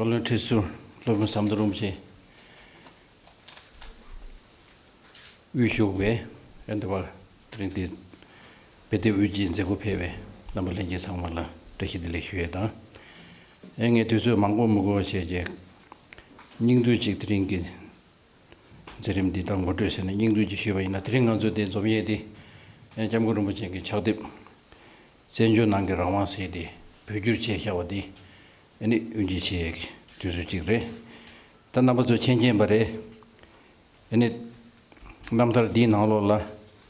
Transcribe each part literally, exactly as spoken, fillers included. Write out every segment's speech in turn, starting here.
བློན་ཁྲི་ཟུར་སློབ་དཔོན་ཟམ་གདོང་རིན་པོ་ཆེ་དབུས་བཞུགས་པའི་ཨ་ནི་དེ་བ་དེ་རིང་འདི་དཔེ་དེབ་དབུས་ཀྱི་མཛད་སྒོ་ཕེབས་པའི་རྣམ་པ་ལྷན་རྒྱས་ཚང་མ་ལ་བཀྲ་ཤིས་བདེ་ལེགས་ཞུ་ཡས་དང་། ཨེ་ངས་དུས་ཚོད་མང་པོ་མི་འགོར་བ་བྱས་རྗེས་སྙིང་བསྡུས་ཅིག་དེ་རིང་གི་མཛད་རིམ་འདི་ད་ངོ་སྤྲོད་ཟེར་ནས་སྙིང་བསྡུས་ཅིག་ཞུས་པ་ཡིན་ན། དེ་རིང་ང་ཚོ་དེ་འཛོམས་ཡས་དེ་ཨེ་སྐྱབས་མགོན་རིན་པོ་ཆེ་གི་ཕྱག་དེབ་བཙན་བྱོལ་ནང་གི་རང་དབང་ཟེར་དེ་བོད་བསྒྱུར་བྱས་བཞག་པ་དེ་ཨེ་ནི་དབུ་འབྱེད་བྱེད་ཡས་ཀྱི་དུས་ཚོད་ཅིག་རེད། ད་རྣམ་པ་ཚོ་མཁྱེན་མཁྱེན་པ་རེད། ཨེ་ནི་རྣམ་ཐར་འདིའི་ནང་ལོགས་ལ་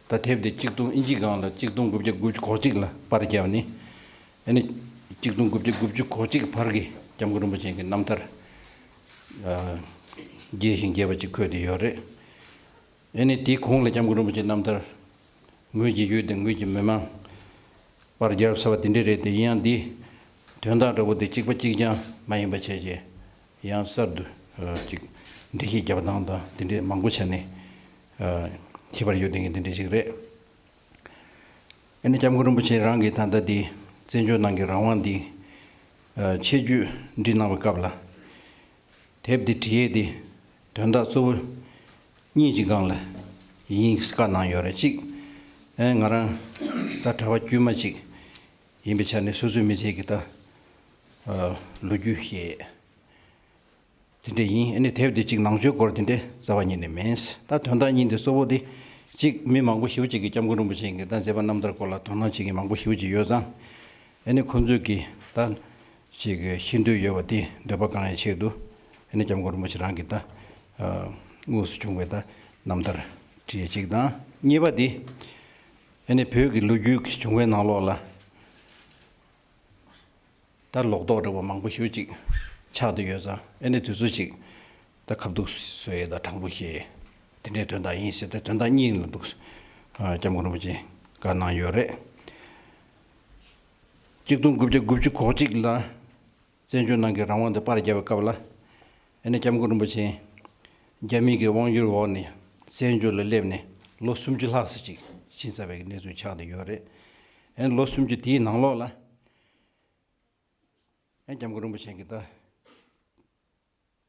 ད་དེབ་དེ་གཅིག་སྟོང་ཨིན་ཇི་སྒང་ལ་གཅིག་སྟོང་དགུ་བརྒྱ་དགུ་བཅུ་གོ་གཅིག་ལ་པར་བརྒྱབ་ནས། ཨེ་ནི་གཅིག་སྟོང་དགུ་བརྒྱ་དགུ་བཅུ་གོ་གཅིག་བར་གྱི་སྐྱབས་མགོན་རིན་པོ་ཆེ་གི་རྣམ་ཐར་ཨ་རྒྱས་ཤིང་རྒྱས་པ་ཅིག་འཁོད་དེ་ཡོད་རེད། ཨེ་ནི་དེའི་གོང་ལ་སྐྱབས་མགོན་རིན་པོ་ཆེའི་རྣམ་ཐར་ངོས་ཀྱི་ཡུལ་དེ་ངོས་ཀྱི་མི་མང་པར་རྒྱབ་ཟེར་བ་དེ་འདྲ་རེད་དེ། ཡིན་ཡང་འདི་དོན་དག་འདྲ་པོ་དེ་གཅིག་པ་གཅིག་རྐྱང་མ་ཡིན་པ་བྱས་རྗེས་ཡང་གསར་དུ་ཨ་ཅིག་འགྲེལ་བཤད་རྒྱབ་སྟངས་དང་དེ་འདྲའི་མང་པོ་བྱས་ནས་ཨ་ཁྱད་པར་ཡོད་ལྡན་གྱི་དེ་འདྲ་ཅིག་རེད། ཨ་ནི་སྐྱབས་མགོན་རིན་པོ་ཆེ་རང་གིས་ད་ལྟ་འདི་བཙན་བྱོལ་ནང་གི་རང་དབང་འདི་ཨ་ཆེད་བརྗོད་འབྲི་གནང་བའི་སྐབས་ལ། དེབ་འདི་བྲིས་ཡས་དེ་དོན་དག་གཙོ་བོ་གཉིས་ཀྱི་སྒང་ལ་ཡིན་བཀའ་གནང་ཡོད་རེད། གཅིག་ཨེ་ང་རང་ད་གྲྭ་པ་དཀྱུས་མ་ཅིག་ཡིན་པའི་ཆ་ནས་སོ་སོའི་མི་ཚེ་གི་ད་ཨ་ལོ་རྒྱུས་བཤད་ཡས་དེ་འདྲ་ཡིན། ཨ་ནི་དེབ་འདི་གཅིག་ནང་ཆོས་སྐོར་དེ་འདྲ་རྩ་བ་ཉིད་ནས་མིན། ད་དོན་དག་གཉིས་འདི་གཙོ་བོ་དེ་གཅིག་མི་མང་པོ་ཞེ་པོ་ཅིག་གིས་སྐྱབས་མགོན་རིན་པོ་ཆེ་གི་ད་མཛད་པ་རྣམ་ཐར་སྐོར་ལ་དོ་སྣང་བྱེད་མཁན་མང་པོ་ཞེ་པོ་ཅིག་ཡོད་ཙང་། ཨ་ནི་ཁོང་ཚོས་ཀྱི་ད་ཅིག་ཤེས་འདོད་ཡོད་པ་དེ་འདོད་པ་བསྐང་ཡའི་ཆེད་དུ། ཨ་ནི་སྐྱབས་མགོན་རིན་པོ་ཆེ་རང་གི་ད་ཨ་དངོས་སུ་བྱུང་བའི་ད་རྣམ་ཐར་བྲིས་ཡས་གཅིག་དང་། གཉིས་པ་དེ་ཨ་ནི་བོད་ཀྱི་ལོ་རྒྱུས་ཀྱི་བྱུང་བའི་ནང་ལོགས་ལ་ད་ལོག་རྟོག་འདྲ་པོ་མང་པོ་ཞེ་པོ་ཅིག་ཆགས་བསྡད་ཡོད་ཙང་། ཨ་ནི་དེ་ཚོ་ཅིག་ད་ཁ་ཐུག་བཟོ་ཡས་དང་དྲང་པོ་བཤད་ཡས་དེ་འདྲའི་དོན་དག་ཡིན་ཟེར་ཏེ་དོན་དག་གཉིས་ལ་འདུག་ཨ་སྐྱབས་མགོན་རིན་པོ་ཆེ་བཀའ་གནང་ཡོད་རེད། གཅིག་སྟོང་དགུ་བརྒྱ་དགུ་བཅུ་གོ་གཅིག་ལ་བཙན་བྱོལ་ནང་གི་རང་དབང་དེ་པར་བརྒྱབ་པའི་སྐབས་ལ། ཨ་ནི་སྐྱབས་མགོན་རིན་པོ་ཆེ་རྒྱ་མི་གི་དབང་སྒྱུར་འོག་ནས་བཙན་བྱོལ་ལ་སླེབས་ནས་ལོ་སུམ་ཅུ་ལྷག་ཙམ་ཅིག་ཕྱིན་ཚར་བའི་གནས་ཚུལ་ཆགས་བསྡད་ཡོད་རེད། ཨ་ནི་ལོ་སུམ་ཅུ་དེའི་ནང་ལོགས་ལ། ཨ་སྐྱབས་མགོན་རིན་པོ་ཆེ་གིས་ད་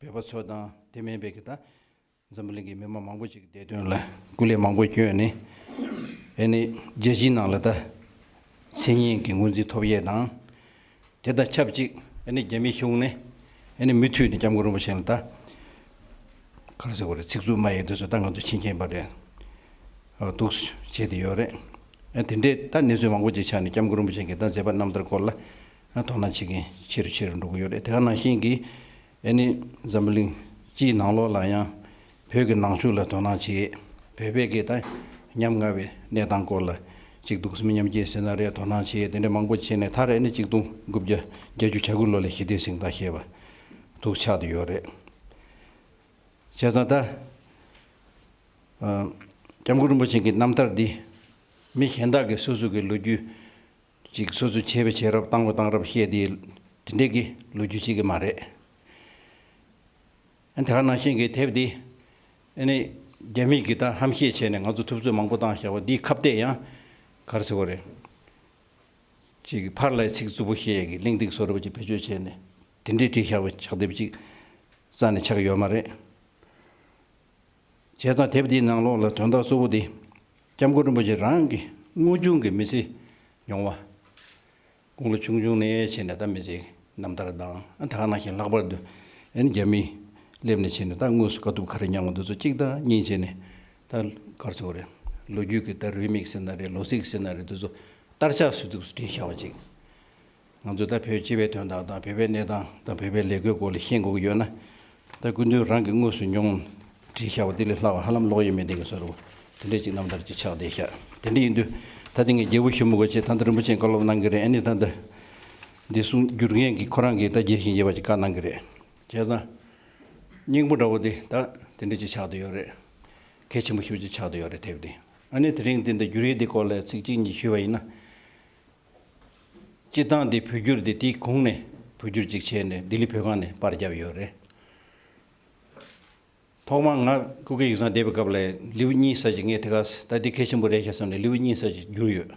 བོད་པ་ཚོ་དང་དེ་མིན་པའི་གི་ད་འཛམ་བུ་གླིང་གི་མི་མང་མང་པོ་ཅིག་བདེ་དོན་ལ་སྐུ་ལས་མང་པོ་བསྐྱོན་ནས། ཨ་ནི་རྒྱལ་སྤྱིའི་ནང་ལ་ད་མཚན་སྙན་གྱི་ངོས་འཛིན་ཐོབ་ཡས་དང་། དེ་དང་ཆབས་ཅིག་ཨ་ནི་རྒྱ་མིའི་གཞུང་ནས་ཨ་ནི་མུ་མཐུད་ནས་སྐྱབས་མགོན་རིན་པོ་ཆེ་ལ་ད་ག་རེ་ཟེར་དགོས་རེད། ཚིག་རྩུབ་སྨྲ་ཡས་དེ་ཚོ་ད་ང་ཚོ་མཁྱེན་མཁྱེན་པ་རེད། འདུག་བྱས་ཏེ་ཡོད་རེད། དེ་འདྲའི་ད་གནས་ཚུལ་མང་པོ་ཅིག་ཆགས་ནས་སྐྱབས་མགོན་རིན་པོ་ཆེ་གི་ད་མཛད་པ་རྣམ་ཐར་སྐོར་ལ་དོ་སྣང་བྱེད་མཁན་ཆེ་རུ་ཆེ་རུ་འགྲོ་གི་ཡོད་རེད། དེ་ག་ནང་བཞིན་གྱི་ཨ་ནི་འཛམ་བུ་གླིང་སྤྱིའི་ནང་ལོགས་ལ་ཡང་བོད་ཀྱི་ནང་ཆོས་ལ་དོ་སྣང་བྱེད། བོད་པའི་གི་ད་ཉམ་ང་བའི་གནས་སྟངས་སྐོར་ལ་ཅིག་འདུག་སེ་མི་ཉམས་རྒྱས་ཟེར་ན་རེད། དོ་སྣང་བྱེད། དེ་འདྲ་མང་པོ་བྱས་ནས་མཐར་ཨ་ནི་གཅིག་སྟོང་དགུ་བརྒྱ་བརྒྱད་ཅུ་གྱ་དགུ་ལོ་ལ་ཞི་བདེའི་གཟེངས་རྟགས་བཞེས་པ་འདུག་ཆགས་བསྡད་ཡོད་རེད། བྱས་ཙང་ད་ཨ་སྐྱབས་མགོན་རིན་པོ་ཆེ་གི་རྣམ་ཐར་འདི་མི་གཞན་དག་གིས་སོ་སོ་གི་ལོ་རྒྱུས་ཅིག་སོ་སོས་བྱས་པའི་བྱས་རབས་བཏང་བའི་བཏང་རབས་བཤད་དེ་དེ་འདྲས་ཀྱི་ལོ་རྒྱུས་ཅིག་གི་མ་རེད། ཨ་དེ་ག་ནང་བཞིན་གྱི་དེབ་འདི་ཨ་ནི་རྒྱ་མིས་ཀྱི་ད་ཧམ་བཤད་བྱས་ནས་ང་ཚོ་ཐུབ་ཚོད་མང་པོ་བཏང་བཞག་པ་འདིའི་ཁ་གཏད་ཡང་ག་རེ་ཟེར་བ་རེད། ཅིག་ཕར་ལ་ཚིག་རྩུབ་པོ་བཤད་ཡས་ཀྱི་གླེང་སྟེགས་བཟོ་འདྲ་པོ་ཅིག་བེད་སྤྱོད་བྱས་ནས་དེ་འདྲའི་བྲིས་བཞག་པའི་ཕྱག་དེབ་ཅིག་རྩ་ནས་ཆགས་ཡོད་མ་རེད། བྱས་ཙང་དེབ་འདིའི་ནང་ལོགས་ལ་དོན་དག་གཙོ་བོ་དེ་སྐྱབས་མགོན་རིན་པོ་ཆེ་རང་གི་དངོས་བྱུང་གི་མི་ཚེ་མྱོང་བ། དགུང་ལོ་ཆུང་ཆུང་ནས་བྱས་ནས་ད་མི་ཚེའི་རྣམ་ཐར་དང་། ཨ་ད་ག་ནང་བཞིན་ལྷག་པར་དུ་ཨ་ནི་རྒྱ་མིའི་སླེབས་ནས་བྱས་ནས་ད་དངོས་སུ་དཀའ་སྡུག་ག་རེ་མྱངས་པ་འདི་ཚོ་གཅིག་དང་གཉིས་བྱས་ནས་ད་ག་རེ་ཟེར་དགོས་རེད། ལོ་རྒྱུས་ཀྱི་ད་རེའུ་མིག་ཟེར་ན་རེད། ལོ་ཚིགས་ཟེར་ན་རེད། འདི་ཚོ་དར་ཆགས་སུ་འདུག་སེ་བྲིས་བཞག་པ་ཅིག་ང་ཚོས་ད་བོད་སྤྱི་པའི་དོན་དག་དང་བོད་པའི་གནས་སྟངས་དང་བོད་པའི་ལས་འགུལ་སྐོར་ལ་ཤེས་དགོས་ཀྱི་ཡོད་ན། ད་སྐུ་མདུན་རང་གིས་དངོས་སུ་མྱོང་བྲིས་བཞག་པ་འདི་ལས་ལྷག་པ་ཧ་ལམ་ཀློག་ཡས་མེད་བསྡད་ཀྱི་བཟོ་འདྲ་པོ་དེ་འདྲས་ཅིག་རྣམ་ཐར་ཅིག་ཆགས་བསྡད་ཤག་དེ་འདྲ་ཡིན་དུས་ད་དེ་ངས་རྒྱལ་པོ་ཞུ་མི་དགོས་ཅེས་ད་ལྟ་རིན་པོ་ཆེས་བཀའ་སློབ་གནང་གི་རེད། ཨ་ནི་ད་ལྟ་འདི་གསུང་བསྒྱུར་མཁན་གྱི་ཁོ་རང་གིས་ད་རྒྱས་ཤིང་རྒྱས་པ་ཅིག་བཀའ་གནང་གི་རེད། བྱས་ཙང་སྙིང་པོ་འདྲ་པོ་དེ་ད་དེ་འདྲ་ཅིག་ཆགས་བསྡད་ཡོད་རེད། གལ་ཆེན་པོ་ཞེ་པོ་ཅིག་ཆགས་བསྡད་ཡོད་རེད། དེབ་འདི་ཨ་ནི་དེ་རིང་འདི་འདི་བསྒྱུར་ཡས་འདི་སྐོར་ལ་ཚིག་གཅིག་གཉིས་ཞུས་པ་ཡིན་ན། སྤྱིར་བཏང་འདི་བོད་བསྒྱུར་འདི་དེའི་གོང་ནས་བོད་བསྒྱུར་ཅིག་བྱས་ནས་ལྡི་ལི་བོད་ཁང་ནས་པར་བརྒྱབ་ཡོད་རེད། ཐོག་མར་ང་སྐུ་སྒེར་ཡིག་ཚང་བསྡད་པའི་སྐབས་ལ་ལེའུ་གཉིས་ཙམ་ཅིག་ངས་དེ་ག་ད་འདི་གལ་ཆེན་པོ་རེད་ཤག་བསམ་ནས་ལེའུ་གཉིས་ཙམ་ཅིག་བསྒྱུར་ཡོད།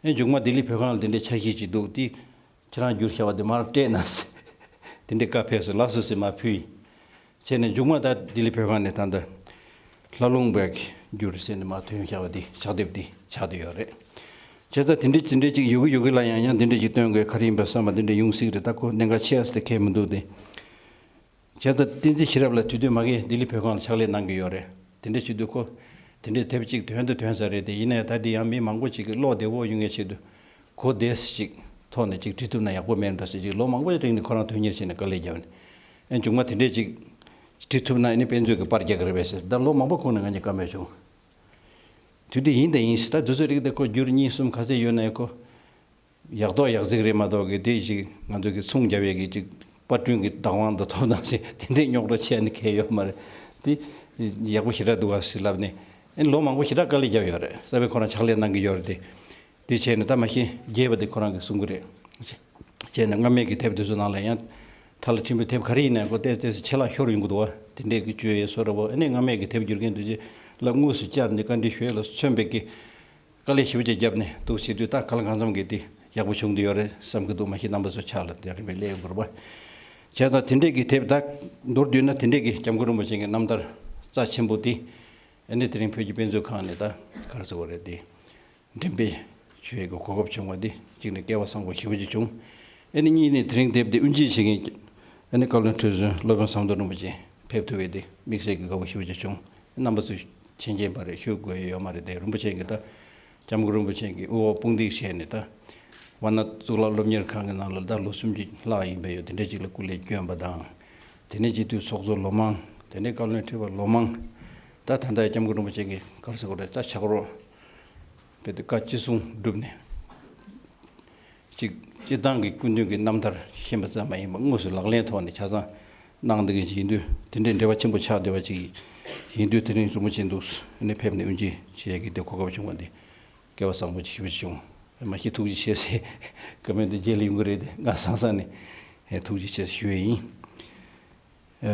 ཨེ་མཇུག་མ་ལྡི་ལི་བོད་ཁང་ལ་འདི་འདྲའི་འཆར་གཞི་ཅིག་འདུག་དེ་ཁྱེད་རང་བསྒྱུར་བཞག་པ་དེ་མར་སྤྲད་ན་ཟེར། དེ་འདྲའི་བཀའ་ཕེབས་སོང་། ལགས་སོ་ཟེར་མར་ཕུལ་ཡིན། བྱས་ནས་མཇུག་མ་ད་ལྡི་ལི་བོད་ཁང་ནས་ད་ལྟ་ལྷ་ལུང་པའི་འགྱུར་ཟེར་ནས་མར་ཐོན་བཞག་པ་འདི་ཕྱག་དེབ་འདི་ཆགས་བསྡད་ཡོད་རེད། བྱས་ཙང་དེ་འདྲའི་དེ་འདྲའི་ཅིག་ཡོད་གི་ཡོད་གི་ལ་ཡང་ཡང་དེ་འདྲའི་ཅིག་སྟོན་དགོས་ག་རེ་ཡིན་པ་བསམ་པ་དེ་འདྲ་ཡོང་སྲིད་རེད། ད་ཁོ་གནད་འགག་ཆེ་ཨ་སི་དེ་གལ་མི་འདུག་སྟེ། བྱས་ཙང་བསྟན་འཛིན་ཤེས་རབ་ལགས་དེ་དུས་མ་གི་ལྡི་ལི་བོད་ཁང་ལ་ཕྱག་ལས་གནང་གི་ཡོད་རེད། དེ་འདྲ་བྱེད་དུས་ཁོ་དེ་འདྲའི་དེབ་ཅིག་དོན་དུ་དོན་ས་རེད་དེ། ཡིན་ནའི་ད་འདི་ཡང་མི་མང་པོ་ཅིག་གི་ཀློག་བདེ་བོ་ཡོང་ཡས་ཆེད་དུ་གོ་བདེ་ཞིག་ཐོག་ནས་ཅིག་བྲིས་ཐུབ་ན་ཡག་པོ་མེད་འགྲོ་ཟེར་ཅིག་ལོ་མང་པོ་རིང་ནས་ཁོ་རང་དོན་གཉེར་བྱས་ནས་དཀའ་ལས་བརྒྱབ་ནས། ཨེ་མཇུག་མ་དེ་འདྲས་ཅིག་བྲིས་ཐུབ་ན་ཨ་ནི་དཔེ་མཛོད་ཀྱི་པར་རྒྱག་གི་རེད་པས་ཟེར། ད་ལོ་མང་པོ་གོང་ནས་ང་གཉིས་བཀའ་མོལ་བྱུང་། དུས་དེ་ཡིན་དང་ཡིན་ཟེར། ད་དུས་ཚོད་རིགས་དེ་ཁོ་འགྱུར་གཉིས་གསུམ་ག་ཚད་ཡོད་ན་ཡང་ཁོ་ཡག་ཐོག་ཡག་ཟིག་རེད་མ་གཏོགས་གི་དེ་ཞིག་ང་ཚོ་གི་ཚོང་རྒྱབ་ཡས་ཀྱི་ཅིག་པར་སྐྲུན་གྱི་བདག་དབང་དང་ཐོབ་ཐང་ཟེར་དེ་འདྲས་རྙོག་དྲ་ཆེ་ནི་གལ་ཡོད་མ་རེད། དེ་ཡག་པོ་ཞེ་དྲག་འདུག་བ་ཟེར་ལབ་ནས། ཨེ་ལོ་མང་པོ་ཞེ་དྲག་དཀའ་ལས་བརྒྱབ་ཡོད་རེད། གསར་པའི་ཁོ་རང་ཕྱག་ལས་གནང་གི་ཡོད་རེད་དེ། དེ་བྱས་ནས་ད་མ་གཞི་རྒྱས་པ་དེ་ཁོ་རང་གིས་གསུང་གི་རེད། བྱས་ནས་སྔ་མའི་གི་དེབ་དེ་ཚོ་ནང་ལ་ཡང་ཁྲ་ལ་ཕྲན་བུ་དེབ་ག་རེ་ཡིན་ནའི་ཁོ་ཏོག་ཙམ་ཆད་ལྷག་ཤོར་ཡོང་གི་འདུག་བ། དེ་འདྲས་ཀྱི་བཅོས་ཡས་བཟོ་འདྲ་བོ། ཨ་ནི་སྔ་མའི་གི་དེབ་སྒྱུར་མཁན་དེ་ཚོ་ལ་དངོས་སུ་བཅར་ནས་བཀའ་འདྲི་ཞུ་ཡས་ལ་མཚོན་པའི་གི་དཀའ་ལས་ཞེ་པོ་ཅིག་བརྒྱབ་ནས་འདུག་ཟེར་དུས། ད་གང་ལ་གང་འཚམ་གི་དེ་ཡག་པོ་བྱུང་བསྡད་ཡོད་རེད་བསམ་གི་འདུག་མ་གཞི་རྣམ་པ་ཚོ་ཕྱག་ལ་དེ་རིམ་པས་སླེབས་ཡོང་གི་རེད་པ། བྱས་ཙང་དེ་འདྲས་ཀྱི་དེབ་ད་མདོར་བསྡུས་ན་དེ་འདྲས་ཀྱི་སྐྱབས་མགོན་རིན་པོ་ཆེ་གི་རྣམ་ཐར་རྩ་ཆེན་པོ་དེ་ཨ་ནི་དེ་རིང་བོད་ཀྱི་དཔེ་མཛོད་ཁང་ནས་ད་ག་རེ་ཟེར་དགོས་རེད་དེ། འགྲེམས་སྤེལ་ཞུ་ཡས་ཀྱི་གོ་སྐབས་བྱུང་བ་འདི་གཅིག་ནས་སྐལ་བ་བཟང་པོ་ཞེ་པོ་ཅིག་བྱུང་། ཨ་ནི་གཉིས་ནས་དེ་རིང་དེབ་འདི་དབུ་འབྱེད་བྱེད་མཁན་ཨ་ནི་བཀའ་བློན་ཁྲི་ཟུར་སློབ་དཔོན་ཟམ་གདོང་རིན་པོ་ཆེ་ཕེབས་ཐུབ་པ་འདི་དམིགས་བསལ་གྱི་དགའ་པོ་ཞེ་པོ་ཅིག་བྱུང་། རྣམ་པ་ཚོས་མཁྱེན་མཁྱེན་པ་རེད། ཞུ་དགོས་ཡ་ཡོད་མ་རེད་དེ། རིན་པོ་ཆེ་གིས་ད་སྐྱབས་མགོན་རིན་པོ་ཆེ་གི་དབུ་འོག་དཔུང་འདེགས་བྱས་ནས་ད་ཝཱ་ཎ་གཙུག་ལག་སློབ་གཉེར་ཁང་གི་ནང་ལ་ད་ལོ་སུམ་ཅུ་ལྷག་ཡིན་པ་ཡོད། དེ་འདྲ་ཅིག་ལ་སྐུ་ལས་བསྐྱོན་པ་དང་། དེ་ནས་སྤྱི་འཐུས་ཚོགས་གཙོ་ལོ་མང་། དེ་ནས་བཀའ་བློན་ཁྲི་པ་ལོ་མང་། ད་ད་ལྟ་སྐྱབས་མགོན་རིན་པོ་ཆེ་གིས་ག་རེ་ཟེར་དགོས་རེད། ད་ཕྱག་རོགས་དཔེ་དེ་བཀའ་ཅི་གསུང་བསྒྲུབས་ནས། གཅིག་སྤྱིར་བཏང་གི་སྐུ་མདུན་གྱི་རྣམ་ཐར་ཤེས་པ་ཙམ་མ་ཡིན་པར་དངོས་སུ་ལག་ལེན་ཐོག་ནས་ཆ་ཚང་གནང་བསྡད་མཁན་ཅིག་ཡིན་དུས། དེ་འདྲའི་འབྲེལ་བ་ཆེན་པོ་ཆགས་བསྡད་པ་ཅིག་ཡིན་དུས། དེ་རིང་རིན་པོ་ཆེ་འདུག་ནས་ཕེབས་ནས་དབུ་འབྱེད་བྱེད་ཡག་གི་དེ་གོ་སྐབས་བྱུང་བ་འདི་སྐལ་བ་བཟང་པོ་ཅིག་ཞེ་པོ་ཅིག་བྱུང་། མ་གཞི་ཐུགས་རྗེ་ཆེ་ཟེར་བཀའ་མོལ་འདི་རྗེས་ལ་ཡོང་གི་རེད་དེ། ང་སང་སང་ནས་ཐུགས་རྗེ་ཆེ་ཞུ་ཡས་ཡིན། ཨ།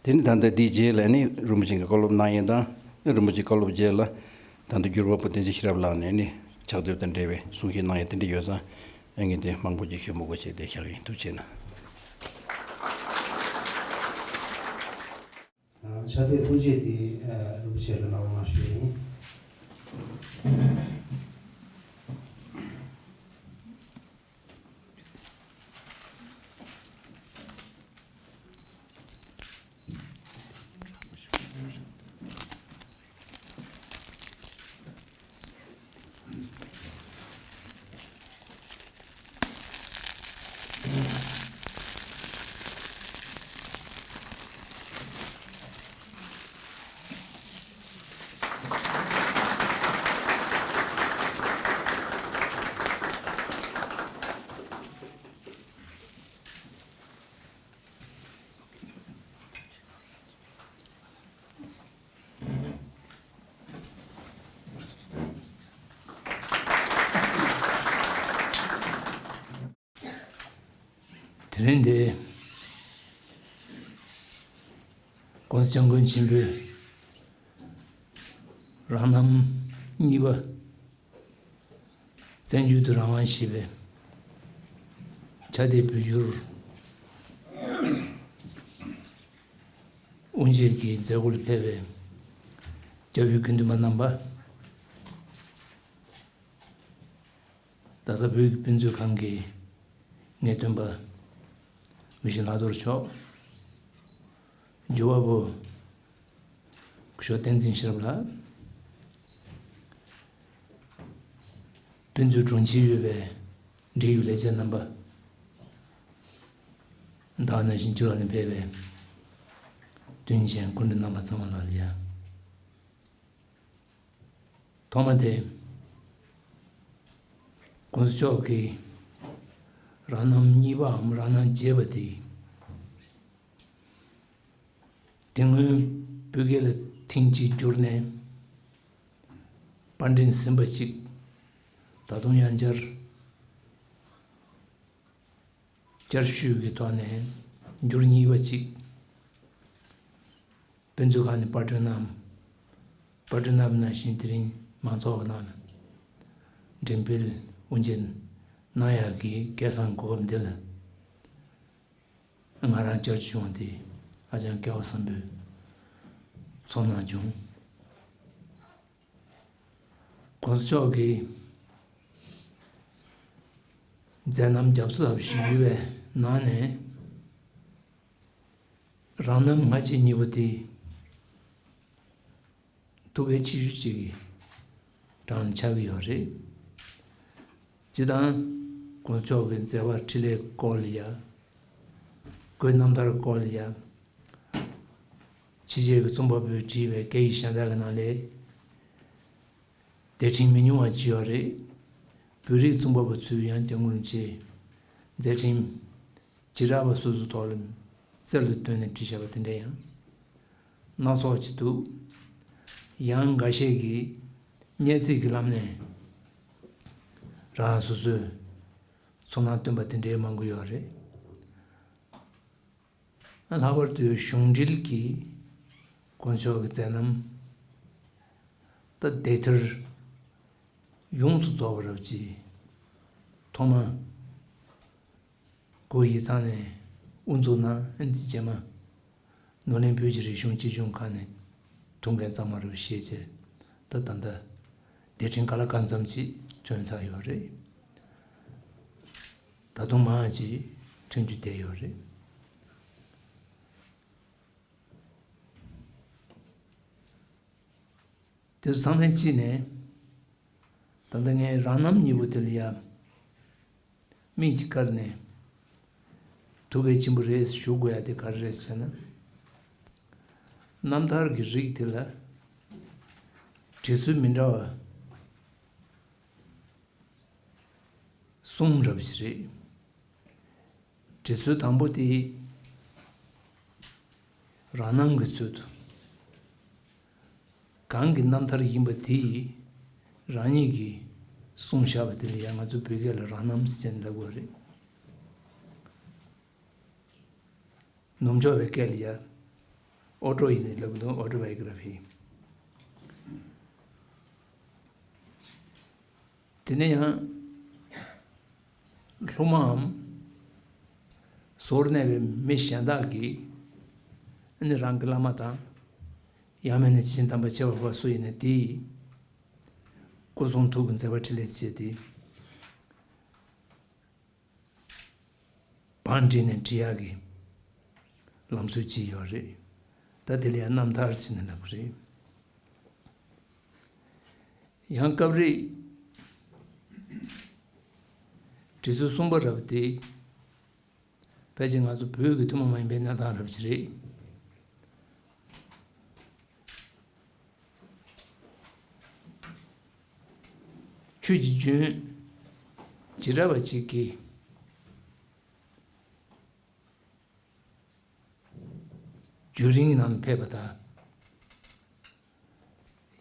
དེ་ནི་ད་ལྟ་འདིའི་རྗེས་ལ་ནི་རིན་པོ་ཆེ་གི་བཀའ་སློབ་གནང་ཡས་དང་། རིན་པོ་ཆེའི་བཀའ་སློབ་རྗེས་ལ་ད་ལྟ་འགྱུར་བ་པོ་བསྟན་འཛིན་ཤེས་རབ་ལགས་ནས་ནི་ཕྱག་དེབ་དང་འབྲེལ་བའི་གསུང་བཤད་གནང་ཡས་དེ་འདྲ་ཡོད་ཙང་། ཨ་ངས་དེ་མང་པོ་ཅིག་ཞུ་མི་དགོས་བྱས་དེ་བཞག་ཡིན། ཐུགས་རྗེ་གནང་། ཕྱག་དེབ་དབུ་འབྱེད་དེ་རིན་པོ་ཆེ་ལ་གནང་བ་ཞུ་ཡིན། དེ་རིང་འདི་༸གོང་ས་༸སྐྱབས་མགོན་ཆེན་པོས་རང་རྣམ་གཉིས་པ་བཙན་བྱོལ་དུ་རང་དབང་ཞེས་པའི་ཕྱག་དེབ་བོད་བསྒྱུར་དབུ་འབྱེད་ཀྱི་མཛད་སྒོ་ལ་ཕེབས་པའི་སྐྱབས་ཡུལ་དགེ་འདུན་པ་རྣམ་པ། ད་ལྟ་བོད་ཀྱི་དཔེ་མཛོད་ཁང་གི་ངེས་སྟོན་པ་དགེ་བཤེས་ལྷག་རྡོར་མཆོག། འགྱུར་བ་པོ་སྐུ་ཞབས་བསྟན་འཛིན་ཤེས་རབ་ལགས། དཔེ་མཛོད་དྲུང་ཆེར་ཡོད་པའི་འབྲེལ་ཡོད་ལས་བྱེད་རྣམ་པ། ད་ག་ནང་བཞིན་ཕྱི་ལོགས་ནས་ཕེབས་པའི་དུས་ཆེན་སྐུ་མགྲོན་རྣམ་པ་ཚང་མ་ལ་ཡང་། ཐོག་མ་དེ། ༸གོང་ས་མཆོག་གིས་རང་རྣམ་གཉིས་པའམ་རང་རྣམ་རྒྱས་པ་དེ། དེ་སྔོན་བོད་སྐད་ལ་ཐེངས་གཅིག་བསྒྱུར་ནས་པར་འདྲེན་ཟིན་པ་གཅིག། ད་དུང་ཡང་བསྐྱར་བསྐྱར་ཞུ་གི་ཐོག་ནས་འགྱུར་གཉིས་པ་གཅིག། དཔེ་མཛོད་ཁང་ནས་པར་སྐྲུན་གནང་། པར་སྐྲུན་གནང་བ་ནང་བཞིན་དེ་རིང་མང་ཚོགས་ཀྱི་ནང་ལ་འགྲེམས་སྤེལ་དབུ་འབྱེད་ གནང་ཡག་གི་སྐལ་བཟང་གོ་སྐབས་འདི་ལ་ང་རང་བཅར་བྱུང་བ་དེ་ཧ་ཅང་སྐལ་བ་བཟང་པོའི་ཚོར་སྣང་བྱུང་། གོང་ས་མཆོག་གིས་མཛད་རྣམ་རྒྱབ་གཟབ་ཞུས་པའི་ནང་ནས། རང་རྣམ་ང་བཅས་གཉིས་པོ་དེ་ཐུགས་འགན་ཆེ་ཤོས་ཅིག་གི་གྲས་ལ་ཆགས་ཀྱི་ཡོད་རེད། སྤྱིར་བཏང་གོང་ས་མཆོག་གི་མཛད་པ་འཕྲིན་ལས་སྐོར་ལ་ཡ། སྐུའི་རྣམ་ཐར་སྐོར་ལ་ཡ། ཕྱི་རྒྱལ་གྱི་རྩོམ་པ་པོས་བྲིས་པའི་སྐད་ཡིག་གཞན་དག་གི་ནང་ལས། དེབ་ཕྲེང་མི་ཉུང་བ་ཅིག་ཡོད་རེད། བོད་རིགས་རྩོམ་པ་པོ་ཚོས་ཡང་སྐྱབས་མགོན་རིན་པོ་ཆེའི་མཛད་འཕྲིན་བྱེ་བྲག་པ་སོ་སོའི་ཐོག་ལ་རྩལ་དུ་བཏོན་ནས་བྲིས་བཞག་པ་དེ་འདྲ་ཡང་སྣ་ཚོགས་ཅིག་འདུག། ཡང་འགའ་ཤས་ཀྱིས་སྙན་ཚིག་གི་ལམ་ནས་རང་སོ་སོའི་ཚོར་སྣང་བཏོན་པ་དེ་འདྲའི་མང་པོ་ཡོད་རེད། ལྷག་པར་དུ་གཞུང་འབྲེལ་གྱི་དཀོན་མཆོག་གི་མཛད་རྣམ་ད་དེབ་ཐེར་ཡོངས་སུ་རྫོགས་པ་རབ་ཀྱི་ཐོག་མ་གོ་ཡིག་ཚང་ནས་དབུ་འཛུགས་གནང་། ཨ་ནི་རྗེས་མ་ནོར་གླིང་བོད་ཀྱི་རིག་གཞུང་སྤྱི་སྦྱོང་ཁང་ནས་ཐུགས་འགན་གཙང་མ་རུ་བཞེས་བྱས། ད་ད་ལྟ་དེབ་ཕྲེང་ག་ལ་གང་འཚམ་ཅིག་ཐོན་ཚར་ཡོད་རེད། ད་དུང་མང་ཅིག་ཐོན་རྒྱུ་བསྡད་ཡོད་རེད། དེ་ཚོ་ཚང་མའི་དཀྱིལ་ནས་ད་ལྟ་ངས་རང་རྣམ་གཉིས་པོ་དེ་ལ་ཡ་མིག་ཅིག་བཀར་ནས་ཐུགས་གལ་ཆེན་པོ་རེད་ཞུ་དགོས་ཡ་དེ་ག་རེ་རེད་ཟེར་ན། རྣམ་ཐར་གྱི་རིགས་དེ་ལ་བྲིས་སྲོལ་མི་འདྲ་བ་གསུམ་རབ་ཅིག་རེད། བྲིས་སྲོལ་དང་པོ་དེ་རང་རྣམ་གྱི་ཚུལ་དུ། གང་གི་རྣམ་ཐར་ཡིན་པ་དེ་རང་ཉིད་ཀྱིས་གསུངས་བཞག་པ་དེ་ལ་ཡང་ང་ཚོ་བོད་སྐད་ལ་རང་རྣམ་ཟེར་ནས་ལབ་དགོས་རེད། ནུབ་ཕྱོགས་པའི་སྐད་ལ་ཡ་ཨོ་ཊོ་ཡིན་ནས་ལབ་ཀྱི་འདུག། ཨོ་ཊོ་བའི་གྷི་ར་ཕི། དེ་ནས་ཡང་སློབ་མའམ་ཟུར་གནས་པའི་མི་གཞན་དག་གིས་ཨ་ནི་རང་གི་བླ་མ་དང་། ཡང་མིན་ན་སྤྱི་ཆིངས་དམ་པ་ཆེ་བ་བ་སུ་ཡིན་ན་དེའི་སྐུ་གསུང་ཐུགས་ཀྱི་མཛད་པ་འཕྲིན་ལས་བཅས་ཏེ། བང་བསྒྲིགས་ནས་བྲིས་ཡག་གི་ལམ་སྲོལ་ཅིག་ཡོད་རེད། ད་དེ་ལ་ཡང་རྣམ་ཐར་ཟེར་ནས་ལབ་ཀྱི་རེད། ཡང་སྐབས་རེ་བྲིས་སྲོལ་གསུམ་པ་རབ་དེ་ཕལ་ཆེར་ང་ཚོ་བོད་ཀྱི་ཐུན་མོང་མ་ཡིན་པའི་གནས་སྟངས་རབ་ཅིག་རེད། ཆོས་ཀྱི་རྒྱུན་བྱེ་བྲག་པ་ཅིག་གིས་བརྒྱུད་རིམ་གྱི་ནང་ཕེབས་པ་དང་།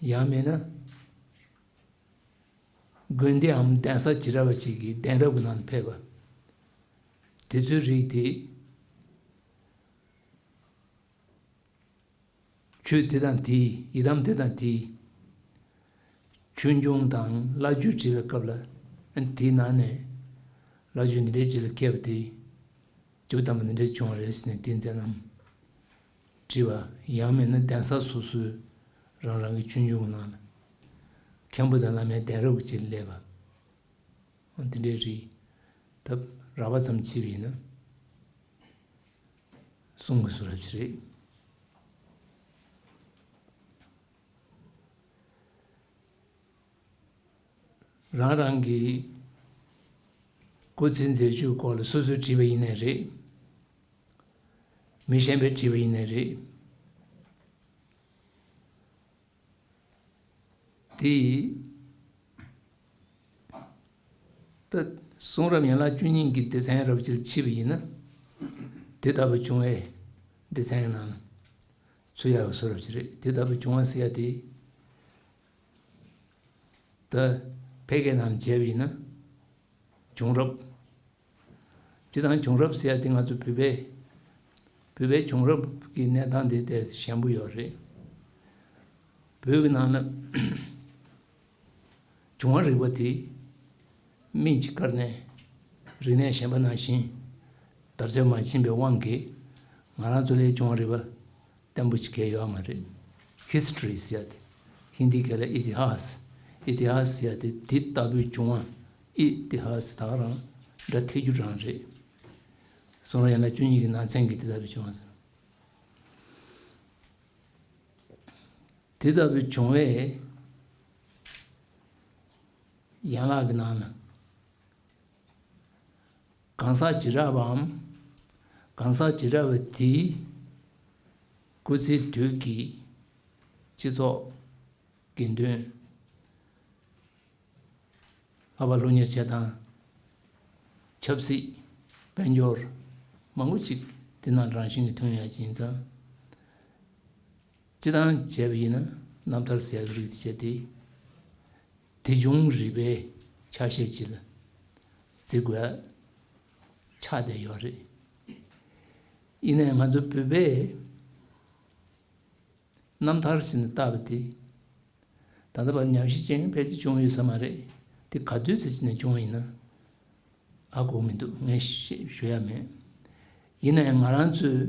ཡང་མིན་ན་དགོན་སྡེའམ་གདན་ས་བྱེ་བྲག་པ་ཅིག་གི་གདན་རབས་ཀྱི་ནང་ཕེབས་པ། དེ་ཚོའི་རིགས་དེ། ཆོས་དེ་དང་དེའི་ཡི་དམ་དེ་དང་དེའི་ཆོས་འབྱུང་དང་བླ་བརྒྱུད་བྲིས་པའི་སྐབས་ལ། དེའི་ནང་ནས་བླ་བརྒྱུད་འདི་འདྲའི་ཅིག་ལ་མཁས་པ་དེ་བཅུ་ཐམ་པ་འདི་འདྲའི་བྱུང་བ་རེད་ཟེར་ནས་དེའི་མཛད་རྣམ་བྲིས་པ། ཡང་མིན་ན་གདན་ས་སོ་སོའི་རང་རང་གི་ཆོས་འབྱུང་གི་ནང་ལ་མཁན་པོ་དང་བླ་མའི་གདན་རབས་ཀྱི་ཅིག་སླེབས་པ། འོ་དེ་འདྲའི་རིགས་ད་རགས་པ་ཙམ་བྱས་པ་ཡིན་ན་གསུང་གི་སྲོལ་རབ་ཅིག་རེད། རང་རང་གི་སྐུ་ཚེའི་མཛད་སྤྱོད་སྐོར་ལ་སོ་སོས་བྲིས་པ་ཡིན་ནའི་རེད། མི་གཞན་པས་བྲིས་པ་ཡིན་ནའི་རེད། དེ་ད་གསུང་རབ་ཡན་ལག་བཅུ་གཉིས་ཀྱི་སྡེ་ཚན་རབ་ཅིག་ཕྱེ་བ་ཡིན་ན། དེ་ལྟ་བུ་བྱུང་བའི་སྡེ་ཚན་ནང་ཚུད་ཡག་གི་སྲོལ་རབ་ཅིག་རེད། དེ་ལྟ་བུ་བྱུང་བ་ཟེར་ཡ་དེ། ད་ཕལ་སྐད་ནང་བྱས་པ་ཡིན་ན་བྱུང་རབས། སྤྱིར་བཏང་བྱུང་རབས་ཟེར་ཡ་དེ་ང་ཚོ་བོད་པའི་བོད་པའི་བྱུང་རབས་ཀྱི་གནས་སྟངས་དེ་དེ་ཞན་པོ་ཡོད་རེད། བོད་ཀྱི་ནང་ན་བྱུང་བ་རིག་པ་དེ་མིག་ཅིག་བཀར་ནས་ རིག་གནས་གཞན་པ་ནང་བཞིན་དར་ཁྱབ་མ་ཕྱིན་པའི་དབང་གིས། ང་རང་ཚོ་ལ་བྱུང་བ་རེད་པ། བརྟན་པོ་ཅིག་གང་ཡང་ཡོད་མ་རེད། ཧི་སི་ཊོ་རི་ཟེར་ཡ་དེ། ཧིན་དི་སྐད་ལ་ཨི་ཏི་ཧཱ་སི། ཨི་ཏི་ཧཱ་སི་ཟེར་ཡ་དེ་འདི་ལྟ་བུའི་བྱུང་བ། ཨི་ཏི་ཧཱ་སི་ད་ག་རང་སྒྲ་ཐད་རྒྱུ་རང་རེད། སོང་ར་ཡང་ན་བཅུ་གཉིས་ཀྱི་ནང་ཚན་གྱི་དེ་ལྟ་བུའི་བྱུང་བ་ཟེར། དེ་ལྟ་བུའི་བྱུང་བའི་ཡན་ལག་གི་ནང་ན། གང་ཟག་བྱེ་བྲག་པའམ། གང་ཟག་བྱེ་བྲག་པ་དེའི་སྐུ་ཚེའི་དུས་ཀྱི་སྤྱི་ཚོགས་དགེ་འདུན། ལྷག་པར་སློབ་གཉེར་བྱེད་སྟངས། ཆབ་སྲིད། དཔལ་འབྱོར། མང་པོ་ཅིག་དེ་ནང་རང་བཞིན་གྱིས་ཐོན་ཡ་ཅིག་ཡིན་ཙང་། སྤྱིར་བཏང་བྱས་པ་ཡིན་ན་རྣམ་ཐར་ཟེར་ཡག་གི་རིགས་དེ་བྱས་ཏེ། དེ་བྱུང་རིག་པའི་ཆ་ཤས་ཅིག་ལ་བརྩི་དགོས་ཡ་ཆགས་བསྡད་ཡོད་རེད། ཡིན་ནའི་ང་ཚོ་བོད་པས་རྣམ་ཐར་ཟེར་ནས་བཏགས་པ་དེ། ད་ལྟ་བར་ཉམས་ཞིབ་བྱས་ན་ཕལ་ཆེར་བྱུང་ཡོད་ས་མ་རེད། དེ་ག་དུས་ཚོད་ཅིག་ནས་བྱུང་བ་ཡིན་ན་ཧ་གོ་མི་འདུག་ངས་ཞེ་ཞུ་ཡ་མེད། ཡིན་ནའི་ང་རང་ཚོའི་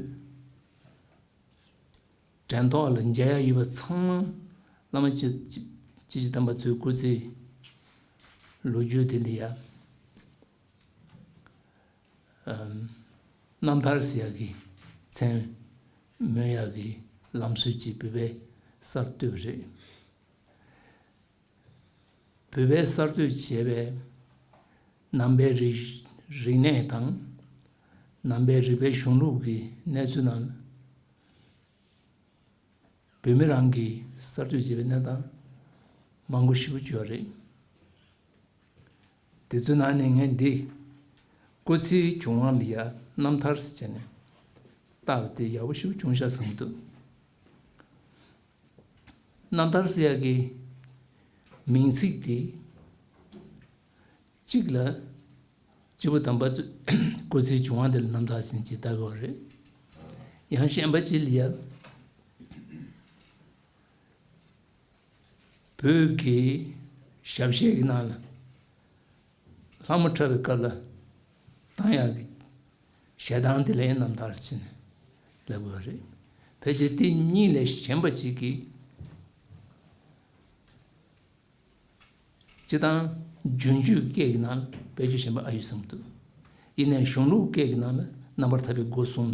དྲན་ཐོག་ལ་མཇལ་ཡ་ཡོད་པ་ཚང་མ་བླ་མ་སྤྱི་སྤྱི་སྤྱི་བྱེ་དམ་པ་ཚོའི་སྐུ་ཚེའི་ལོ་རྒྱུས་དེ་ལ་ཡ། ཨམ། རྣམ་ཐར་ཟེར་ཡག་གི་མཚན་སྨོས་ཡག་གི་ལམ་སྲོལ་ཅིག་བོད་པས་གསར་གཏོད་རེད། བོད་པས་གསར་གཏོད་བྱས་པའི་ནང་པའི་རིག་རིག་གནས་དང་། ནང་པའི་རིག་པའི་གཞུང་ལུགས་ཀྱི་གནས་ཚུལ་རྣམས། བོད་མི་རང་གིས་གསར་གཏོད་བྱས་པའི་གནས་སྟངས་མང་པོ་ཞེ་པོ་ཅིག་ཡོད་རེད། དེ་ཚོའི་ནང་ནས་ངས་འདི་སྐུ་ཚེའི་བྱུང་བ་ལ་ཡ་རྣམ་ཐར་ཟེར་བྱས་ནས་བཏགས་པ་དེ་ཡག་པོ་ཞེ་པོ་བྱུང་ཤག་བསམ་གྱི་འདུག་རྣམ་ཐར་ཟེར་ཡག་གི་མིང་ཚིག་དེ། གཅིག་ལ། སྐྱེས་བུ་དམ་པ་ཚོས་སྐུ་ཚེའི་བྱུང་བ་འདི་ལ་རྣམ་ཐར་ཟེར་གྱི་བཏགས་ཡོད་རེད། ཡང་གཞན་པ་ཅིག་ལ་ཡ། བོད་ཀྱི་ཞབས་གཞས་ཀྱི་ནང་ལ། ལྷ་མོ་འཁྲབ་པའི་སྐབས་ལ་བཏང་ཡག་གི་གཞས་གདངས་དེ་ལ་ཡང་རྣམ་ཐར་ཟེར་ནས་ལབ་ཡོད་རེད། ཕལ་ཆེར་དེ་གཉིས་ལས་གཞན་པ་ཅིག་གིས། སྤྱིར་བཏང་རྒྱུན་སྤྱོད་སྐད་ཀྱི་ནང་ལ་བེད་སྤྱོད་གཞན་པ་ཨ་ཡོད་བསམ་འདུག་ཡིན་ནའི་གཞུང་ལུགས་སྐད་ཀྱི་ནང་ལ་རྣམ་པར་ཐར་པའི་སྒོ་གསུམ།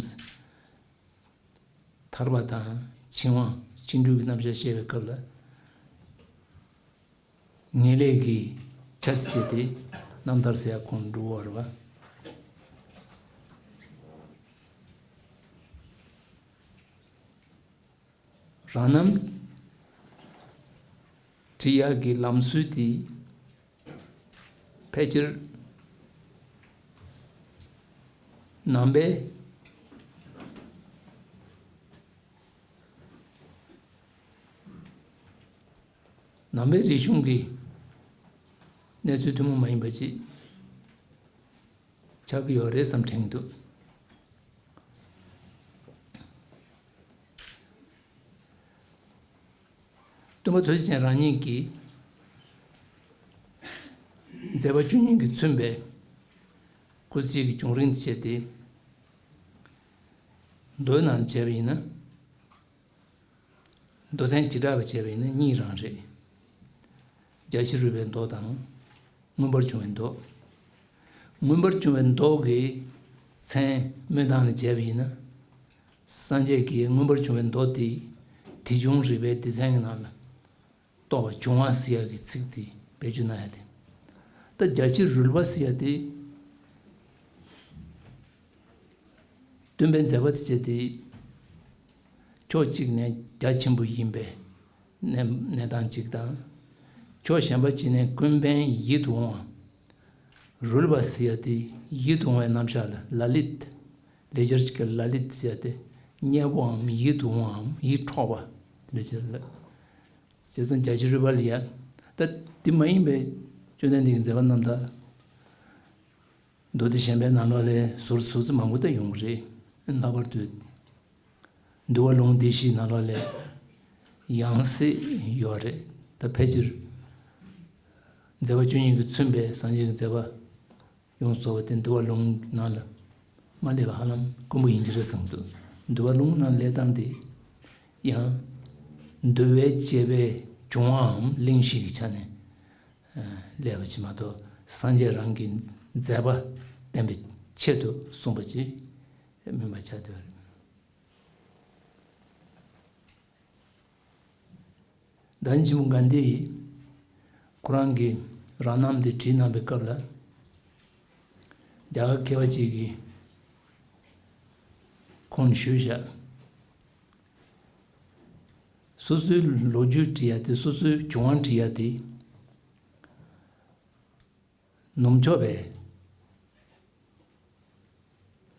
ཐར་པ་དང་བྱིན་དབང་བྱིན་དྲུག་གི་རྣམ་གཞག་བཤད་པའི་སྐབས་ལ། ངེས་ལེགས་ཀྱི་ཆ་དེ་བྱས་ཏེ་རྣམ་ཐར་ཟེར་ཡག་ཁོངས་འགྲོ་གི་ཡོད་རེད་པ། རང་རྣམ་བྲི་ཡག་གི་ལམ་སྲོལ་དེ་ཕལ་ཆེར་ནང་པའི་ནང་པའི་རིག་གཞུང་གི་གནས་ཚུལ་ཐུན་མོང་མ་ཡིན་པ་ཅིག་ཆགས་ཀྱི་ཡོད་རེད་བསམ་དྲན་གྱི་འདུག་སྟོན་པ་ཐུགས་རྗེ་ཅན་རང་ཉིད་ཀྱིས་མཛད་པ་བཅུ་གཉིས་ཀྱིས་མཚོན་པའི་སྐུ་ཚེ་གཅིག་གི་བྱུང་རིམ་བྱས་ཏེ། མདོའི་ནང་བྱས་པ་ཡིན་ན། མདོ་ཚན་བྱེ་བྲག་པ་བྱས་པ་ཡིན་ན་གཉིས་རང་རེད། རྒྱ་ཆེར་རོལ་པའི་མདོ་དང་། མངོན་པར་བྱུང་བའི་མདོ། མངོན་པར་བྱུང་བའི་མདོ་གི་མཚན་སྨོས་སྟངས་ལ་བྱས་པ་ཡིན་ན། སངས་རྒྱས་ཀྱིས་མངོན་པར་བྱུང་བའི་མདོ་དེ་དེ་བྱུང་རིག་པའི་སྡེ་ཚན་གྱི་ནང་ལ་གཏོགས་པ་བྱུང་བ་ཟེར་ཡག་གི་ཚིག་དེ་བེད་སྤྱོད་གནང་ཡ་དེ། ད་རྒྱ་ཆེར་རོལ་པ་ཟེར་ཡ་དེ། སྟོན་པའི་མཛད་པ་དེ་བྱས་ཏེ། ཕྱོགས་གཅིག་ནས་རྒྱ་ཆེན་པོ་ཡིན་པའི་གནས་གནས་སྟངས་གཅིག་དང་། ཕྱོགས་གཞན་པ་གཅིག་ནས་ཀུན་ཕན་ཡིད་དུ་འོང་བ། རོལ་པ་ཟེར་ཡ་དེ་ཡིད་དུ་འོང་བའི་རྣམ་གཞག་ལ་ལ་ལིད། ལེགས་སྦྱར་གྱི་ལ་ལིད་ཟེར་ཡ་དེ་མཉེས་པོའམ་ཡིད་དུ་འོང་བའམ་ཡིད་འཕྲོག་པ་ལ་ཟེར་ལ། བྱས་ཙང་རྒྱ་ཆེར་རོལ་པ་ལ་ཡ། ད་དེ་མ་ཡིན་པའི་བཅོམ་ལྡན་འདས་ཀྱི་མཛད་པ་རྣམ་ཐར། མདོ་སྡེ་གཞན་པའི་ནང་ལོགས་ལ་ཟུར་ཟུར་ཙམ་མང་པོ་ད་ཡོང་གི་རེད། ལྷག་པར་དུ་འདུལ་བ་ལུང་སྡེ་བཞིའི་ནང་ལོགས་ལ་ཡང་སེ་ཡོད་རེད། ད་ཕལ་ཆེར་མཛད་པ་བཅུ་གཉིས་ཀྱིས་མཚོན་པའི་སངས་རྒྱས་ཀྱི་མཛད་པ་ ཡོངས་རྫོགས་པ་དེ་འདུལ་བ་ལུང་ནང་ལ་མ་སླེབས་པ་ཧ་ལམ་དཀོན་པོ་ཡིན་གྱི་རེད་བསམ་འདུག་འདུལ་བ་ལུང་ནང་སླེབས་སྟངས་དེ་ཡང་འདུལ་བའི་དཔྱད་པའི་སྦྱོང་བའམ་གླེང་གཞི་གི་ཆ་ནས་སླེབས་པ་ཅིག་མ་གཏོགས། སངས་རྒྱས་རང་གི་མཛད་པ་བསྟན་པའི་ཆེད་དུ་གསུངས་པ་ཅིག་མིན་པ་ཆགས་བསྡད་པ་རེད། ད་ནི་ཆེན་པོ་གྷན་དྷི་ཡིས་ཁོ་རང་གི་རང་རྣམ་དེ་བྲིས་གནང་བའི་སྐབས་ལ། རྒྱ་གར་མཁས་པ་ཅིག་གིས་ཁོང་ལ་ཞུས་བཞག་སོ་སོའི་ལོ་རྒྱུས་བྲིས་ཡ་དེ། སོ་སོའི་བྱུང་བ་བྲིས་ཡ་དེ། ནུབ་ཕྱོགས་པའི་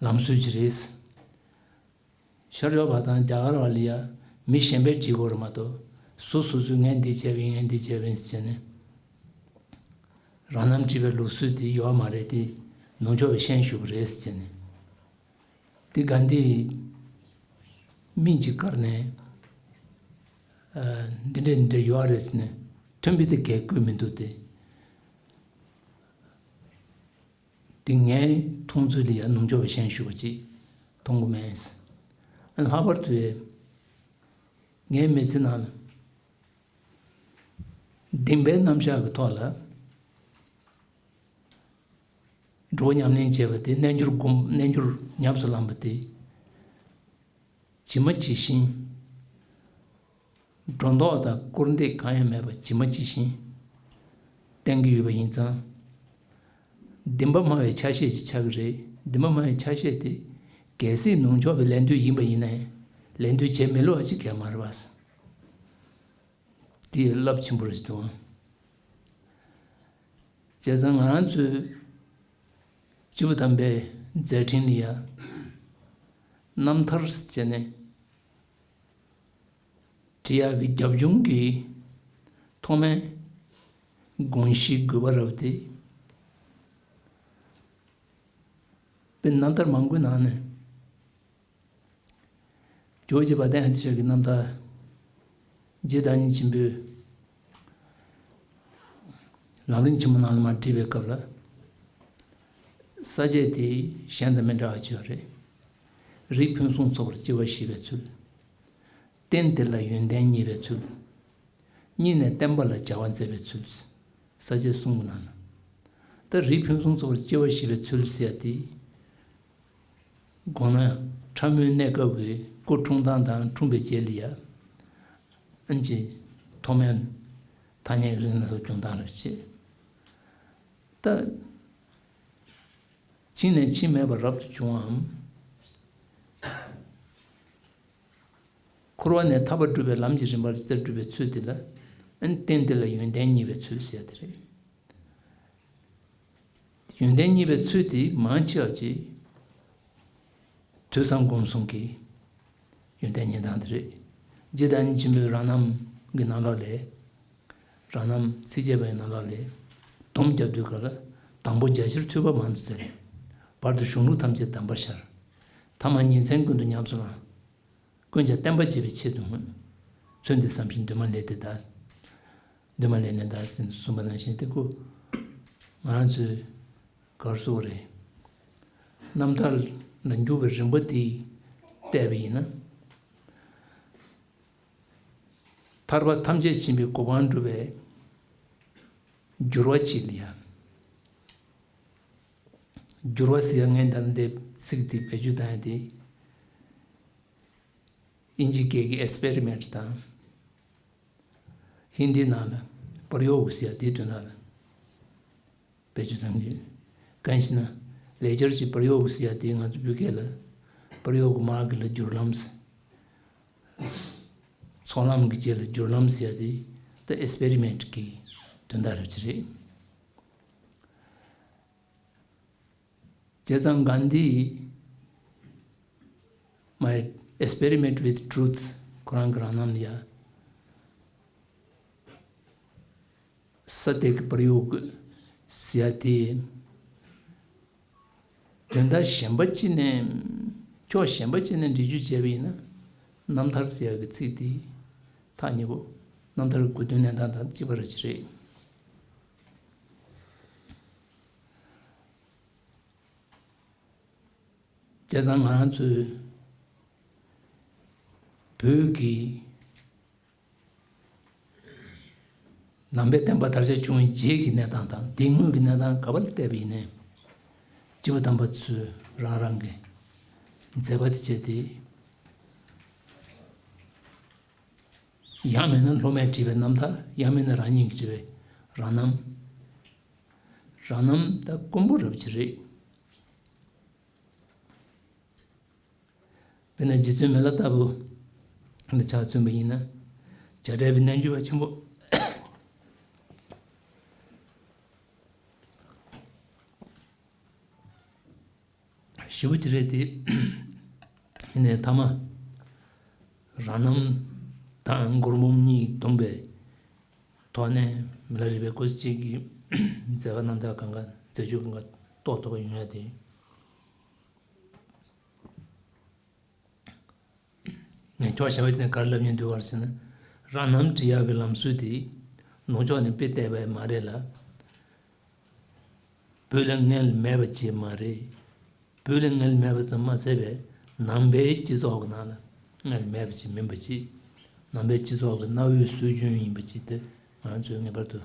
ལམ་སྲོལ་ཅིག་རེད། ཤར་ཕྱོགས་པ་དང་རྒྱ་གར་བ་ལ་ཡ་མི་གཞན་པས་བྲིས་དགོས་རེད་མ་གཏོགས། སོ་སོ་སོས་ངས་འདི་བྱས་པ་ཡིན། ངས་འདི་བྱས་པ་ཡིན་ཟེར་ནས་རང་རྣམ་བྲིས་པའི་ལུགས་སྲོལ་དེ་ཡོད་མ་རེད། དེ་ནུབ་ཕྱོགས་པས་ཤན་ཞུགས་པ་རེད་ཟེར་ནས། དེ་གྷན་དྷིས་མིང་ཅིག་བཀར་ནས། ཨ། འདི་འདྲ་འདི་འདྲ་ཡོད་རེད་ཟེར་ནས་མཐུན་པའི་དེ་གས་བཀོད་མི་འདུག་སྟེ། དེ་ངའི་མཐོང་ཚུལ་ལ་ཡང་ནུབ་ཕྱོགས་པའི་ཤན་ཞུགས་པ་ཅིག་མཐོང་གི་མེད། ཨ། ལྷག་པར་དུ་ངའི་མི་ཚེ་ནང་ལ་བདེན་པའི་རྣམ་གཞག་གི་ཐོག་ལ་འགྲོ་བ་ཉམས་ལེན་བྱས་པ་དེ། རྣལ་འབྱོར་སྒོམ། རྣལ་འབྱོར་ཉམས་སུ་བླངས་པ་དེ། ཇི་མ་ཇི་བཞིན། སྒྲོ་འདོགས་དང་སྐོར་འདེབས་གང་ཡང་མེད་པ་ཇི་མ་ཇི་བཞིན་བསྟན་གྱི་ཡོད་པ་ཡིན་ཙང་། བདེན་པ་སྨྲ་བའི་ཆ་ཤས་ཤིག་ཆགས་ཀྱི་རེད། བདེན་པ་སྨྲ་བའི་ཆ་ཤས་དེ་གལ་སྲིད་ནུབ་ཕྱོགས་པའི་ལན་ལྡོག་ཡིན་པ་ཡིན་ནའི་ལན་ལྡོག་བྱེད་མི་ལོ་བ་ཅིག་གལ་མ་རེད་པ། དེ་རླབས་ཆེན་པོ་རེད་འདུག་བྱས་ཙང་ང་རང་ཚོའི་སྤྱི་བོ་དམ་པའི་མཛད་འཕྲིན་ལ་ཡ་རྣམ་ཐར་ཟེར་ནས་བྲིས་ཡག་གི་རྒྱབ་ལྗོངས་ཀྱི་ཐོག་མའི་དགོངས་གཞི་དགོས་པ་རབ་སྟེ། དཔེར་ན་རྣམ་ཐར་མང་པོའི་ནང་ནས། ཇོ་བོ་རྗེ་དཔལ་ལྡན་ཨ་ཏི་ཤ་གི་རྣམ་ཐར་རྗེ་བདག་ཉིད་ཆེན་པོས་ལམ་རིམ་ཆེན་མོ་ནང་ལ་མར་བྲིས་པའི་སྐབས་ལ། ས་བཅད་དེ་གཞན་དང་མི་འདྲ་བ་ཅིག་ཡོད་རེད། རིགས་ཕུན་སུམ་ཚོགས་པར་སྐྱེ་བ་བཞེས་པའི་ཚུལ། རྟེན་དེ་ལ་ཡོན་ཏན་བརྙེས་པའི་ཚུལ། གཉིས་ནས་བསྟན་པ་ལ་བྱ་བ་མཛད་པའི་ཚུལ། ས་བཅད་གསུམ་གྱི་ནང་ན། ད་རིགས་ཕུན་སུམ་ཚོགས་པར་སྐྱེ་བ་བཞེས་པའི་ཚུལ་ཟེར་ཡ་དེ། དགོངས་ན་ཕྲ་མོའི་གནས་སྐབས་ཀྱི་སྐུ་འཁྲུངས་སྟངས་དང་འཁྲུངས་པའི་རྗེས་ལ་ཡ། ཨན་ཅི། ཐོག་མའི་ཐ་སྙད་ཀྱི་རིགས་སྣ་ཚོགས་བྱུང་སྟངས་རེད་བྱས། ད། ཕྱིས་ནས་ཕྱིས་མེད་པར་རབ་ཏུ་བྱུང་བའམ། འཁོར་བ་ནས་ཐར་པ་སྒྲུབ་པའི་ལམ་གྱི་རིམ་པར་ཅི་ལྟར་སྒྲུབ་པའི་ཚུལ་དེ་ལ། ཨན། རྟེན་དེ་ལ་ཡོན་ཏན་བརྙེས་པའི་ཚུལ་ཟེར་དེ་རེད། ཡོན་ཏན་བརྙེས་པའི་ཚུལ་དེ་མང་ཆེ་བ་ཅིག་ཐོས་བསམ་སྒོམ་གསུམ་གྱི་ཡོན་ཏན་བརྙེས་སྟངས་དེ་རེད། རྗེ་བདག་ཉིད་ཆེན་པོའི་རང་རྣམ་གྱི་ནང་ལོགས་ལས། རང་རྣམ་ཚིགས་བཅད་པའི་ནང་ལོགས་ལས། སྡོམ་རྒྱག་དུས་སྐབས་ལ། དང་པོ་རྒྱ་ཆེར་ཐོས་པ་མང་དུ་བཙལ། བར་དུ་གཞུང་ལུགས་ཐམས་ཅད་གདམས་པར་ཤར། ཐ་མ་ཉིན་མཚན་ཀུན་ཏུ་ཉམས་སུ་བླངས། ཀུན་ཀྱང་བསྟན་པ་རྒྱས་པའི་ཆེད་དུ་བསྔོས། ཚུལ་འདི་བསམ་ཞིང་འདུན་མ་ལས་ཏེ་གདའ། འདུན་མ་ལས་ནས་གདའ་ཟེར་གསུངས་པ་ནང་བཞིན་དེ་ཀོ། ང་རང་ཚོའི་གར་སོགས་རེད། རྣམ་ཐར་ལ་འཇུག་པའི་རིམ་པ་དེ་བལྟས་པ་ཡིན་ན། ཐར་པ་ཐམས་ཅད་མཁྱེན་པའི་གོ་འཕང་སྒྲུབ་པའི་འགྱུར་བ་ཅིག་ལ་ཡ། འགྱུར་བ་ཟེར་ཡ་ངས་ད་ལྟ་འདི་ཚིག་འདི་བེད་སྤྱོད་བཏང་ཡ་དེ། དབྱིན་ཇི་སྐད་ཀྱི་ཨེག་སི་པེ་རི་མེན་ཊི་དང་། ཧིན་དིའི་ནང་ལ་པར་ཡོག་ཟེར་ཡ་དེའི་དོན་དག་ལ་བེད་སྤྱོད་བཏང་གི་ཡོད། གང་ཞེ་ན། ལེགས་སྦྱར་གྱི་པར་ཡོག་ཟེར་ཡ་དེ་ང་ཚོ་བོད་སྐད་ལ་པར་ཡོག་གི་མ་གི་ལ་བསྒྱུར་ལམ་ཟེར། ཚོགས་ལམ་གྱི་རྗེས་ལ་བསྒྱུར་ལམ་ཟེར་ཡ་དེ་ད་ཨེག་སི་པེ་རི་མེན་ཊི་གི་དོན་དག་རེད་ཅི་རེད། བྱས་ཙང་གྷན་དྷི་ཡིས། My experiment with truth ཁོ་རང་གི་རང་རྣམ་ལ་ཡ། ས་ཏེ་གི་པར་ཡོག་ཟེར་ཡ་དེ། དོན་དག་གཞན་པ་ཅིག་ནས། ཕྱོགས་གཞན་པ་ཅིག་ནས་འགྲེལ་བརྗོད་བྱས་པ་ཡིན་ན། རྣམ་ཐར་ཟེར་ཡ་གི་ཚིག་དེ་ཐག་ཉེ་པོ། རྣམ་ཐར་གྱི་དགོས་དོན་གནས་སྟངས་དང་གཅིག་པ་རེད་ཅི་རེད། བྱས་ཙང་ང་རང་ཚོའི་བོད་ཀྱི་ནང་པའི་བསྟན་པ་དར་ཁྱབ་བྱུང་བའི་རྗེས་ཀྱི་གནས་སྟངས་དང་དེའི་སྔོན་གྱི་གནས་སྟངས་ག་པར་བལྟས་པ་ཡིན་ནའི། སྐྱེས་བུ་དམ་པ་ཚོས་རང་རང་གི་མཛད་པ་དེ་བྱས་ཏེ། ཡང་མིན་ན་སློབ་མས་བྲིས་པའི་རྣམ་ཐར། ཡང་མིན་ན་རང་ཉིད་ཀྱིས་བྲིས་པའི་རང་རྣམ། རང་རྣམ་ད་དཀོན་པོ་རབ་ཅིག་རེད། དཔེར་ན་རྗེ་བཙུན་མི་ལ་ལྟ་བུ་འདི་ཆ་མཚོན་པ་ཡིན་ན། བྱ་བྲལ་བའི་རྣལ་འབྱོར་པ་ཆེན་པོ་ཞེ་པོ་ཅིག་རེད་དེ། ཡིན་ནའི་མཐའ་མ་རང་རྣམ་དང་མགུར་འབུམ་གཉིས་བསྡོམས་པའི་ཐོག་ནས་མི་ལ་རས་པའི་སྐུ་ཚེ་གཅིག་གི་མཛད་པ་རྣམ་ཐར་གང་ག་མཛད་སྤྱོད་གང་ག་རྟོགས་ཐུབ་པ་ཡོང་ཡ་དེ། ངས་ཁྱོག་བྱ་བ་ཞིག་ནས་ག་རེ་ལབ་སྙིང་འདོད་པ་རེད་ཟེར་ན། རང་རྣམ་འབྲི་ཡག་གི་ལམ་སྲོལ་དེ་ནུབ་ཕྱོགས་ནས་དཔེ་བལྟས་པ་མ་རེད་ལ། བོད་ལ་སྔོན་ལ་མེད་པ་ཅིག་མ་རེད། བོད་ལ་སྔོན་ལ་མེད་པ་ཙམ་མ་ཟད་པའི་ནང་པའི་སྤྱི་ཚོགས་ཀྱི་ནང་ལ་སྔོན་ལ་མེད་པ་ཅིག་མིན་པ་ཅིག་ནང་པའི་སྤྱི་ཚོགས་ཀྱི་གནའ་བོའི་སྲོལ་རྒྱུན་ཡིན་པ་ཅིག་དེ་ང་ཚོས་ངེས་པར་དུ་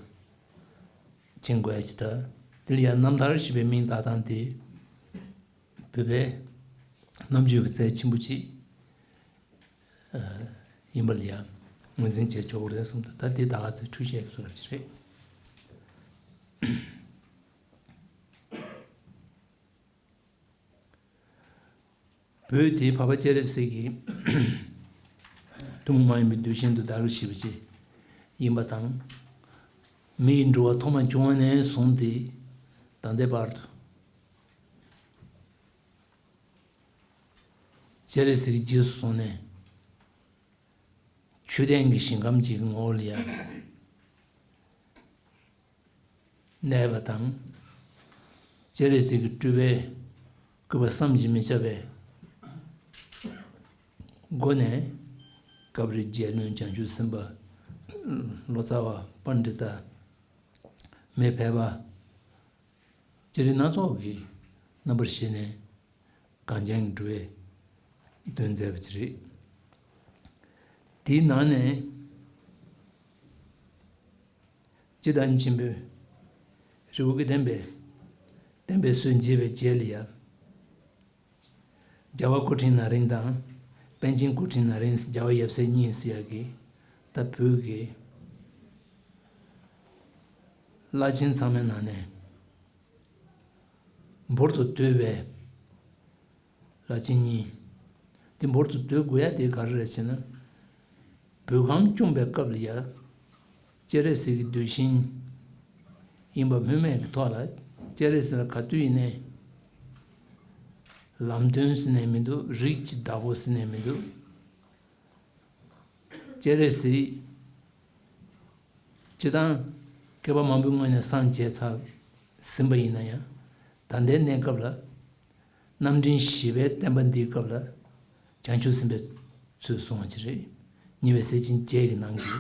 མཁྱེན་དགོས་ཡ་ཅིག་དང་། དེ་ལ་ཡང་རྣམ་ཐར་ཞེས་པའི་མིང་བཏགས་སྟངས་དེ། བོད་པའི་རྣམ་དཔྱོད་ཀྱི་རྩལ་ཆེན་པོ་ཅིག་ཡིན་པ་ལ་ཡང་ངོས་འཛིན་བྱས་ཆོག་གི་རེད་བསམ་འདུག་ད་འདི་ད་ག་ཚོད་འཁྲུལ་བཤད་ཀྱི་བཟོ་འདྲ་ཅིག་རེད། བོད་དེ་འཕགས་པ་སྤྱན་རས་གཟིགས་ཀྱི་ཐུན་མོང་མ་ཡིན་པའི་གདུལ་ཞིང་དུ་བདག་གིར་བཞེས་པ་ཅིག་ཡིན་པ་དང་། མི་ཡི་འགྲོ་བ་ཐོག་མ་བྱུང་བ་ནས་བཟུང་སྟེ་ད་ལྟའི་བར་དུ། སྤྱན་རས་གཟིགས་ཀྱི་རྗེས་སུ་བཟུང་ནས་ཆོས་ལྡན་གྱི་ཞིང་ཁམས་ཅིག་གི་ངོ་བོ་ལ་ཡང་གནས་པ་དང་། སྤྱན་རས་གཟིགས་ཀྱི་སྤྲུལ་པའི་སྐུ་པར་བསམ་གྱིས་མི་ཁྱབ་པའི་སྒོ་ནས་སྐབས་རེ་རྒྱལ་བློན་བྱང་ཆུབ་སེམས་དཔའ། ལོ་ཙཱ་བ་པཎྜི་ཏ། མི་ཕལ་པ། ཅི་རིགས་སྣ་ཚོགས་ཀྱི་རྣམ་པར་བཞེངས་ནས་གངས་ཅན་གྱི་འགྲོ་བའི་དོན་མཛད་པ་ཅིག་རེད། དེའི་ནང་ནས་སྤྱིར་བསྟན་ཆེན་པོའི་རི་བོ་དགེ་ལྡན་པའི་བསྟན་པའི་སྲོལ་འབྱེད་པའི་རྗེས་ལ་ཡང་། རྒྱལ་བ་སྐུ་ཕྲེང་ན་རིམ་དང་། པཎ་ཆེན་སྐུ་ཕྲེང་ན་རིམ། རྒྱལ་བ་ཡབ་སྲས་གཉིས་ཟེར་ཡག་གི་ད་བོད་ཀྱི་བླ་ཆེན་ཚང་མའི་ནང་ནས་འབུར་དུ་བསྟོད་པའི་བླ་ཆེན་གཉིས། དེ་འབུར་དུ་བསྟོད་དགོས་ཡ་དེ་ག་རེ་རེད་ཟེར་ན། བོད་ཁམས་སྐྱོང་བའི་སྐབས་ལ་ཡ། སྤྱན་རས་གཟིགས་ཀྱི་གདུལ་ཞིང་ཡིན་པ་སྨོས་མེད་ཀྱི་ཐོག་ལ། སྤྱན་རས་གཟིགས་ལ་ག་དུས་ཡིན་ནའི་ལམ་སྟོན་ཟེར་ནའི་མི་འདུག་རིགས་ཀྱི་བདག་པོ་ཟེར་ནའི་མི་འདུག་སྤྱན་རས་གཟིགས་སྤྱིར་བཏང་བསྐལ་པ་མང་པོའི་སྔོན་ནས་སངས་རྒྱས་ཚར་ཟིན་པ་ཡིན་ན་ཡང་། ད་ལྟའི་གནས་སྐབས་ལ་རྣམ་འདྲེན་བཞི་པའི་བསྟན་པ་འདིའི་སྐབས་ལ་བྱང་ཆུབ་སེམས་དཔའི་ཚུལ་བཟུང་བ་ཅིག་རེད། ཉེ་བའི་སྲས་ཆེན་བརྒྱད་ཀྱི་ནང་གི་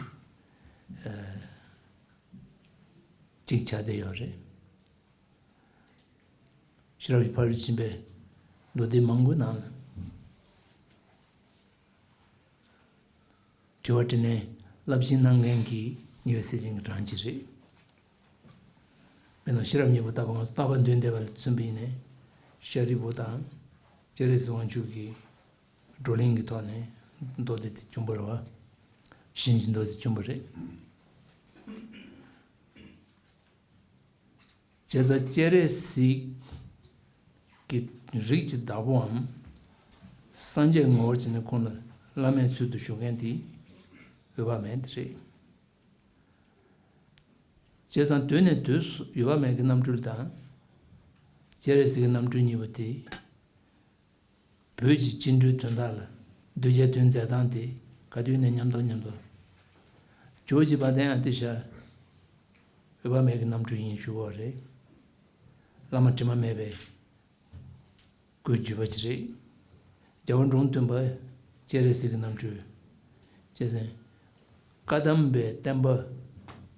གཅིག་ཆགས་བསྡད་ཡོད་རེད། ཤེས་རབ་ཀྱི་ཕ་རོལ་ཕྱིན་པའི་མདོ་སྡེ་མང་པོའི་ནང་ལ། དྲི་བ་དྲིས་ལན་རླབས་ཆེན་གནང་མཁན་གྱི་ཉེ་བའི་སྲས་ཆེན་གྱི་གྲངས་ཅིག་རེད། དཔེར་ན་ཤེས་རབ་སྙིང་པོ་ལྟ་བུ་ང་ཚོ་རྟག་པར་འདོན་བསྡད་པ་ལ་མཚོན་པ་ཡིན་ནའི། ཤཱ་རིའི་བུ་དང་། སྤྱན་རས་གཟིགས་དབང་ཕྱུག་གི་བགྲོ་གླེང་གི་ཐོག་ནས་མདོ་སྡེ་དེ་བྱུང་བ་རེད་བ། གཤིན་རྗེའི་མདོ་སྡེ་བྱུང་བ་རེད། བྱས་ཙང་སྤྱན་རས་གཟིགས་ཀྱི་རིགས་ཀྱི་བདག་པོའམ། སངས་རྒྱས་ངོ་བོར་བྱས་ནས་ཁོང་ལ་བླ་མའི་ཚུལ་དུ་བཞུགས་མཁན་དེ་འོད་དཔག་མེད་དེ་རེད། བྱས་ཙང་དུས་ནས་དུས་སུ་འོད་དཔག་མེད་ཀྱི་རྣམ་སྤྲུལ་དང་། སྤྱན་རས་གཟིགས་ཀྱི་རྣམ་སྤྲུལ་གཉིས་པོ་དེ། བོད་ཀྱི་སྤྱི་འགྲོའི་དོན་དག་ལ་གདུལ་བྱའི་དོན་མཛད་སྟངས་དེ་ག་དུས་ནས་མཉམ་དུ་མཉམ་དུ། ཇོ་བོ་རྗེ་དཔལ་ལྡན་ཨ་ཏི་ཤ་འོད་དཔག་མེད་ཀྱི་རྣམ་སྤྲུལ་ཡིན་ཞུ་བ་རེད། བླ་མ་དྲི་མ་མེད་པའི་སྐུའི་བརྒྱུད་པ་ཅིག་རེད། རྒྱལ་བ་འབྲོམ་སྟོན་པ་སྤྱན་རས་གཟིགས་ཀྱི་རྣམ་སྤྲུལ། བྱས་ཙང་། བཀའ་གདམས་པའི་བསྟན་པ་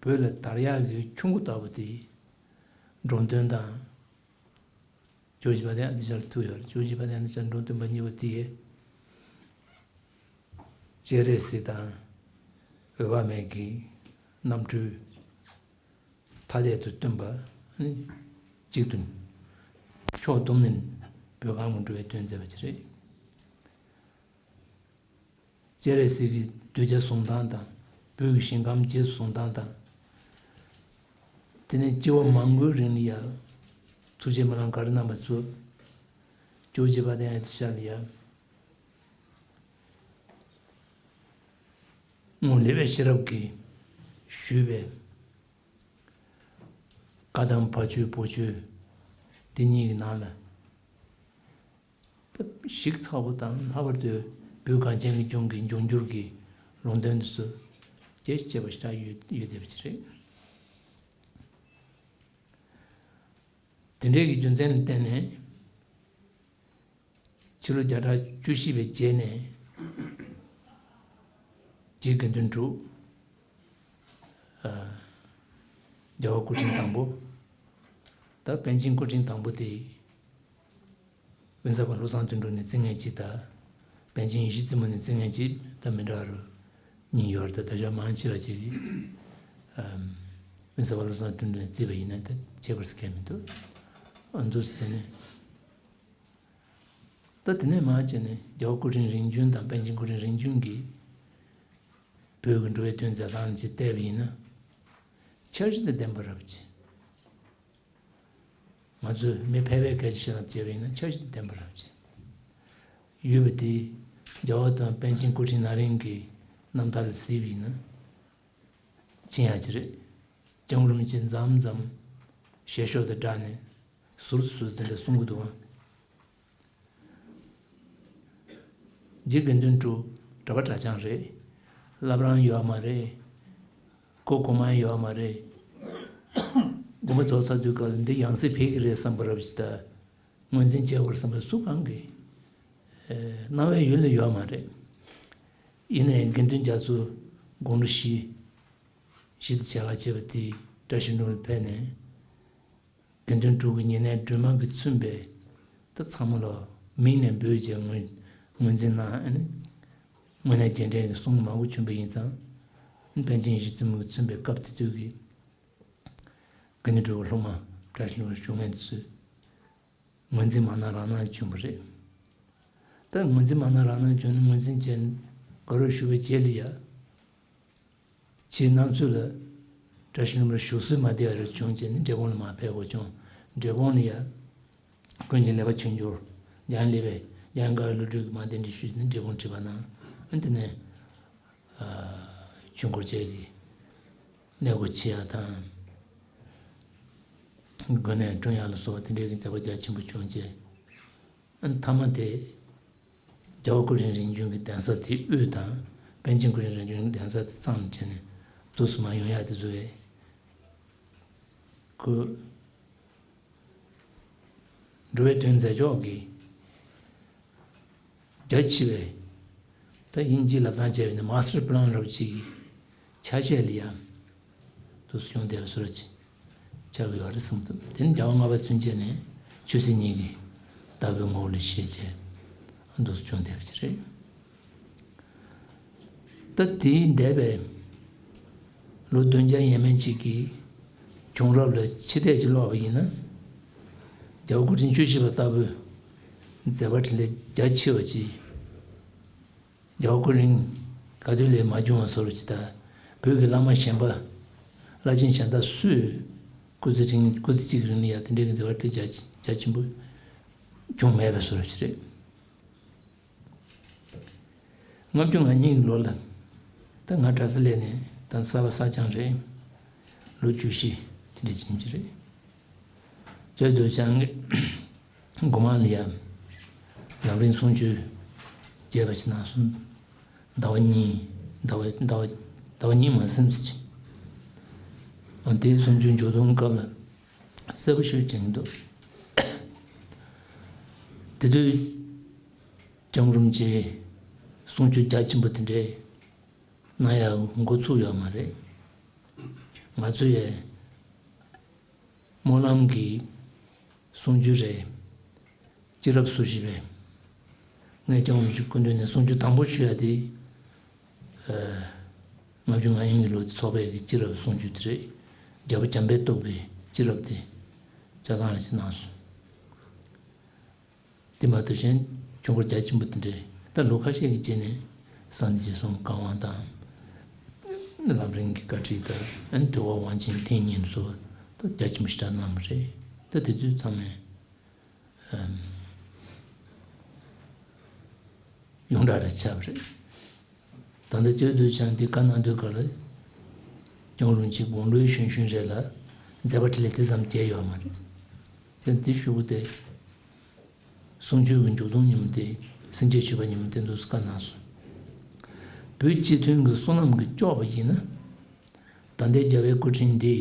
བོད་ལ་དར་ཡག་གི་ཆུ་འགོ་ལྟ་བུ་དེ། འབྲོམ་སྟོན་དང་། ཇོ་བོ་རྗེ་དཔལ་ལྡན་ཨ་ཏི་ཤ་ལ་ཐུག་ཡོད་རེད། ཇོ་བོ་རྗེ་དཔལ་ལྡན་ཨ་ཏི་ཤ་འབྲོམ་སྟོན་པ་གཉིས་པོ་དེ་ཡས། སྤྱན་རས་གཟིགས་དང་འོད་དཔག་མེད་ཀྱི་རྣམ་སྤྲུལ་ཐ་དད་དུ་སྟོན་པ་ནི་གཅིག་ཏུ་ཕྱོགས་བསྡོམས་ནས་བོད་གང་གི་འགྲོ་བའི་དོན་མཛད་པ་ཅིག་རེད། སྤྱན་རས་གཟིགས་ཀྱི་གདུལ་བྱ་བཟུང་སྟངས་དང་། བོད་ཀྱི་ཞིང་ཁམས་རྗེས་སུ་བཟུང་སྟངས་དང་། དེ་ནས་སྐྱེ་བ་མང་པོའི་རིང་ལ་ཡང་ཐུགས་རྗེ་སྨོན་ལམ་ག་རེ་གནང་བ་ཚོ། ཇོ་བོ་རྗེ་དཔལ་ལྡན་ཨ་ཏི་ཤ་ལ་ཡང་སྔོན་ལེགས་པའི་ཤེས་རབ་ཀྱིས་ཞུས་པའི་བཀའ་གདམས་ཕ་ཆོས་བུ་ཆོས་འདི་གཉིས་ཀྱི་ནང་ལ། ད་ཞིབ་ཚགས་པོ་དང་། ལྷག་པར་དུ་བོད་གངས་ཅན་གྱི་ལྗོངས་ཀྱི་འབྱུང་འགྱུར་གྱི་ལུང་བསྟན་དེ་ཚོ་རྒྱས་ཤིང་རྒྱས་པ་ཞེ་དྲག་ཡོད་ཡོད་བསྡད་པ་ཅིག་རེད། དེ་འདྲའི་གི་རྒྱུ་མཚན་ལ་བརྟེན་ནས། ཕྱི་ལོ་བརྒྱ་ཕྲག་བཅུ་བཞི་པའི་རྗེས་ནས་རྗེ་དགེ་འདུན་གྲུབ། ཨ། རྒྱལ་བ་སྐུ་ཕྲེང་དང་པོ། ད་པཎ་ཆེན་སྐུ་ཕྲེང་དང་པོ་དེ། དབེན་ས་པ་བློ་བཟང་དོན་གྲུབ་ནས་བརྩི་མཁན་གཅིག་དང་། པཎ་ཆེན་ཡེ་ཤེས་རྩེ་མོ་ནས་བརྩི་མཁན་གཅིག་ད་མི་འདྲ་བ་རུ་གཉིས་ཡོད་རེད། ད་ད་ཆ་མང་ཆེ་བ་ཅིག་གིས། ཨམ། དབེན་ས་པ་བློ་བཟང་དོན་གྲུབ་ནས་བརྩིས་པ་ཡིན་ན་ད་ཁྱད་པར་ཟེར་མཁན་མི་འདུག། ཨ། འདུག་ཟེར་ནས། ད་དེ་ནས་མར་བྱས་ནས་རྒྱལ་བ་སྐུ་ཕྲེང་རིམ་བྱོན་དང་པཎ་ཆེན་སྐུ་ཕྲེང་རིམ་བྱོན་གྱིས་བོད་ཀྱི་འགྲོ་བའི་དོན་མཛད་སྟངས་ཅིག་བལྟས་པ་ཡིན་ན། འཆར་གཞི་དང་ལྡན་པ་རབ་ཅིག། ང་ཚོས་མི་ཕལ་པའི་སྐད་ཆ་བཤད་ན་བྱས་པ་ཡིན་ན་འཆར་གཞི་དང་ལྡན་པ་རབ་ཅིག་ཡོད་པ་དེ། རྒྱལ་བ་དང་པཎ་ཆེན་སྐུ་ཕྲེང་ན་རིམ་གྱི་རྣམ་ཐར་ལ་གཟིགས་པ་ཡིན་ན། ཅི་ཡང་ཅི་རེད། སྐྱབས་མགོན་རིན་པོ་ཆེ་མཚམས་མཚམས་ཞལ་ཤོག་དང་སྦྲགས་ནས་ཟུར་དུ་ཟུར་དུ་འདི་འདྲ་གསུང་གི་འདུག་ཨང་། རྗེ་དགེ་འདུན་གྲུབ་གྲྭ་པ་གྲྭ་རྐྱང་རེད། བླ་བྲང་ཡོད་མ་རེད། སྒོ་གོང་མ་ཡོད་མ་རེད། དགོན་པ་རྫོགས་ཚར་དུས་སྐབས་ལ་འདི་ཡང་སྲིད་ཕེབས་ཀྱི་རེད་བསམ་པ་རབ་ཅིག་དང་། ངོས་འཛིན་བྱེད་དགོས་བསམ་པ་སུ་གང་གི་ཨེ། སྣང་བའི་ཡུལ་ལ་ཡོད་མ་རེད། ཡིན་ནའི་དགེ་འདུན་རྒྱ་མཚོ་དགུང་ལོ་བཞི། བཞི་དང་ཕྱེད་ཀ་བྱས་པ་དེ་བཀྲ་ཤིས་ལྷུན་པོར་ཕེབས་ནས། དགེ་འདུན་གྲུབ་ཀྱི་ཉེ་གནས་སྒྲོལ་མ་གིས་མཚོན་པའི་ད་ཚང་མ་ལ་མིང་ནས་འབོད་བྱས་ངོས་ངོས་འཛིན་གནང་། ཨ་ནི་དངོས་གནས་རྗེས་དྲན་གྱི་གསུང་མང་པོ་བྱུང་པ་ཡིན་ཙང་། པཎ་ཆེན་ཡེ་ཤེས་རྩེ་མོ་གིས་མཚོན་པའི་སྐབས་དེ་དུས་ཀྱི་དགེ་འདུན་གྲུབ་ཀྱི་སློབ་མ་བཀྲ་ཤིས་ལྷུན་པོར་བཞུགས་མཁན་དེ་ཚོས་ངོས་འཛིན་མ་གནང་རང་གནང་བྱུང་བ་རེད། ད་ངོས་འཛིན་མ་གནང་རང་གནང་བྱུང་ན་ངོས་འཛིན་བྱས་དགའ་རབ་ཞུ་བའི་རྗེས་ལ་ཡ། ཕྱིའི་སྣང་ཚུལ་ལ་བཀྲ་ཤིས་ལྷུན་པོར་བཞུགས་སྲོལ་མ་བསྡད་པ་རེ་བྱུང་བྱས་ནས་འབྲས་སྤུངས་ལ་མར་ཕེབས་དགོས་བྱུང་། འབྲས་སྤུངས་ལ་ཡ་ཀུན་མཁྱེན་ལེགས་པ་ཆོས་འབྱོར། འཇམ་དབྱངས་ལེགས་པས། འཇམ་དབྱངས་དགའ་བའི་བློ་གྲོས་ཀྱིས་མར་གདན་འདྲེན་ཞུས་ནས་འབྲས་སྤུངས་ཁྲིད་པ་གནང་། ཨ། དེ་ནས་ཨ། ཆོས་འཁོར་བཅས་ཀྱི་གནས་སྒོ་ཕྱེ་ཡག་དང་། དགོན་གནས་བསྐྲུན་ཡག་ལ་སོགས་པ་དེ་འདྲའི་གི་མཛད་པ་རྒྱ་ཆེན་པོ་བྱུང་རྗེས། ཨ། མཐའ་མ་དེ་རྒྱལ་བ་སྐུ་ཕྲེང་རིམ་བྱོན་གྱི་གདན་ས་དེ་དབུས་དང་། པཎ་ཆེན་སྐུ་ཕྲེང་རིམ་བྱོན་གྱི་གདན་ས་དེ་གཙང་ལ་བྱས་ནས་འདུག་སེ་མར་ཡོང་ཡག་དེ་ཚོ་རེད། ཁོ། འགྲོ་བའི་དོན་མཛད་ཕྱོགས་ཀྱི་རྒྱ་ཆེ་བའི། ད་དབྱིན་ཇིའི་ལབ་སྟངས་བྱས་པ་ཡིན་ན་མཱ་སི་ཊར་པི་ལན་རབ་ཅིག་གི་ཆ་ཤས་ལ་ཡང་འདུག་སེ་བྱུང་བསྡད་པའི་བཟོ་འདྲ་ཅིག་ཆགས་ཀྱི་ཡོད་རེད་བསམ་འདུག། དེ་ནི་རྒྱལ་བ་ལྔ་པ་ཚུན་ཆད་ནས་ཆོས་སྲིད་གཉིས་ཀྱི་ལྟ་བའི་ངོ་བོ་ལ་བཞེས་བྱས་འདུག་སེ་བྱུང་བསྡད་པ་ཅིག་རེད། ད་དེའི་འདས་པའི་ལོ་བདུན་བརྒྱ་ཡས་མས་ཅིག་གི་བྱུང་རབས་ལ་ཕྱི་བལྟས་ཅིག་ཀློག་པ་ཡིན་ན། རྒྱལ་བ་སྐུ་ཕྲེང་བཅུ་བཞི་པ་ལྟ་བུའི་མཛད་པ་འཕྲིན་ལས་རྒྱ་ཆེ་བ་ཅིག། རྒྱལ་བ་སྐུ་ཕྲེང་ག་དུས་ལས་མ་བྱུང་བ་བཟོ་འདྲ་ཅིག་དང་། བོད་ཀྱི་བླ་མ་གཞན་པ་བླ་ཆེན་གཞན་དག་སུས་སྐུ་ཚེ་རིང་། སྐུ་ཚེ་གཅིག་གི་རིང་ལ་ཡང་དེ་འདྲའི་གི་མཛད་པ་འཕྲིན་རྒྱ་རྒྱ་ཆེན་པོ་བྱུང་མེད་པའི་བཟོ་འདྲ་ཅིག་རེད། ལྔ་བཅུ་ང་གཉིས་ཀྱི་ལོ་ལ། ད་ང་གྲྭ་ས་སླེབས་ནས་ད་གསར་པ་གསར་རྐྱང་རེད། ལོ་བཅུ་བཞི་དེ་འདྲ་ཕྱིན་གྱི་རེད། རྗེ་རྡོ་རྗེ་འཆང་གིས་སྒོ་མང་ལ་ཡ་ལམ་རིམ་གསུང་ཆོས་རྒྱས་པ་ཞིག་གནང་སོང་། ཟླ་བ་གཉིས། ཟླ་བ་ཟླ་བ་ཟླ་བ་གཉིས་མ་ཟིན་ཙམ་ཅིག། འོ་དེའི་གསུང་ཆོས་མཇུག་བསྡོམས་སྐབས་ལ་གསལ་པོ་ཞིག་དྲན་གྱི་འདུག། དེ་དུས་སྐྱབས་མགོན་རིན་པོ་ཆེའི་གསུང་ཆོས་རྒྱ་ཆེན་པོ་དེ་འདྲའི་གནང་ཡག་འགོ་ཚུགས་ཡོད་མ་རེད། ང་ཚོ་ཡས་སྨོན་ལམ་གྱི་གསུང་ཆོས་རེད། སྤྱི་རབས་སུ་བཞི་པས། ངས་སྐྱབས་མགོན་རིན་པོ་ཆེའི་སྐུ་མདུན་ནས་གསུང་ཆོས་དང་པོ་ཞུ་ཡ་དེ། ལྔ་བཅུ་ང་གཉིས་ལོའི་ཚོགས་པའི་གི་སྤྱི་རབས་གསུང་ཆོས་དེ་རེད། རྒྱལ་པོ་བྱམས་པའི་སྟོབས་ཀྱི་སྤྱི་རབས་དེ་བཅའ་སྟངས་རེ་ཞིག་གནང་སོང་། དེ་མ་གཏོགས་གཞན་ཆོས་འཁོར་རྒྱ་ཆེན་པོ་དེ་འདྲས་ད་ལོ་ཁ་ཤས་ཀྱི་རྗེས་ནས་གསང་བདེ་རྗེ་ཟུང་བཀའ་དབང་དང་། ལམ་རིམ་གྱི་བཀའ་ཁྲིད་དང་། འདུལ་བ་དབང་ཆེན་ཐེངས་གཉིས་སོགས་ད་རྒྱ་ཆེན་པོ་ཞེ་དྲག་གནང་བ་རེད། ད་དེ་དུས་ཚང་མས་ཡོངས་གྲགས་རེ་ཆགས་པ་རེད། ད་ལྟ་སྤྱིར་དུ་ཀྱང་འདི་བཀའ་གནང་དུས་སྐབས་ལ་སྐྱབས་མགོན་རིན་པོ་ཆེ་དགུང་ལོའི་གཞོན་གཞོན་རེད་ལ། མཛད་པ་འཕྲིན་ལས་དེ་ཙམ་རྒྱས་ཡོད་མ་རེད། དེ་འདི་ཞུ་གི་དེ། གསུང་ཆོས་ཀྱི་མཇུག་སྡོམ་ཉིན་མོ་དེ། སེང་ཆེན་ཞུས་པ་ཉིན་མོ་དེ་འདུག་སེ་བཀའ་གནང་སོང་། བོད་སྤྱི་མཐུན་གྱི་བསོད་ནམས་ཀྱིས་ལྕོགས་པ་ཡིན་ན། ད་ལྟའི་རྒྱལ་བའི་སྐུ་ཕྲེང་འདི།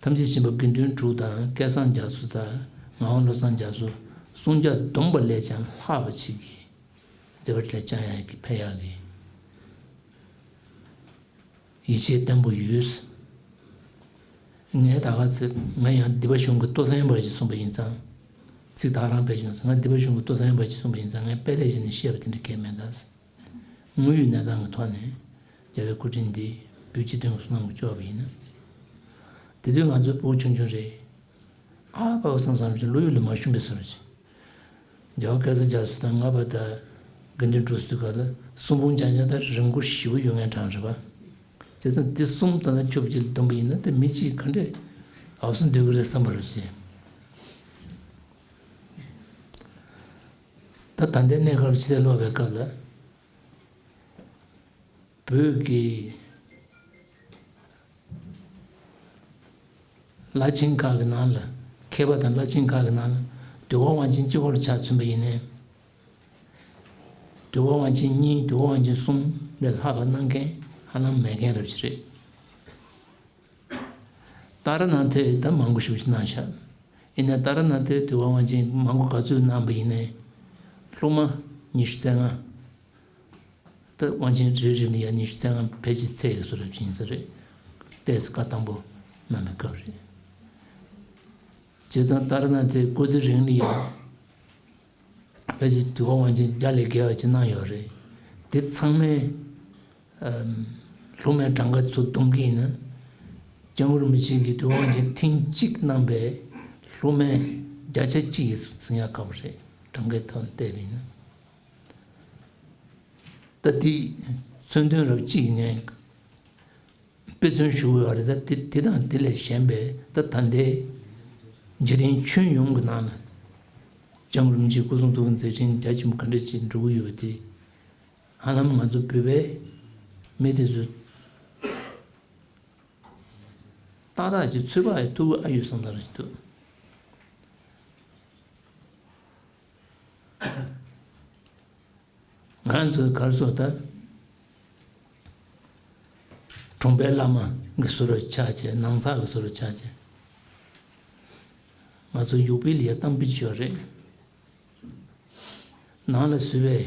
ཐམས་ཅད་མཁྱེན་པ་དགེ་འདུན་དྲུག་དང་སྐལ་བཟང་རྒྱ་མཚོ་དང་ངག་དབང་བློ་བཟང་རྒྱ་མཚོ་གསུང་བརྒྱ་བསྡོམས་པ་ལས་ཀྱང་ལྷག་པ་ཅིག་གིས་མཛད་པ་འཕྲིན་ལས་བསྐྱང་ཡག་གི་ཕན་ཡག་གི་ཡིད་ཆེས་བརྟན་པོ་ཡོད། ངས་ད་ག་ཚོད་ང་ཡང་སྡིག་པ་གཞུང་གི་ལྟོ་ཟན་པ་ཞིག་གསུངས་པ་ཡིན་ཙང་། ཚིག་ཐག་རང་སྤེལ་བཞིན་ང་སྡིག་པ་གཞུང་གི་ལྟོ་ཟན་པ་ཞིག་གསུངས་པ་ཡིན་ཙང་ངས་དཔེ་ལས་གཞི་ནས་བཤད་པ་དེ་འདྲ་གལ་མེད་ད། དངོས་ཡོད་གནས་སྟངས་ཀྱི་ཐོག་ནས་རྒྱལ་བའི་སྐུ་ཕྲེང་འདི་བོད་སྤྱི་དོན་གྱི་བསོད་ནམས་ཀྱིས་ལྕོགས་པ་ཡིན་ན། དེ་དུས་ང་ཚོ་ཕྲུ་གུ་ཆུང་ཆུང་རེད། ཨ་ཕ་བསམ་བསམ་ཅིག་བློ་ཡུལ་ལ་མ་ཞུམ་པའི་བཟོ་འདྲ་ཅིག་རྒྱལ་བ་སྐལ་བཟང་རྒྱ་མཚོ་དང་ང་ཕ་དང་དགེ་འདུན་གྲུབ་ཚོའི་སྐབས་ལ་གསུང་འབུམ་རྐྱང་རྐྱང་དང་རིང་པོ་ཞེ་པོ་ཡོད་མཁན་གྲས་རེད་པ། བྱས་ཙང་འདི་གསུམ་དང་ཆུ་བོ་གཅིག་ལ་བསྡོམས་པ་ཡིན་ན་དེ་མི་གཅིག་ག་འདྲས་འོབས་སུ་འདོད་ཀྱི་རེད་བསམ་པ་རེད་བྱས། ད་ད་ལྟའི་གནས་སྐབས་ཕྱི་ལ་ལོག་པའི་སྐབས་ལ། བོད་ཀྱི་བླ་ཆེན་ཁག་གི་ནང་ལ། མཁས་པ་དང་བླ་ཆེན་ཁག་གི་ནང་ལ་འདུལ་བ་དབང་ཆེན་གཅིག་པོར་ཆ་མཚོན་པ་ཡིན་ནའི། འདུལ་བ་དབང་ཆེན་གཉིས། འདུལ་བ་དབང་ཆེན་གསུམ་ལས་ལྷག་པ་གནང་མཁན་ཧ་ལམ་མེད་མཁན་རབ་ཅིག་རེད། ཏཱ་ར་ནཱ་ཐས་ད་མང་པོ་ཞེ་པོ་ཅིག་གནང་ཤག་ཡིན་ནའི་ཏཱ་ར་ནཱ་ཐས་འདུལ་བ་དབང་ཆེན་མང་པོ་ག་ཚོད་གནང་པ་ཡིན་ནའི། སློབ་མ་ཉི་ཤུ་རྩ་ལྔ། ད་དབང་ཆེན་རེ་རེ་ནས་ཡང་ཉི་ཤུ་རྩ་ལྔ་ཕལ་ཆེར་ཚད་ཀྱི་བཟོ་འདྲ་ཅིག་ཡིན་ས་རེད། ཏོག་ཙམ་བཀའ་དམ་པོ་གནང་བའི་སྐབས་རེད། བྱས་ཙང་ཏཱ་ར་ནཱ་ཐའི་སྐུ་ཚེ་རིང་ལ་ཡང་ཕལ་ཆེར་འདུལ་བ་དབང་ཆེན་བརྒྱ་ལས་བརྒལ་བ་ཅིག་གནང་ཡོད་རེད། དེ་ཚང་མས་ཨམ། སློབ་མའི་གྲངས་ཀ་ཚོ་བསྡོམས་ཀྱི་ཡིན་ན། སྐྱབས་མགོན་རིན་པོ་ཆེ་གིས་འདུལ་བ་དབང་ཆེན་ཐེངས་གཅིག་གནང་པའི་སློབ་མའི་བརྒྱ་ཆ་གཅིག་ཡིན་ཟེར་ཡག་ཁག་པོ་རེད། གྲངས་ཀའི་ཐོག་ནས་བལྟས་པ་ཡིན་ན། ད་དེ་མཚོན་དོན་རབ་གཅིག་ངས་དཔེ་མཚོན་ཞུ་དགོས་པ་རེད། ད་དེ་དེ་དང་དེ་ལས་གཞན་པའི་ད་ད་ལྟའི་འཇིག་རྟེན་ཁྱོན་ཡོངས་ཀྱི་ནང་ན་སྐྱབས་མགོན་རིན་པོ་ཆེའི་སྐུ་གསུང་ཐུགས་ཀྱི་མཛད་འཕྲིན་རྒྱ་ཆེན་པོ་ག་འདྲ་ཅིག་འགྲོ་གི་ཡོད་པ་དེ། ཧ་ལམ་ང་ཚོ་བོད་པའི་མི་དེ་ཚོས་ཏག་ཏག་ཅིག་ཚོད་དཔག་ཡེད་ཐུབ་ཀྱི་ཨ་ཡོད་བསམ་ས་རེད་འདུག་ང་ཚོ་ག་རེ་ཟེར་ད། གྲོང་པའི་བླ་མ་གི་བཟོ་འདྲ་ཆགས་བྱས། ནང་ཚགས་ཀྱི་བཟོ་འདྲ་ཆགས་བྱས། ང་ཚོ་ཡུག་པའི་ལ་ཡ་གཏམ་དཔེ་ཅིག་ཡོད་རེད། ནང་ལ་བཟོས་པའི་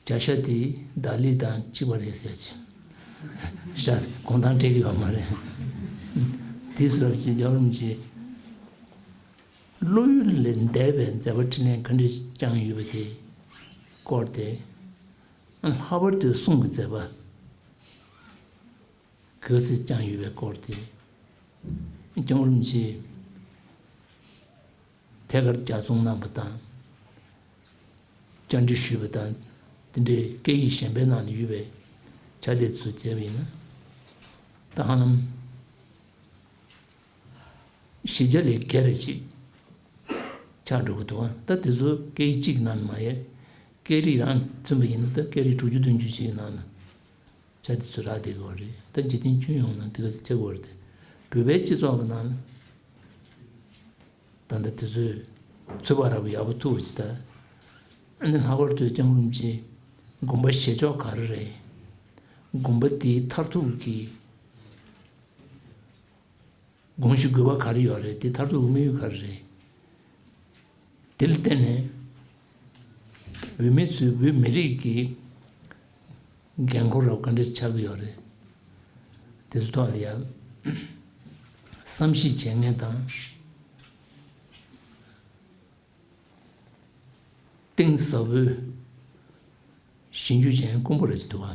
བྱ་ཤ་དེ་ལྡག་ལི་དང་གཅིག་པ་རེད་ཟེར་གྱི། ཤ་གོང་ཐང་སྤྲད་ཀྱི་ཡོད་མ་རེད། དེ་བཟོ་འདྲ་ཅིག་རྒྱལ་བ་རིན་པོ་ཆེ་བློ་ཡུལ་ལས་འདས་པའི་མཛད་པ་འཕྲིན་ལས་ག་འདྲ་བསྐྱངས་ཡོད་པ་དེ་སྐོར་ཏེ། ལྷག་པར་དུ་གསུང་གི་མཛད་པ་ག་ཚོད་བསྐྱངས་ཡོད་པའི་སྐོར་ཏེ། སྐྱབས་མགོན་རིན་པོ་ཆེ་ཐད་ཀར་ལྗགས་རྩོམ་གནང་པ་དང་། བཅར་འདྲི་ཞུས་པ་དང་། དེ་འདྲའི་སྐད་ཡིག་གཞན་པའི་ནང་ལ་ཡོད་པའི་ཆ་དེ་ཚོ་མཇལ་བ་ཡིན་ན། ད་ཧ་ལམ་བཞི་བརྒྱ་ལས་བརྒལ་རེ་ཅིག་ཆགས་འགྲོ་གི་འདུག་ད་དེ་ཚོ་སྐད་ཡིག་གཅིག་ནང་ལ་མ་ཡོད། སྐད་རིགས་རང་མཚོན་པ་ཡིན་ན་ད་སྐད་རིགས་དྲུག་ཅུ་བདུན་ཅུ་ཅིག་ནང་ལ་ཆ་དེ་ཚོ་རག་བསྡད་ཀྱི་ཡོད་རེད། ད་འཇིག་རྟེན་ཁྱོན་ཡོངས་ནང་དེ་ག་ཚོད་ཆགས་ཀྱི་ཡོད་རེད་དེ། བོད་པའི་སྤྱི་ཚོགས་ཀྱི་ནང་ལ། ད་ལྟ་དེ་ཚོས་ཚོད་དཔག་ར་བ་ཡག་པོ་ཐུབ་པ་ཅིག་ད། ཨ་ནི་ལྷག་པར་དུ་སྐྱབས་མགོན་རིན་པོ་ཆེའི་དགོངས་པ་བཞེས་ཕྱོགས་ག་རེ་རེད། དགོངས་པ་དེའི་མཐར་ཐུག་གི་དགོངས་གཞི་དགོས་པ་ག་རེ་ཡོད་རེད། དེ་མཐར་ཐུག་གི་དམིགས་ཡུལ་ག་རེ་རེད། དེ་ལ་བརྟེན་ནས་བོད་མི་ཚོས་བོད་མི་རིགས་ཀྱི་འགན་ཁུར་ར་བ་ག་འདྲ་ཆགས་ཀྱི་ཡོད་རེད། དེ་ཚོ་ཐོག་ལ་ཡང་བསམ་གཞིག་བྱེད་མཁན་དང་། གཏིང་ཟབ་པོའི་ཞིབ་འཇུག་བྱས་ནས་དཀོན་པོ་རེད་ཟེར་འདུག་བ།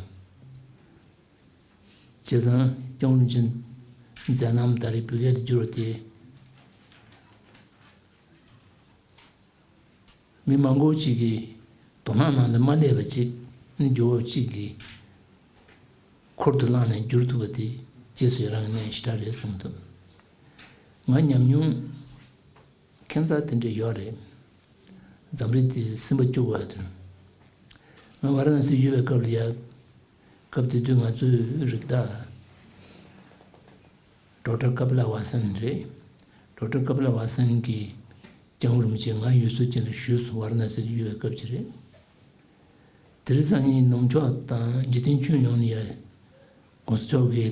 བྱས་ཙང་སྐྱབས་མགོན་རིན་པོ་ཆེ་མཛད་རྣམ་ད་རེས་བོད་སྐད་དུ་བསྒྱུར་བ་དེ། མི་མང་པོ་ཅིག་གིས་དོ་སྣང་ནང་ལ་མ་སླེབས་པ་ཅིག་ནི་རྒྱུ་བ་ཅིག་གིས་ཁུར་དུ་བླངས་ནས་བསྒྱུར་ཐུབ་པ་དེ་རྗེས་སུ་ཡི་རང་གི་གནས་ཞེ་དྲག་རེད་བསམ་ཐུབ། ང་ཉམས་མྱོང་ཁྱད་མཚར་དེ་འདྲ་ཡོད་རེད། འཛམ་གླིང་འདི་སིམ་པ་སྐྱོ་བ་དེ། ང་ཝཱ་ར་ཎ་སི་ཡོད་པའི་སྐབས་ལ་ཡ། སྐབས་དེ་དུས་ང་ཚོའི་རིགས་བདག་ཌོག་ཊར་ཀ་པི་ལ་ཝ་སན་རེད། ཌོག་ཊར་ཀ་པི་ལ་ཝ་སན་གྱིས་སྐྱབས་མགོན་རིན་པོ་ཆེ་ང་ཡུལ་སྲོལ་ཅན་ལ་ཞུས་སོང་། ཝཱ་ར་ཎ་སི་ལ་ཡོད་པའི་སྐབས་ཅིག་རེད། དེ་རིང་སང་ཉིན་ནུབ་ཕྱོགས་དང་འཇིག་རྟེན་ཁྱོན་ཡོངས་ལ་ཡ་གོང་ས་མཆོག་གི་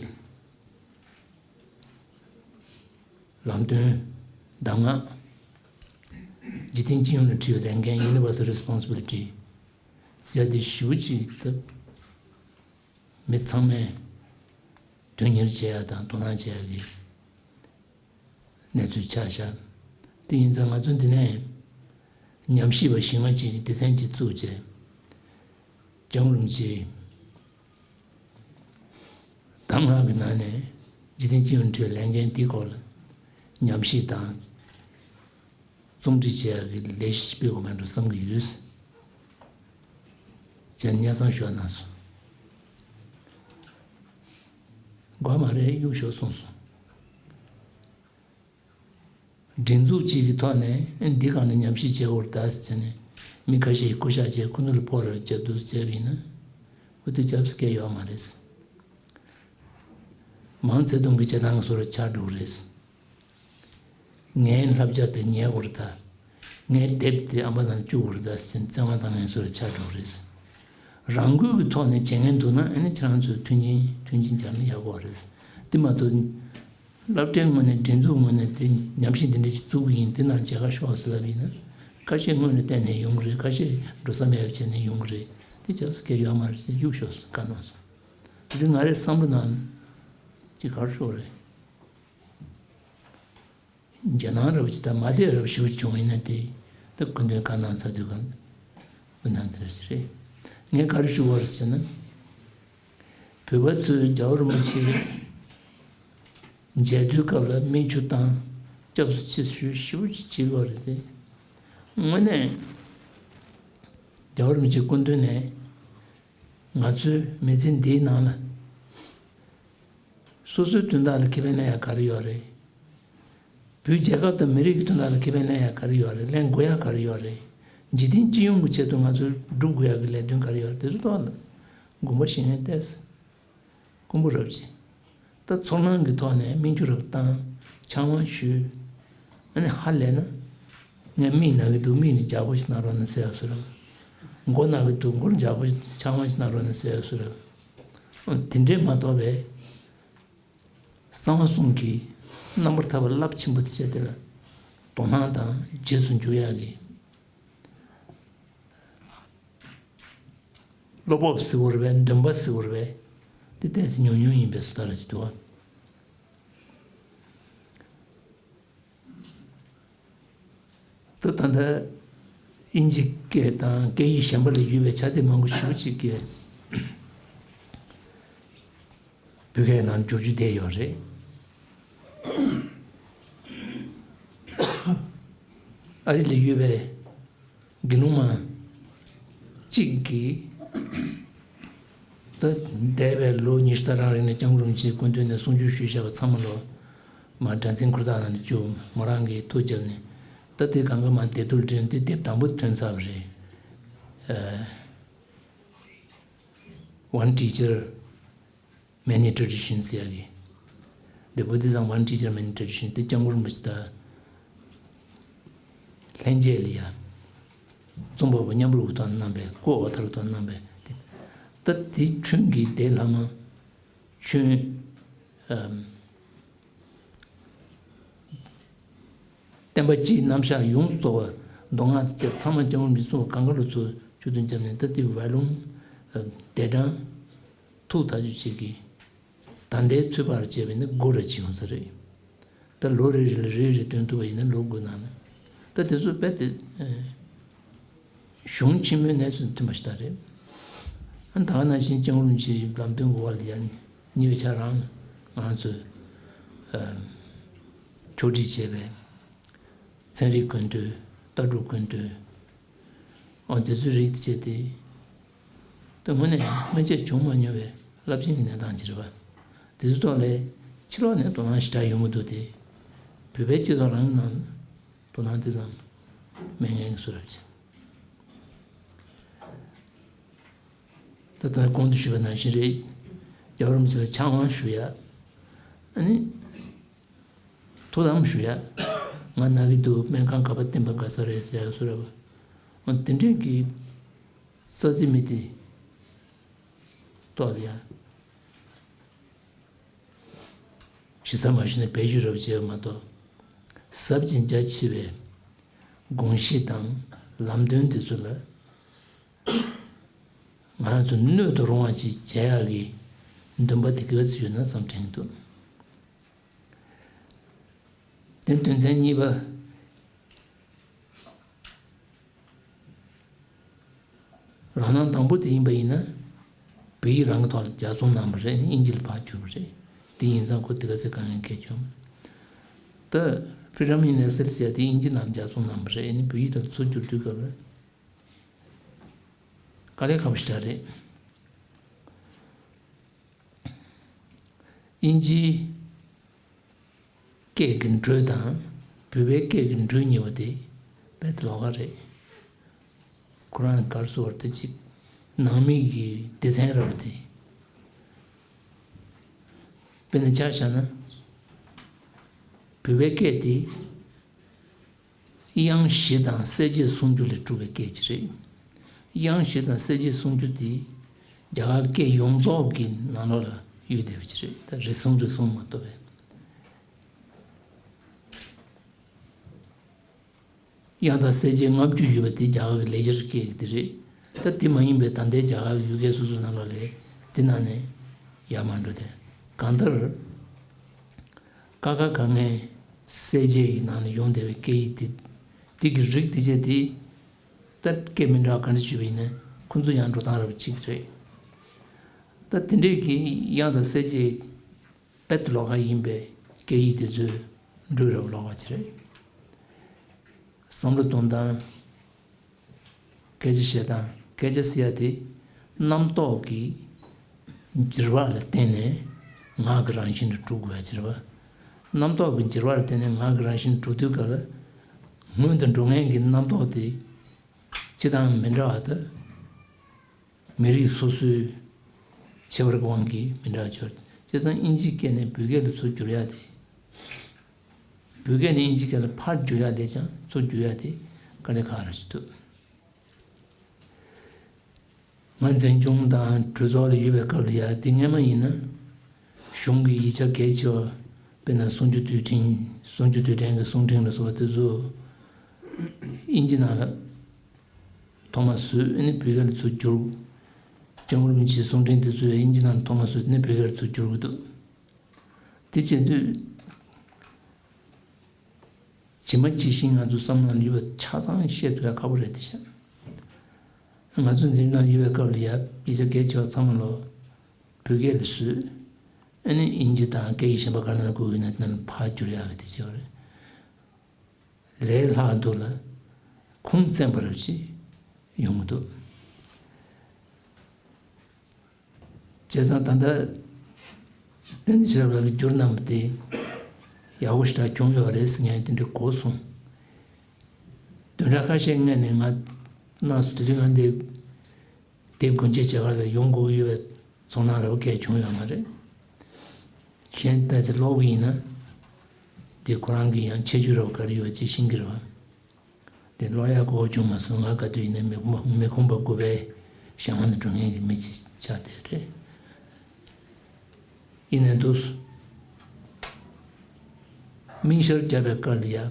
ལམ་སྟོན་གདམས་ངག་འཇིག་རྟེན་སྤྱི་ཡོངས་ལ་འཁྲི་བའི་ལས་འགན། Universal Responsibility ཟེར་དེ་ཞེ་པོ་ཅིག་ད་མི་ཚང་མས་དོན་གཉེར་བྱེད་ཡ་དང་དོ་སྣང་བྱེད་ཡ་གི་གནས་ཚུལ་ཆགས་ཤག་དེ་ཡིན་ཙང་ང་ཚོ་འདི་ནས་ཉམས་ཞིབ་པ་ཞིག་ང་ཅིག་གི་སྡེ་ཚན་ཅིག་བཙུགས་བྱས། སྐྱབས་མགོན་རིན་པོ་ཆེའི་གདམས་ངག་གི་ནང་ནས་འཇིག་རྟེན་སྤྱི་ཡོངས་འཁྲི་བའི་ལས་འགན་འདིའི་སྐོར་ལ་ཉམས་ཞིབ་དང་རྩོམ་སྒྲིག་བྱེད་ཡག་གི་ལས་གཞི་སྤེལ་དགོས་མེད་འགྲོ་བསམ་གྱི་ཡོད། ཅེས་སྙན་སེང་ཞུ་བ་གནང་སོང་། དགོས་མ་རེད། གཡུག་ཞོག་གསུངས་སོང་། སྒྲིག་འཛུགས་གཅིག་གི་ཐོག་ནས་འདི་སྒང་ནས་ཉམས་ཞིབ་བྱེད་དགོས་རེད་ཟེར་ནས་མི་ཁ་ཤས་ཀྱིས་སྐུ་ཞབས་བྱས་ཁོ་ཚོ་ལ་ཕོགས་རེ་རྒྱབ་འདུག་བྱས་པ་ཡིན་ན། ཁོ་དེ་རྒྱབ་སྐལ་ཡོད་མ་རེད། མའོ་ཙེ་ཏུང་གི་བྱེད་སྟངས་སོགས་ཆགས་འགྲོ་གི་རེད། ངའི་བསླབ་བྱ་དེ་ཉན་དགོས་རེད་ད། ངའི་དེབ་དེ་ཨམ་པ་ནང་བཅུག་དགོས་རེད་ད་ཟེར་བཙན་དབང་བཏང་མཁན་སོགས་ཆགས་འགྲོ་གི་རེད། རང་འགུལ་གྱི་ཐོག་ནས་བྱེད་མཁན་འདུག་ན་ཨ་ནི་ཁྱེད་རང་ཚོས་མཐུན་རྐྱེན་མཐུན་རྐྱེན་སྦྱར་ན་ཡག་པོ་རེད། དེ་མ་གཏོགས། སློབ་གྲྭའི་ངོས་ནས་སྒྲིག་འཛུགས་ངོས་ནས་དེ་ཉམས་ཞིབ་འདི་འདྲ་ཞིག་བཙུགས་ཀྱི་ཡིན། དེ་ནང་མཇལ་ཁ་ཤོག་ཟེར་ལབ་ཡིན་ན། ཁ་ཤས་སྔོན་ནས་བལྟས་ནས་ཡོང་གི་རེད། ཁ་ཤས་འགྲོ་ས་མེད་པ་བྱས་ནས་ཡོང་གི་རེད། དེ་རྒྱབ་སྐལ་ཡོད་མ་རེད་ཟེར་གཡུག་ཞོག་ཟེར་བཀའ་གནང་སོང་། དེ་དུས་ང་རའི་བསམ་བློ་ནང་ཅིག་ག་རེ་ཞུ་དགོས་རེད། རྒྱ་ནག་རབ་ཅིག་དང་མ་བསྡད་རབ་ཞུ་བྱུང་ཡིན་ན་དེ་ད་སྐུ་མདུན་བཀའ་གནང་ཚར་དུས་གང་སྐུ་མདུན་དེ་རེད། ངས་ག་རེ་ཞུ་བ་རེད་ཟེར་ན། བོད་པ་ཚོས་རྒྱལ་བ་རིན་པོ་ཆེ་མཇལ་དུས་སྐབས་ལ་མིག་ཆུ་བཏང་། སྐྱབས་སུ་མཆི་ཞུ་ཞུ་ཞིག་བྱེད་དགོས་རེད་དེ། དངོས་གནས་རྒྱལ་བ་རིན་པོ་ཆེ་སྐུ་མདུན་ནས་ང་ཚོའི་མི་ཚེ་འདིའི་ནང་ལ་སོ་སོའི་དོན་དག་ལ་ཁེ་ཕན་ལེན་ཡག་ག་རེ་ཡོད་རེད། བོད་རྒྱལ་ཁབ་དང་མི་རིགས་ཀྱི་དོན་དག་ལ་ཁེ་ཕན་ལེན་ཡག་ག་རེ་ཡོད་རེད། ལེན་དགོས་ཡག་ག་རེ་ཡོད་རེད། འཇིག་རྟེན་སྤྱི་ཡོངས་ཀྱི་ཆེད་དུ་ང་ཚོས་སྒྲུབ་དགོས་ཡག་གི་ལས་དོན་ག་རེ་ཡོད་རེད། དེ་ཚོ་ཐོག་ལ་དགོངས་པ་བཞེས་མཁན་ཏོག་ཙམ་དཀོན་པོ་རབ་ཅིག་ད་ཚོར་སྣང་གི་ཐོག་ནས་མིག་ཆུ་རབ་བཏང་། ཕྱག་དབང་ཞུས། ཨ་ནི་ཧ་ལས་ན། ངས་མིག་ན་གི་འདུག་མིག་ནི་རྒྱགས་པོ་ཞིག་གནང་རོགས་གནང་ཟེར་ཡག་བཟོ་འདྲ། མགོ་ན་གི་འདུག་མགོར་རྒྱགས་པོ་ཕྱག་དབང་ཞིག་གནང་རོགས་གནང་ཟེར་ཡག་བཟོ་འདྲ། དེ་འདྲས་མ་གཏོགས་པའི། གསང་བ་གསུམ་གྱི་རྣམ་པར་ཐར་པ་རླབས་ཆེན་པོ་དེ་བྱས་དེ་ལ་དོ་སྣང་དང་རྗེས་སུ་འཇུག་ཡག་གི་བློ་སྤོབས་ཟེར་བ་རེད་པས། འདུན་པ་ཟེར་བ་རེད་པས། དེ་ཏོག་ཙམ་ཉུང་ཉུང་ཡིན་པའི་བཟོ་ལྟ་ར་ཅིག་འདུག་བ། ད་ད་ལྟ་དབྱིན་ཇི་སྐད་དང་སྐད་ཡིག་གཞན་པ་ལ་ཡོད་པའི་ཕྱག་དེབ་མང་པོ་ཞེ་པོ་ཅིག་གིས་བོད་སྐད་ནང་བསྒྱུར་རྒྱུ་བསྡད་ཡོད་རེད། ཨ་རི་ལ་ཡོད་པའི་དགེ་སློང་མ་གཅིག་གིས། ད་འདས་པའི་ལོ་ཉི་ཤུ་རྩ་གྲངས་རིང་ནས་སྐྱབས་མགོན་རིན་པོ་ཆེའི་སྐུ་མདུན་ནས་གསུང་ཆོས་ཞུས་བཞག་པ་ཚང་མ་ལོ། མ་སྒྲ་འཛིན་ཁུར་ཐག་ནང་ནས་བཅུག་མོ་རང་གིས་ཐུགས་བརྒྱབ་ནས། ད་དེ་གང་ག་མ་དེབ་ཐེར་བསྐྲུན་ཏེ་དེབ་དང་པོ་ཐོན་ཚར་བ་རེད། ཨ། One Teacher Many Traditions ཟེར་ཡག་གི། The Buddhism One Teacher Many Traditions དེ་སྐྱབས་མགོན་རིན་པོ་ཆེ་དང་ལྷན་རྒྱས་ལ་ཡ། རྩོམ་པ་པོ་མཉམ་རུབ་ཐོག་གནང་བས། ཀོ་ཨོ་ཐར་ཐོག་གནང་བས། ད་དེ་ཁྱོན་གྱིས་དེ་ལྷག་མ་ཁྱོན། ཨམ། བསྟན་པ་སྤྱིའི་རྣམ་གཞག་ཡོངས་སུ་རྫོགས་པ། མདོ་སྔགས་ཀྱི་ཚབ་ཚང་མ་སྐྱབས་མགོན་རིན་པོ་ཆེ་གཙོ་བོ་གང་ག་ལ་ཚུར་ཆུ་དོན་བརྒྱབ་ནས། ད་ལྟའི་ཝོ་ལུམ་བདུན་གྲངས་ཐུགས་ཐག་ཆོད་བྱེད་ཀྱི། ད་ལྟའི་ཚོད་དཔག་བྱས་པ་ཡིན་ན་དགུ་རེ་ཅིག་ཡོང་ས་རེད། ད་ལོ་རེ་རེ་ལ་རེ་རེ་འདོན་ཐུབ་པ་ཡིན་ན་ལོ་དགུ་ནང་ལ། ད་དེ་ཚོ་རྦད་དེ། ཨེ། གཞུང་ཆེན་མོའི་གནས་ཚུལ་མཐུན་པ་ཞིག་ད་རེད། ཨ་ད་ག་ནང་བཞིན་སྐྱབས་མགོན་རིན་པོ་ཆེའི་ལམ་སྟོན་གྱི་འོག་ལ་ཡང་ཉེ་བའི་ཆར་རང་ང་ཚོས་ཨ་ཕྱོགས་སྒྲིག་བྱས་པའི་ཚན་རིག་ཀུན་བཏུས། ལྟ་གྲུབ་ཀུན་བཏུས། ཨོ་དེ་ཚོའི་རིགས་དེ་བྱས་ཏེ། ད་དངོས་གནས་སྔོན་ཆད་བྱུང་མ་མྱོང་བའི་རླབས་ཆེན་གྱི་གནས་སྟངས་ཅིག་རེད་པ། དེ་ཚོའི་ཐོག་ལ་ཕྱི་ལོགས་ནས་དོ་སྣང་ཞེ་དྲག་ཡོང་གི་འདུག་སྟེ། བོད་པའི་སྤྱི་ཚོགས་རང་གི་ནང་དོ་སྣང་དེ་ཙམ་མེད་མཁན་གྱི་བཟོ་འདྲ་ཅིག་ད་ལྟ་གོང་དུ་ཞུས་པ་ནང་བཞིན་རེད། རྒྱལ་བ་རིན་པོ་ཆེ་ལ་ཕྱག་དབང་ཞུ་ཡ། ཨ་ནི། ཐུགས་དམ་ཞུ་ཡ། ང་ན་གི་འདུག་སྨན་ཁང་ག་པར་བསྟེན་པ་དགའ་ས་རེད་ཟེར་ཡ་བཟོ་འདྲ་པོ། འོ་དེ་འདྲས་ཀྱི་ས་ཚིགས་མི་དེ་ཐོག་ལ་ཡ། ཞེ་ས་མ་ཞུས་ན་བེད་སྤྱོད་རབ་བྱེད་པ་མ་གཏོགས། ཟབ་ཅིང་རྒྱ་ཆེ་བའི་དགོངས་གཞི་དང་ལམ་སྟོན་དེ་ཚོ་ལ་ང་རང་ཚོ་སྣོད་དུ་རུང་བ་ཅིག་བྱེད་ཡག་གི་འདུན་པ་དེ་ག་ཚོད་ཡོད་ན་བསམ་དྲན་གྱི་འདུག་དེ་དོན་ཚན་གཉིས་པ། རང་སྣང་དང་པོ་དེ་ཡིན་པ་ཡིན་ན། བོད་ཡིག་རང་གི་ཐོག་ལ་ལྗགས་རྩོམ་གནང་བ་རེད། ཨ་ནི་དབྱིན་ཇི་ལ་ཕར་བསྒྱུར་བ་རེད། དེ་ཡིན་ཙང་ཁོ་དེ་ག་ཚོད་དཀའ་ངལ་འཕྲད་བྱུང་། ད་Freedom in Exile ཟེར་ཡ་དེ་དབྱིན་ཇི་ནང་ལྗགས་རྩོམ་གནང་བ་རེད། ཨ་ནི་བོད་ཡིག་ཐོག་ལ་ཚུར་བསྒྱུར་དུས་སྐབས་ལ་དཀའ་ལས་ཁག་པོ་ཞེ་དྲག་རེད། དབྱིན་ཇིའི་སྐད་ཀྱི་འགྲོས་དང་བོད་པའི་སྐད་ཀྱི་འགྲོས་གཉིས་པོ་དེ་རྦད་དེ་ལོགས་ཀ་རེད། ཁོ་རང་ག་རེ་ཟེར་དགོས་རེད། ད་ཅིག་ནང་མི་གི་སྡེ་ཚན་ར་བ་དེ། དཔེར་ན་ཆ་བཞག་ན། བོད་པའི་སྐད་དེ་དབྱངས་བཞི་དང་གསལ་བྱེད་སུམ་ཅུ་ལས་གྲུབ་པའི་སྐད་ཅིག་རེད། དབྱངས་བཞི་དང་གསལ་བྱེད་སུམ་ཅུ་དེ་རྒྱ་གར་སྐད་ཡོངས་རྫོགས་ཀྱི་ནང་ལོགས་ལ་ཡོད་བསྡད་པ་ཅིག་རེད། ད་རེ་ཟུང་རེ་ཟུང་མ་གཏོགས་པའི། དབྱངས་དང་གསལ་བྱེད་ལྔ་བཅུ་ཡོད་པ་དེ་རྒྱ་གར་གྱི་ལེགས་སྦྱར་སྐད་ཀྱི་དེ་རེད། ད་དེ་མ་ཡིན་པའི་ད་ལྟའི་རྒྱ་གར་གྱི་ཡུལ་སྐད་སོ་སོའི་ནང་ལོགས་ལ་དེ་ནང་ནས་ཡར་མར་འགྲོ་དེ། གང་ལྟར། ཀ་ཁ་ག་ང་གསལ་བྱེད་ཀྱི་ནང་ནས་ཡོང་བསྡད་པའི་སྐད་ཡིག་དེ། དེ་གི་རིགས་དེ་བྱས་དེ། ད་སྐད་མི་འདྲ་བ་ག་འདྲ་བྱས་པ་ཡིན་ན་ཁོ་ཚོ་ཡང་འགྲོ་སྟངས་རབ་གཅིག་རེད། ད་དེ་འདྲས་ཀྱི་དབྱངས་དང་གསལ་བྱེད་རྦད་དེ་ལོགས་ཀ་ཡིན་པའི་སྐད་ཡིག་དེ་ཚོའི་འགྲོས་རབ་ལོགས་ཀ་ཅིག་རེད། བསམ་བློ་གཏོང་སྟངས། སྐད་ཆ་བཤད་སྟངས། སྐད་ཆ་ཟེར་ཡ་དེ་རྣམ་རྟོག་གི་འགྱུར་བ་ལ་བརྟེན་ནས་ངག་གི་རང་བཞིན་དུ་གྲུབ་དགོས་ཡ་ཅིག་རེད་པ། རྣམ་རྟོག་གི་འགྱུར་བ་ལ་བརྟེན་ནས་ངག་གི་རང་བཞིན་དུ་གྲུབ་དུས་སྐབས་ལ། སྔོན་དུ་འགྲོ་མཁན་གྱི་རྣམ་རྟོག་དེ་སྤྱི་དང་མི་འདྲ་བ་དང་། མི་རིགས་སོ་སོའི་ཁྱད་པར་གྱི་དབང་གིས་མི་འདྲ་བ་ཅིག་ཡོད་རེད། བྱས་ཙང་དབྱིན་ཇིའི་སྐད་ནས་བོད་སྐད་ལ་ཚུར་བསྒྱུར་ཡ་དེ། བོད་སྐད་ནས་དབྱིན་ཇིའི་སྐད་ལ་ཕར་བསྒྱུར་ཡ་ལས་ཀྱང་ཚུར་བསྒྱུར་ཡ་དེ་དཀའ་ལས་ཁག་རེད་ཅེས་འདུག་ང་འཛིན་སྐྱོང་དང་གྲོས་ཚོགས་ལ་ཡོད་པའི་སྐབས་ལ་ཡ་དེ་སྔོན་མ་ཡིན་ན། གཞུང་གི་ཡིག་ཆ་གལ་ཆེ་བ། དཔེར་ན་གསུང་ཆོས་དུས་ཆེན། གསུང་ཆོས་དུས་དྲན་གྱི་གསུང་འཕྲིན་ལ་སོགས་པ་དེ་ཚོ་དབྱིན་ཇི་ནང་ལ་ཐོག་མར་བཟོས། ཨ་ནི་བོད་སྐད་ལ་ཚུར་བསྒྱུར། སྐྱབས་མགོན་རིན་པོ་ཆེའི་གསུང་འཕྲིན་དེ་ཚོ་ཡང་དབྱིན་ཇི་ནང་ལ་ཐོག་མར་བཟོས། དེ་ནས་བོད་སྐད་ལ་ཚུར་བསྒྱུར་གྱི་འདུག་དེ་བྱེད་དུས། ཇི་མ་ཇི་བཞིན་ང་ཚོ་བསམ་བློ་ནང་ཡོད་པ་ཆ་ཚང་བཤད་ཐུབ་ཡ་ཁག་པོ་རེད་དེ་བཞིན། ང་ཚོ་འཛིན་གྲྭ་ནང་ཡོད་པའི་སྐབས་ལ་ཡ་ཡིག་ཆ་གལ་ཆེ་བ་ཚང་མ་ལོ་བོད་སྐད་ལ་བཟོས། ཨ་ནི་དབྱིན་ཇི་དང་སྐད་ཡིག་གཞན་པ་ག་ན་ལ་དགོས་ཀྱི་ན་དེ་ནང་ལ་ཕར་བསྒྱུར་ཡག་གི་དེ་བྱས་པ་རེད། ལས་སླ་འདུག་ལ། ཁུངས་བཙན་པོ་རབ་ཅིག་ཡོང་གི་འདུག་བྱས་ཙང་ད་ལྟ་བསྟན་འཛིན་ཆོས་གྲགས་ལགས་ཀྱིས་བསྒྱུར་གནང་བ་དེ་ཡག་པོ་ཞེ་དྲག་བྱུང་ཡོད་རེད་ཟེར་མཁན་དེ་འདྲ་གོ་སོང་། བདུན་ཕྲག་ཁ་ཤས་སྔོན་ནས་ང་གནང་སོང་། དེ་དུས་ང་འདི་དེབ་སྒོ་འབྱེད་བྱེད་ག་ལ་ཡོང་དགོས་ཀྱི་ཡོད་པའི་ཚོར་སྣང་རེ་བ་སྐད་བྱུང་ཡོད་མ་རེད། གཞན་ལྟ་ཚེ་ཀློག་གི་ཡིན་ན། འདི་ཁོ་རང་གི་ཡང་ཁྱད་ཆོས་རེ་བ་ག་རེ་ཡོད་ཅེས་ཤེས་ཀྱི་རེད་བ། དེ་ཀློག་ཡག་གོ་བྱུང་མ་སོང་། ང་ག་དུས་ཡིན་ན་མི་ཁོམ་པ་མི་ཁོམ་པ་དགུ་པའི་གཞན་དབང་དུ་འགྲོ་མཁན་གྱི་མི་ཅིག་ཆགས་བསྡད་རེད། ཡིན་ནའི་འདུག་སྨིན་བྱར་བརྒྱབ་པའི་སྐབས་ལ་ཡ།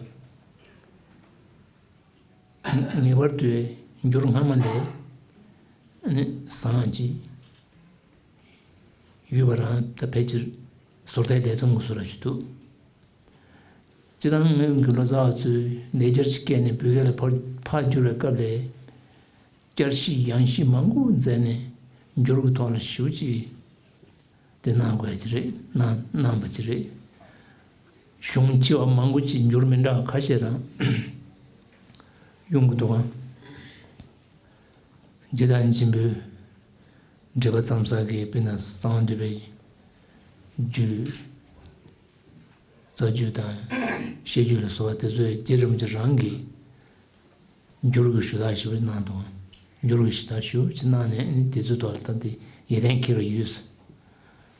ངེས་པར་དུ་འགྱུར་སྔ་མ་ལས་ནི་བཟང་ཅིག་ཡོད་པ་རང་ད་ཕལ་ཆེར་ཟུར་ལྟའི་ལས་དོན་གྱི་བཟོ་འདྲ་ཞིག་འདུག་སྤྱིར་བཏང་སྔོན་གྱི་ལོ་ཙཱ་བ་ཚོས་ལེགས་སྦྱར་གྱི་སྐད་ནས་བོད་སྐད་ལ་ཕར་ཕར་བསྒྱུར་བའི་སྐབས་ལས། བསྐྱར་ཞིབ་ཡང་ཞིབ་མང་པོ་མཛད་ནས་འགྱུར་གྱི་ཐོག་ལ་ཞེ་པོ་ཅིག་དེ་གནང་དགོས་ཀྱི་རེད། གནང་གནང་པ་ཅིག་རེད། གཞུང་ཆེ་བ་མང་པོ་ཅིག་འགྱུར་མི་འདྲ་བ་ཁ་ཤས་རང་ཡོང་གི་འདུག་ག། རྗེ་བདག་ཆེན་པོས་འགྲེལ་པ་བརྩམས་ས་གི་དཔེར་ན་གསང་བ་འདུས་པའི་རྒྱུད། རྩ་རྒྱུད་དང་བཤད་རྒྱུད་ལ་སོགས་པ་དེ་ཚོའི་རྗེ་རིན་པོ་ཆེ་རང་གིས་འགྱུར་གྱི་ཞུ་དག་ཞེ་པོ་གནང་འདུག། འགྱུར་གྱི་ཞུ་དག་ཞེ་པོ་ཅིག་གནང་ནས་ནི་དེ་ཚོའི་ཐོག་ལ་ད་དེ་ཡོན་ཏན་འཁྱེར་བ་ཡོད།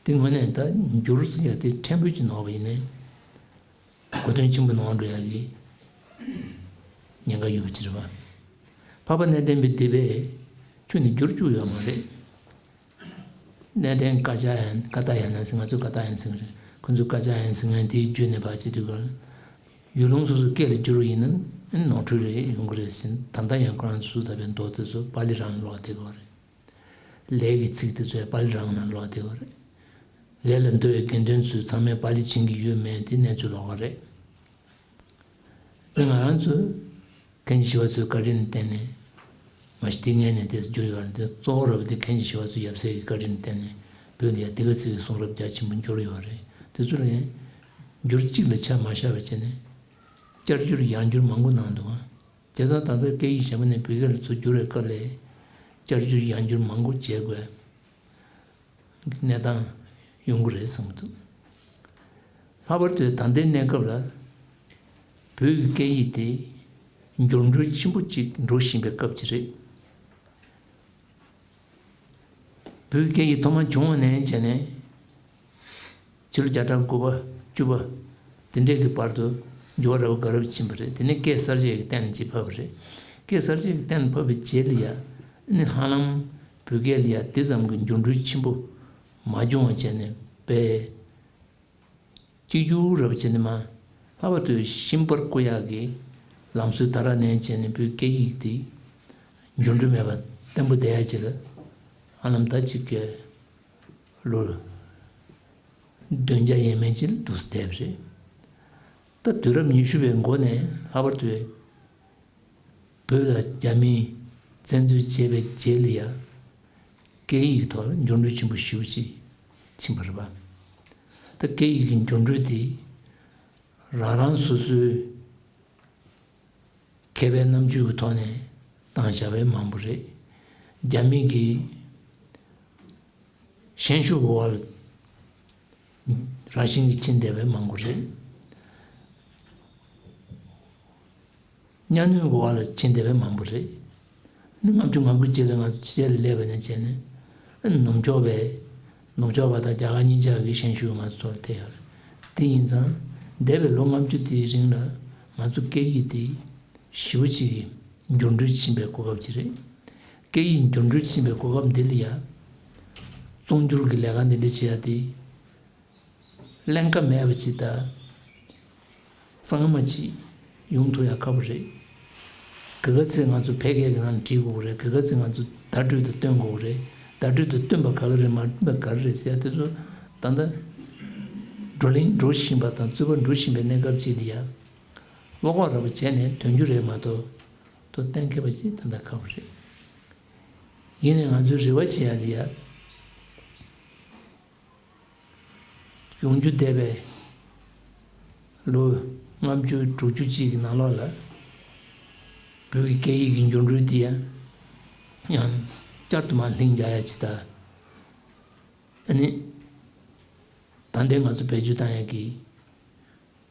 དེ་དངོས་གནས་ད་འགྱུར་ཟེར་ཡ་དེ་ཕྲན་བུ་ཅིག་ནོར་བ་ཡིན་ནའི་གོ་དོན་ཆེན་པོ་ནོར་འགྲོ་ཡ་གི་ཉེན་ཁ་ཡོད་པ་ཅིག་རེད་པ། འཕགས་པ་གནས་བརྟན་པའི་སྡེ་པས་ཁྱོན་ནས་འགྱུར་བཅུག་ཡོད་མ་རེད། གནས་བརྟན་བཀའ་རྒྱ་ཡན་བཀའ་རྟགས་ཡན་ཟེར། ང་ཚོས་བཀའ་རྟགས་ཡན་ཟེར་གི་རེད། ཁོ་ཚོས་བཀའ་རྒྱ་ཡན་ཟེར་མཁན་དེའི་བརྒྱུད་ནས་ཕར་བྱེད་དུས་ག་ཡུལ་ལུང་སོ་སོའི་སྐད་ལ་བསྒྱུར་བ་ཡིན་ན་ནོར་འཁྲུལ་རེ་ཡོང་གི་རེད་ཟེར། ད་ལྟ་ཡང་ཁོ་རང་ཚོས་བཟོས་བསྡད་པའི་མདོ་དེ་ཚོ་པཱ་ལི་རང་ལ་ལོག་བསྡད་ཀྱི་ཡོད་རེད། ལས་ཀྱི་ཚིག་དེ་ཚོ་ཡང་པཱ་ལི་རང་ནང་ལོག་བསྡད་ཀྱི་ཡོད་རེད། ལས་ལ་འདུ་བའི་དགེ་འདུན་ཚོས་ཚང་མས་པཱ་ལི་བྱིན་གྱི་ཡོད་མེད་དེ་གནས་ཚུལ་ལོགས་ཀ་རེད། དེ་ང་རང་ཚོས་མཁན་ཆེན་ཞི་བ་འཚོའི་བཀའ་དྲིན་ལ་བརྟེན་ནས་མ་གཞི་དེ་སྔོན་ནས་དེ་འགྱུར་ཡོད་རེད། དེ་གཙོ་བོ་ར་བ་དེ་མཁན་ཆེན་ཞི་བ་འཚོ་ཡབ་སྲས་ཀྱི་བཀའ་དྲིན་ལ་བརྟེན་ནས་བོད་ལ་ཡ་དེ་ག་ཚིག་གི་གསུང་རབ་རྒྱ་ཆེན་པོ་འགྱུར་ཡོད་རེད། དེ་ཚོ་ལ་ཡང་འགྱུར་གཅིག་ལ་ཆ་མ་བཞག་པ་བྱས་ནས་བསྐྱར་བསྒྱུར་ཡང་བསྒྱུར་མང་པོ་གནང་འདུག་ཨང་། བྱས་ཙང་ད་ལྟ་སྐད་ཡིག་གཞན་པ་ནས་བོད་སྐད་ལ་ཚུར་བསྒྱུར་བའི་སྐབས་ལ་བསྐྱར་བསྒྱུར་ཡང་བསྒྱུར་མང་པོ་བྱེད་དགོས། གནས་སྟངས་ཡོང་གི་རེད་བསམ་གྱི་འདུག། ལྷག་པར་དུ་ད་ལྟའི་གནས་སྐབས་ལ་བོད་ཀྱི་སྐད་ཡིག་དེ་འགྱུར་འགྲོས་ཆེན་པོ་ཅིག་འགྲོ་བཞིན་པའི་སྐབས་ཅིག་རེད། བོད་ཀྱི་སྐད་ཡིག་ཐོག་མ་བྱུང་བ་ནས་བྱས་ནས་ཕྱི་ལོ་བརྒྱ་ཕྲག་དགུ་པ་བཅུ་པ་དེ་འདྲས་ཀྱི་བར་དུ་འགྱུར་བ་རབ་དགའ་རབ་ཕྱིན་པ་རེད། དེ་ནས་སྐད་གསར་བཅད་ཀྱི་སྟེང་ལ་ཅིག་ཕབ་པ་རེད། སྐད་གསར་བཅད་ཀྱི་སྟེང་ལ་ཕབ་པའི་རྗེས་ལ་ཡ་ནི་ཧ་ལམ་བོད་སྐད་ལ་ཡ་དེ་ཙམ་གྱི་འགྱུར་འགྲོས་ཆེན་པོ་མ་བྱུང་བ་བྱས་ནས་དཔེ་གཅིག་གྱུར་རབ་བྱས་ནས་མ་ལྷག་པར་དུ་ཤིང་པར་བརྐོ་ཡག་གི་ལམ་སྲོལ་དར་བ་ནས་བྱས་ནས་བོད་སྐད་ཡིག་དེ་འགྱུར་འགྲོས་མེད་པ་བརྟན་པོ་བསྡད་ཡ་ཅིག་ལ་ཧ་ལམ་ད་ཅིག་གི་ལོ་བདུན་བརྒྱ་ཡས་མས་ཅིག་ལ་འདུག་སེ་བསྡད་པ་རེད། ད་དུས་རབས་ཉི་ཤུ་པའི་འགོ་ནས་ལྷག་པར་དུ་བོད་ལ་རྒྱ་མིས་བཙན་འཛུལ་བྱས་པའི་རྗེས་ལ་ཡ་སྐད་ཡིག་ཐོག་ལ་འགྱུར་འགྲོས་ཆེན་པོ་ཞེ་པོ་ཅིག་ཕྱིན་པ་རེད་པ། ད་སྐད་ཡིག་གི་འགྱུར་འགྲོས་དེ་རང་རང་སོ་སོའི་མཁས་པའི་རྣམ་དཔྱོད་ཀྱི་ཐོག་ནས་བཏང་བཞག་པའི་མང་པོ་རེད། རྒྱ་མི་གི་ཤན་ཤུགས་འོག་ལ་རང་བཞིན་གྱིས་ཕྱིན་བསྡད་པའི་མང་པོ་རེད། གཉའ་གནོན་གྱི་འོག་ལ་ཕྱིན་བསྡད་པའི་མང་པོ་རེད། ནི་ལྔ་བཅུ་ང་དགུ་རྗེས་ལ་ང་ཚོ་ཕྱི་རྒྱལ་ལ་སླེབས་པ་ནས་བྱས་ནས་ནུབ་ཕྱོགས་པའི་ནུབ་ཕྱོགས་པ་དང་རྒྱ་གར་གཉིས་ཆར་གྱི་ཤན་ཤུགས་ང་ཚོ་ཚོར་བསྡད་ཡོད་རེད། དེ་ཡིན་ཙང་འདས་པའི་ལོ་ལྔ་བཅུ་དེའི་རིང་ལ་ང་ཚོ་སྐད་ཡིག་དེ་ཞེ་པོ་ཅིག་གི་འགྱུར་འགྲོས་ཕྱིན་པའི་གོ་སྐབས་ཅིག་རེད། སྐད་ཡིག་འགྱུར་འགྲོས་ཕྱིན་པའི་གོ་སྐབས་འདི་ལ་ཡ་བཙོང་སྒྱུར་གྱི་ལས་ཀ་འདི་འདྲ་བྱེད་ཡ་དེ་ཀླན་ཀ་མེད་པ་ཅིག་དང་གཙང་མ་ཅིག་ཡོང་ཐུབ་ཡ་ཁག་པོ་རེད། ག་ག་ཚོད་ང་ཚོ་ཕལ་སྐད་ཀྱི་ནང་ལ་བྲིས་དགོས་རེད། ག་ག་ཚོད་ང་ཚོ་བརྡ་སྤྲོད་དུ་སྟོན་དགོས་རེད། བརྡ་སྤྲོད་དུ་སྟོན་པ་ག་ག་རེད་མ་སྟོན་པ་ག་རེ་རེད་ཟེར་ཡ་དེ་ཚོ་ད་ལྟ་བགྲོ་གླེང་འགྲོ་བཞིན་པ་དང་རྩོད་པ་འགྲོ་བཞིན་པའི་གནས་སྐབས་ཅིག་ལ་ཡ་བློ་ཁོག་ར་བ་བྱས་ནས་དོན་འཁྱོལ་རེད་མ་གཏོགས་དོ་གཏན་འཁེལ་བ་ཅིག་ད་ལྟ་ཁག་པོ་རེད། ཡིན་ནའི་ང་ཚོས་རེ་བ་བྱེད་ཡ་ལ་ཡ། ཡོང་རྒྱུ་བསྡད་པའི་ལོ་ལྔ་བཅུ་དྲུག་ཅུ་གཅིག་གི་ནང་ལོགས་ལ་བོད་ཀྱི་སྐད་ཡིག་གི་འགྱུར་འགྲོས་འདི་ཡང་ཡང་བསྐྱར་དུ་མར་ལྷིང་འཇགས་ཡ་ཅིག་དང་། ཨ་ནི་ད་ལྟའི་ང་ཚོ་བེད་སྤྱོད་བཏང་ཡ་གི་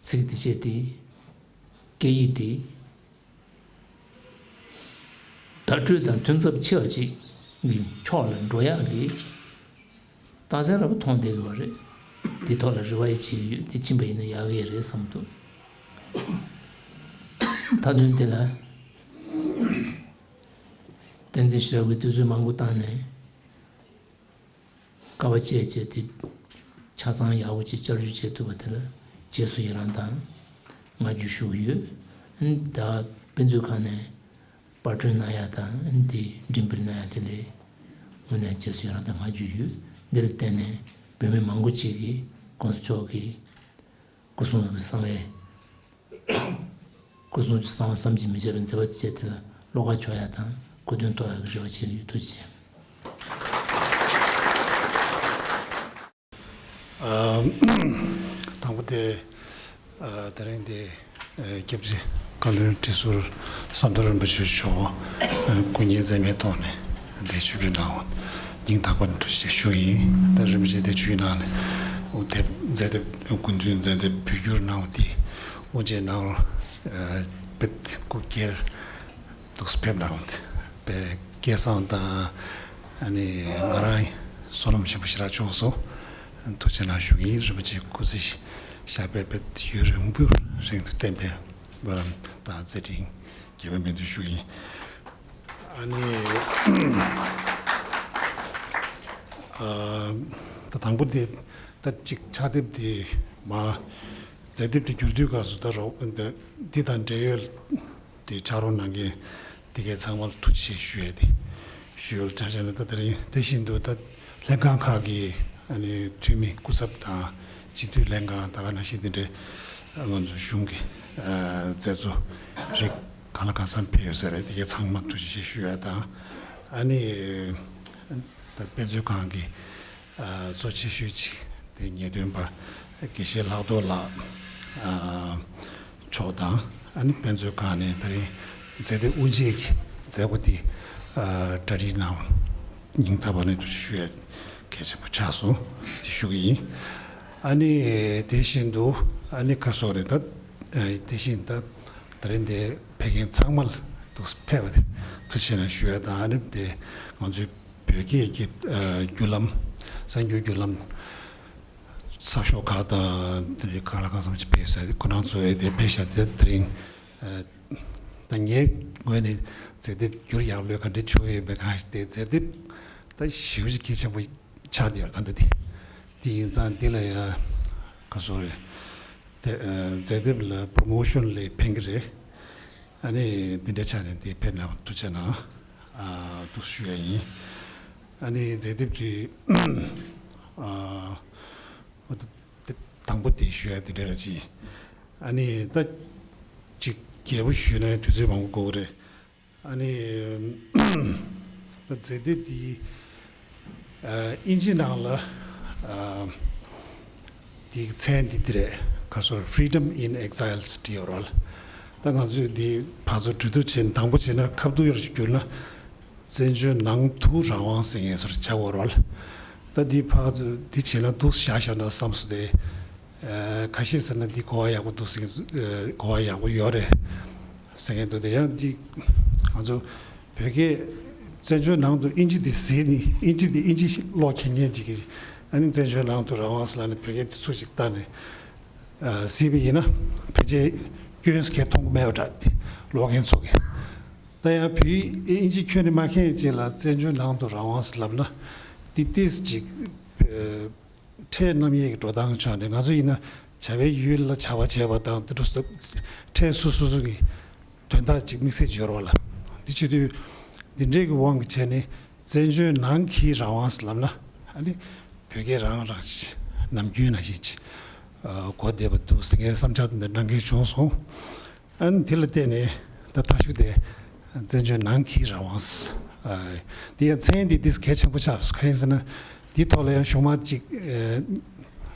ཚིག་དེ་བྱས་ཏེ་སྐད་ཡིག་དེ་བརྡ་སྤྲོད་དང་མཐུན་ཚབས་ཆེ་བ་ཅིག་གི་ཕྱོགས་ལ་འགྲོ་ཡག་གི་རྟགས་མཚན་ར་བ་མཐོང་བསྡད་ཡོད་རེད། དེ་ཐོག་ལ་རེ་བ་ཡང་བྱེད་ཀྱི་ཡོད། དེ་ཕྱིན་པ་ཡིན་ན་ཡག་གི་རེད་བསམ་འདུག། མཐའ་དོན་དེ་ལ་བསྟན་འཛིན་ཞེ་དྲག་གིས་དུས་ཚོད་མང་པོ་བཏང་ནས། དཀའ་བ་སྤྱད་བྱས་ཏེ་ཆ་ཚང་ཡག་པོ་ཅིག་བསྐྱར་ཞིབ་བྱེད་ཐུབ་པ་དེ་ལ་རྗེས་སུ་ཡི་རང་དང་བསྔགས་བརྗོད་ཞུ་གི་ཡོད། ཨ་ནི་ད་དཔེ་མཛོད་ཁང་ནས་པར་སྐྲུན་གནང་ཡ་དང་ཨ་ནི་དེ་འགྲེམས་སྤེལ་གནང་ཡ་དེ་ལ་དངོས་གནས་རྗེས་སུ་ཡི་རང་དང་བསྔགས་བརྗོད་ཡོད། འདི་ལ་བརྟེན་ནས་བོད་མི་མང་པོ་ཅིག་གིས་གོང་ས་མཆོག་གི་སྐུ་གསུང་གི་གསང་བའི་སྐུ་གསུང་གི་གསང་བ་བསམ་གྱིས་མི་ཁྱབ་པའི་མཛད་པ་བཅས་དེ་ལ་བློ་ཁ་ཕྱོགས་ཡ་དང་ སྐུ་མདུན་གཏོགས་ཡག་གི་རེ་བ་བྱེད་ཀྱི་ཡོད། ཐུགས་རྗེ་ཆེ། ཨ། དང་པོ་དེ། ཨ། དེ་རིང་འདི། ཨ། སྐྱབས་རྗེ་བཀའ་བློན་ཁྲི་ཟུར་ཟམ་གདོང་རིན་པོ་ཆེ་མཆོག་སྐུ་ཉིད་མཛད་མེད་ཐོག་ནས་འདིར་ཆིབས་བསྒྱུར་གནང་བར་སྙིང་ཐག་པ་ནས་ཐུགས་རྗེ་ཆེ་ཞུ་ཡིན། ད་རིན་པོ་ཆེ་དེ་ཆུའི་ནང་ནས་དབུ་དེབ་མཛད་དེབ་སྐུ་མདུན་མཛད་དེབ་བོད་བསྒྱུར་གནང་བ་དེ་དབུ་འབྱེད་གནང་བར། ཨ། དཔེ་སྐུ་སྒེར་དུ་ཕེབས་གནང་། དཔེ་སྐལ་བཟང་དང་། ཨ་ནི་ང་རང་བསོད་ནམས་ཆེན་པོ་ཞེ་དྲག་བྱུང་སོང་། ཐུགས་རྗེ་གནང་ཞུ་གི་ཡིན། རིན་པོ་ཆེ་སྐུ་ཚེ་ཞབས་པད་དཔེ་ཡུན་རིང་པོའི་རིང་དུ་བརྟན་པའི་སྨོན་ལམ་དང་མཛད་འཕྲིན་རྒྱས་པ་སྨོན་འདུན་ཞུ་གི་ཡིན། ཨ་ནི། ཨ། ད་དང་པོ་དེ། ད་ཅིག་ཕྱག་དེབ་དེ་མ། མཛད་དེབ་དེ་བསྒྱུར་དུས་སྐབས་སུ་ད་རོགས་འདི་དང་འབྲེལ་ཡོད་དེ་ཕྱག་རོགས་གནང་མཁན་དེ་གའི་ཚང་མ་ལ་ཐུགས་རྗེ་ཆེ་ཞུ་ཡས་དེ་ཞུ་ཡོད། ཆ་བཞག་ན་ད་དེ་རིང་དེ་བཞིན་དུ་ད་ལྷན་ཁང་ཁག་གི་ཨ་ནི་འཐུས་མི་སྐུ་ཚབ་དང་སྤྱི་འཐུས་ལྷན་ཁང་ད་ག་ནང་བཞིན་དེ་འདྲའི་ང་ཚོ་གཞུང་གི། ཨ། མཛད་གཙོ་རིགས་གང་ལ་གང་འཚམ་ཕེབས་ཡོད་ས་རེད། དེ་གའི་ཚང་མ་ཐུགས་རྗེ་ཆེ་ཞུ་ཡས་དང་། ཨ་ནི་ད་དཔེ་མཛོད་ཁང་གི། ཨ། གཙོ་ཆེ་ཤོས་ཅིག་དེ་ངེས་སྟོན་པ་དགེ་བཤེས་ལྷག་རྡོར་ལགས། ཨ། མཆོག་དང་། ཨ་ནི་དཔེ་མཛོད་ཁང་ནས་དེ་རིང་མཛད་དེབ་དབུ་འབྱེད་ཀྱི་མཛད་སྒོ་དེ། ཨ། གྲ་སྒྲིག་གནང་། སྙིང་ཐག་པ་ནས་ཐུགས་རྗེ་ཆེ་ཞུ་ཡས་གལ་ཆེན་པོ་ཆགས་སོང་། དེ་ཞུ་གི་ཡིན། ཨ་ནི་དེ་བཞིན་དུ། ཨ་ནི་ཁ་སོ་རེད་ད། ཨ། དེ་བཞིན་ད་དེ་རིང་འདིར་ཕེབས་མཁན་ཚང་མ་ལ་ཐུགས་ཕེབས་པ་དེ་ཐུགས་རྗེ་ཆེ་གནང་ཞུ་ཡས་དང་། ཨ་ནི་དེ་ང་ཚོའི་བོད་སྐད་ཀྱི། ཨ། བརྒྱུད་ལམ། གསར་འགྱུར་བརྒྱུད་ལམ་གསར་ཤོག་ཁག་དང་དེ་འདྲའི་ཁག་ལ་ཁག་ཙམ་ཅིག་ཕེབས་ས་དེ་ཁོ་རང་ཚོ་ཡི་དེ་ཕེབས་ཤག་དེ་དེ་རིང་། ཨ། ད་ངའི་ངོས་ནས་མཛད་དེབ་བསྒྱུར་ཡག་ལོས་ག་འདྲ་བྱུང་ཡོད་མེད་གང་ཞིག་དེ། མཛད་དེབ་ད་ཞེ་པོ་ཅིག་གལ་ཆེན་པོ་ཆགས་བསྡད་ཡོད་རེད་ད་འདི་དེ། དེ་ཡིན་ཙང་འདི་ལ་ཡང་ཁ་སོ་རེད་དེ། ཨ། མཛད་དེབ་ལ་པྲོ་མོ་ཤོན་ལ་ཕན་གྱི་རེད། ཨ་ནི་འདི་འདྲའི་ཆ་ནས་འདི་ཕེབས་གནང་བ་ཐུགས་རྗེ་གནང་། ཨ། འདུག་ཞུ་ཡ་ཡིན། ཨ་ནི་མཛད་དེབ་དེ། ཨ། འོ་ད་དང་པོ་དེ་ཞུ་ཡ་དེ་འདྲ་ར་ཅི། ཨ་ནི་ད་ཅིག་རྒྱས་པོ་ཞུས་ན་དུས་ཚོད་མང་པོ་འགོར་གི་རེད། ཨ་ནི་ད་མཛད་དེབ་འདི། ཨ། དབྱིན་ཇི་ནང་ལ། ཨ། དེའི་མཚན་འདི་འདི་རེད། ཁ་སོར་Freedom in Exile བྲིས་ཡོད་རེད་བ། ད་ང་ཚོས་འདི་ཕར་ཚུར་འབྲི་དུས་བྱས་ན། དང་པོ་བྱས་ན་ཁ་བསྡུ་ཡར་བསྒྱུར་ན། བཙན་བྱོལ་ནང་དུ་རང་དབང་ཟེར་མཁན་བཟོ་འདྲ་ཆགས་ཡོད་རེད་བ། ད་འདི་ཕར་ཚུར་འདི་བྱས་ན་འདུག་བཞག་བཞག་ན་བསམ་སོང་སྟེ། ཨ། ཁ་ཤས་ཟེར་ན་འདི་གོ་བ་ཡག་པོ་འདུག་ཟེར་མཁན། ཨ། གོ་བ་ཡག་པོ་ཡོད་རེད་ཟེར་མཁན་འདུག་དེ་ཡང་འདི་ང་ཚོ་བོད་སྐད་བཙན་བྱོལ་ནང་དུ། དབྱིན་ཇི་འདི་གཟིགས་ནས། དབྱིན་ཇི་འདི། དབྱིན་ཇི་ཀློག་མཁྱེན་མཁན་ཅིག་གིས། ཨ་ནི་བཙན་བྱོལ་ནང་དུ་རང་དབང་ཟེར་ལབ་ནས་བོད་སྐད་འདི་ཚུར་ཅིག་བལྟས་ནས། ཨ། གཟིགས་པ་ཡིན་ན་ཕལ་ཆེར་སྐྱོན་ཟེར་མཁན་མཐོང་གི་མེད་པ་འདྲ། དེ་ཀློག་མཁན་ཚོ་གིས། ད་ཡང་བོད་ཡིག་དབྱིན་ཇི་ཁྱོན་ནས་མ་མཁྱེན་ཅིག་ལ་བཙན་བྱོལ་ནང་དུ་རང་དབང་ཟེར་ལབ་ན་འདི་ཏོག་ཙམ་ཅིག་ཨ། ཕྲད་རྣམ་གཡེང་གི་འགྲོ་སྟངས་ཆགས་ནས། ང་ཚོ་ཡིན་ན་བྱ་བའི་ཡུལ་ལ་བྱ་བ་བྱས་པ་དང་དེ་འདྲ་སོ་སོ། ཕྲད་སོ་སོ་སོ་གི་དོན་དག་ཅིག་དམིགས་བསལ་ཅིག་ཡོད་རེད་བ་ལ། འདི་བྱེད་དུས་འདི་འདྲའི་གི་དབང་གིས་བྱས་ནས་བཙན་བྱོལ་ནང་གི་རང་དབང་ཟེར་ལབ་ན། ཨ་ནི་བོད་སྐད་རང་རང་ཅིག་ནམ་རྒྱུན་ནང་བཞིན་ཅིག་ཨ། གོ་བདེ་པོ་འདུག་ཟེར་མཁན་བསམ་འཆར་དེ་འདྲ་གནང་མཁན་བྱུང་སོང་། ཨ་ནི་དེ་ལ་བརྟེན་ནས་ད་ད་ཞུ་དེ་བཙན་བྱོལ་ནང་གི་རང་དབང་། ཨ། དེ་ཡང་མཚན་འདི་ཏོག་ཙམ་གལ་ཆེན་པོ་ཆགས་སོང་། གང་ཡིན་ཟེར་ན་འདིའི་ཐོག་ལ་ཡང་གཞུག་མ་ཅིག་ཨ།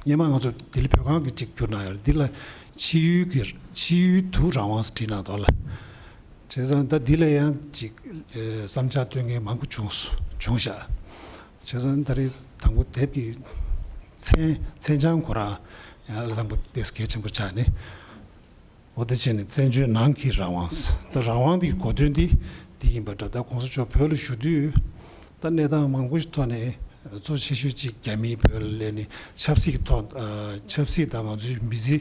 སྔོན་མ་ང་ཚོ་ལྡི་ལི་བོད་ཁང་གིས་ཅིག་བསྒྱུར་གནང་ཡོད་རེད། འདི་ལ་ཕྱི་ཡུལ་གྱི། ཕྱི་ཡུལ་དུ་རང་དབང་ཟེར་བྲིས་གནང་འདུག་ལ། བྱས་ཙང་ད་འདི་ལ་ཡང་ཅིག་ཨ། བསམ་འཆར་བཏོན་མཁན་མང་པོ་བྱུང་སོང་། བྱུང་ཤག་བྱས་ཙང་ད་རེས་དང་པོ་དེབ་ཀྱི་མཚན། མཚན་བྱང་ཁོ་རང་ཡང་ལ་དང་པོ་ཏོག་ཙམ་གལ་ཆེན་པོ་ཆགས་ནས། འོ་དེ་བྱས་ནས་བཙན་བྱོལ་ནང་གི་རང་དབང་། ད་རང་དབང་འདི་གོ་དོན་འདི་འདི་ཡིན་པ་འདྲ། ད་གོང་ས་མཆོག་བོད་ལ་བཞུགས་དུས་ད་གནས་སྟངས་མང་པོ་ཞིག་ཐོག་ནས་གཙོ་ཆེ་ཤོས་གཅིག་རྒྱ་མིས་བོད་ལ་སླེབས་ནས་ཆབ་སྲིད་ཀྱི་ཐོག་ཨ། ཆབ་སྲིད་དང་ང་ཚོའི་མི་ཚེ་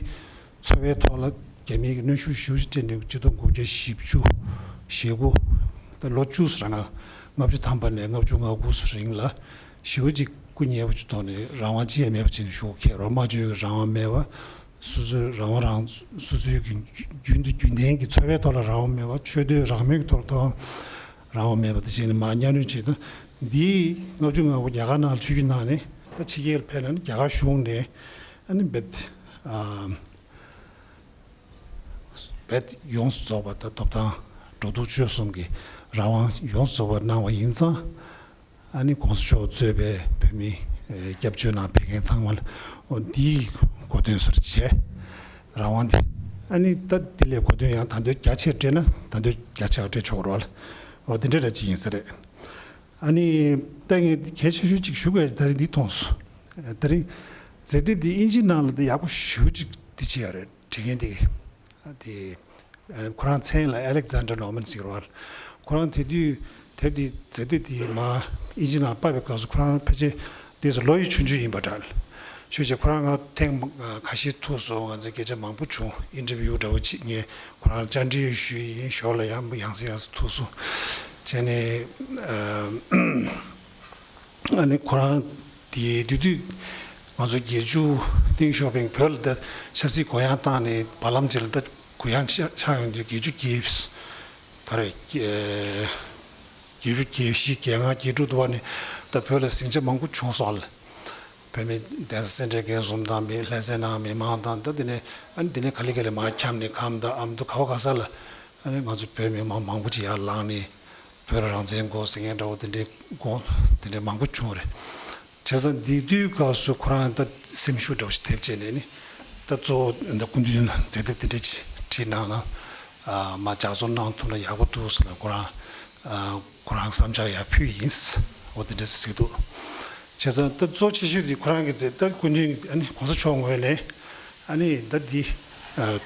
འཚོ་བའི་ཐོག་ལ་རྒྱ་མིའི་གནོན་ཤུགས་ཞེ་པོ་ཅིག་སྤྲད་ནས་ཆིག་སྟོང་དགུ་བརྒྱ་བཞི་བཅུ་ཞེ་དགུ། ད་ལོ་བཅུ་ཙམ་རང་ལྔ་བཅུ་ཐམ་པ་ནས་ལྔ་བཅུ་ང་དགུ་ཙམ་རིང་ལ་ཞེ་པོ་ཅིག་སྐུ་ཉེ་བོ་ཅིག་ཐོག་ནས་རང་དབང་ཅི་ཡང་མེད་པ་བྱས་ནས་བཞུགས་ཁེལ་རོ། སྨྲ་བརྗོད་ཀྱི་རང་དབང་མེད་པ། སོ་སོའི་རང་དབང་རང་། སོ་སོའི་གི་རྒྱུན་དུ་རྒྱུན་ལྡན་གྱི་འཚོ་བའི་ཐོག་ལ་རང་དབང་མེད་པ། ཆོས་དད་རང་མོས་ཀྱི་ཐོག་ལ་ཐོག་རང་དབང་མེད་པ་དེ་བྱས་ནས་མར་གཉའ་གནོན་བྱས། ད་འདིའི་ལྔ་བཅུ་ང་དགུ་རྒྱ་གར་ནང་ལ་ཆིབས་བསྒྱུར་གནང་ནས་ད་ཕྱི་རྒྱལ་ལ་ཕེབས་ན་ནི་རྒྱ་གར་གཞུང་ནས་ཨ་ནི་རྦད་ཨ། རྦད་ཡོངས་སུ་རྫོགས་པ་ད་ཐོབ་ཐང་འགྲོ་འདུག་སྤྱོད་གསུམ་གྱི་ རང་དབང་ཡོངས་སུ་རྫོགས་པ་གནང་བ་ཡིན་ཙང་། ཨ་ནི་༸གོང་ས་མཆོག་གཙོས་པའི་བོད་མི་སྐྱབས་བཅོལ་ནང་ཕེབས་མཁན་ཚང་མ་ལ་འོ་འདིའི་གོ་སྟོན་སོར་བྱས། རང་དབང་འདི་ཨ་ནི་ད་འདི་ལས་གོ་སྟོན་ཡང་ད་དུང་རྒྱ་ཆེར་སྤྲད་ན་ད་དུང་རྒྱ་ཆེ་བ་སྤྲད་ཆོག་རོགས་ལ། འོ་འདི་འདྲ་ར་ཅིག་ཡིན་ས་རེད། ཨ་ནི་ད་ངས་གལ་ཆེ་ཤོས་ཅིག་ཞུ་དགོས་ད་རིང་འདི་མཐོང་སོང་། ད་རིང་མཛད་དེབ་འདི་དབྱིན་ཇིའི་ནང་ལ་ད་ཡག་པོ་ཞེ་པོ་ཅིག་འདི་བྱས་ཡོད་རེད། བྲིས་མཁན་དེ་གི་དེ་ཁོ་རང་མཚན་ལ་Alexander Norman་ཟེར་བ། ཁོ་རང་དེ་དུས་དེབ་དེ་མཛད་དེབ་དེ་མ་དབྱིན་ཇི་ནང་ཕབ་པའི་སྐབས་སུ་ཁོ་རང་ཕལ་ཆེར་དེ་ཚོ་ལོ་ཡི་ཆུང་ཆུང་ཡིན་པ་འདྲ། ཤོད་ཅེས་ཁོ་རང་ང་ཐེངས་ཁ་ཤས་ཐུག་སོང་། ང་ཚོས་སྐད་ཆ་མང་པོ་བྱུང་། interview་འདྲ་བོ་ཅིག་ངས་ཁོ་རང་བཅར་འདྲི་ཞུས་ཡིན། ཞོར་ལ་ཡང་ཡང་སེ་ཡང་སེ་ཐུག་སོང་། བྱས་ནས་ཨ་ནི་ཁོ་རང་དེ་དུས་དུས་ང་ཚོ་བརྒྱད་ཅུ་ཏེང་ཞའོ་ཕིང་བོད་ལ་ད་ཆབ་སྲིད་གུ་ཡངས་བཏང་ནས་བར་ལམ་ཅིག་ལ་ད་གུ་ཡངས་ཆགས་ཡོང་དུས་བརྒྱད་ཅུ་གྱ་ག་རེ་བརྒྱད་ཅུ་གྱ་བཞི་གྱ་ལྔ་གྱ་དྲུག་དུ་བ་ནས་ད་བོད་ལ་ཟིང་ཆ་མང་པོ་བྱུང་སོང་ལ། བོད་མི་གདན་ས་སེ་འབྲས་དགོན་གསུམ་དང་མི་ལྷ་སའི་ནང་མི་མང་དང་ད་དེ་ནས་ཨ་ནི་དེ་ནས་ག་ལེ་ག་ལེ་མར་འཁྱམས་ནས་ཁམས་དང་ཨ་མདོ་ག་བ་ག་ས་ལ་ཨ་ནི་ང་ཚོ་བོད་མི་མང་མང་པོ་ཅིག་ཡར་ལངས་ནས་བོད་ལ་རང་བཙན་དགོས་ཟེར་མཁན་འདྲ་བོ་དེ་འདྲའི་དགོངས་དེ་འདྲའི་མང་པོ་བྱུང་རེད། བྱས་ཙང་འདི་དུས་སྐབས་སུ་ཁོ་རང་ད་སེམས་ཤུགས་འདྲ་བོ་ཞིག་ཐེབས་བྱས་ནས་ནི་ད་གཙོ་བོ་ད་སྐུ་མདུན་ལ་མཛད་དེབ་དེ་འདྲ་ཅིག་བྲིས་གནང་ན་མར་ལྗགས་རྩོམ་གནང་ཐུབ་ན་ཡག་པོ་འདུག་ཟེར་ལ་ཁོ་རང་ཁོ་རང་བསམ་འཆར་ཡར་ཕུལ་ཡིན། འོ་དེ་འདྲ་ཟེར་འདུག་བྱས་ཙང་ད་གཙོ་ཆེ་ཤོས་དེ་ཁོ་རང་གི་མཛད་ད་སྐུ་མདུན་ཨ་ནི་༸གོང་ས་མཆོག་ངོས་ནས་ཨ་ནི་ད་འདི་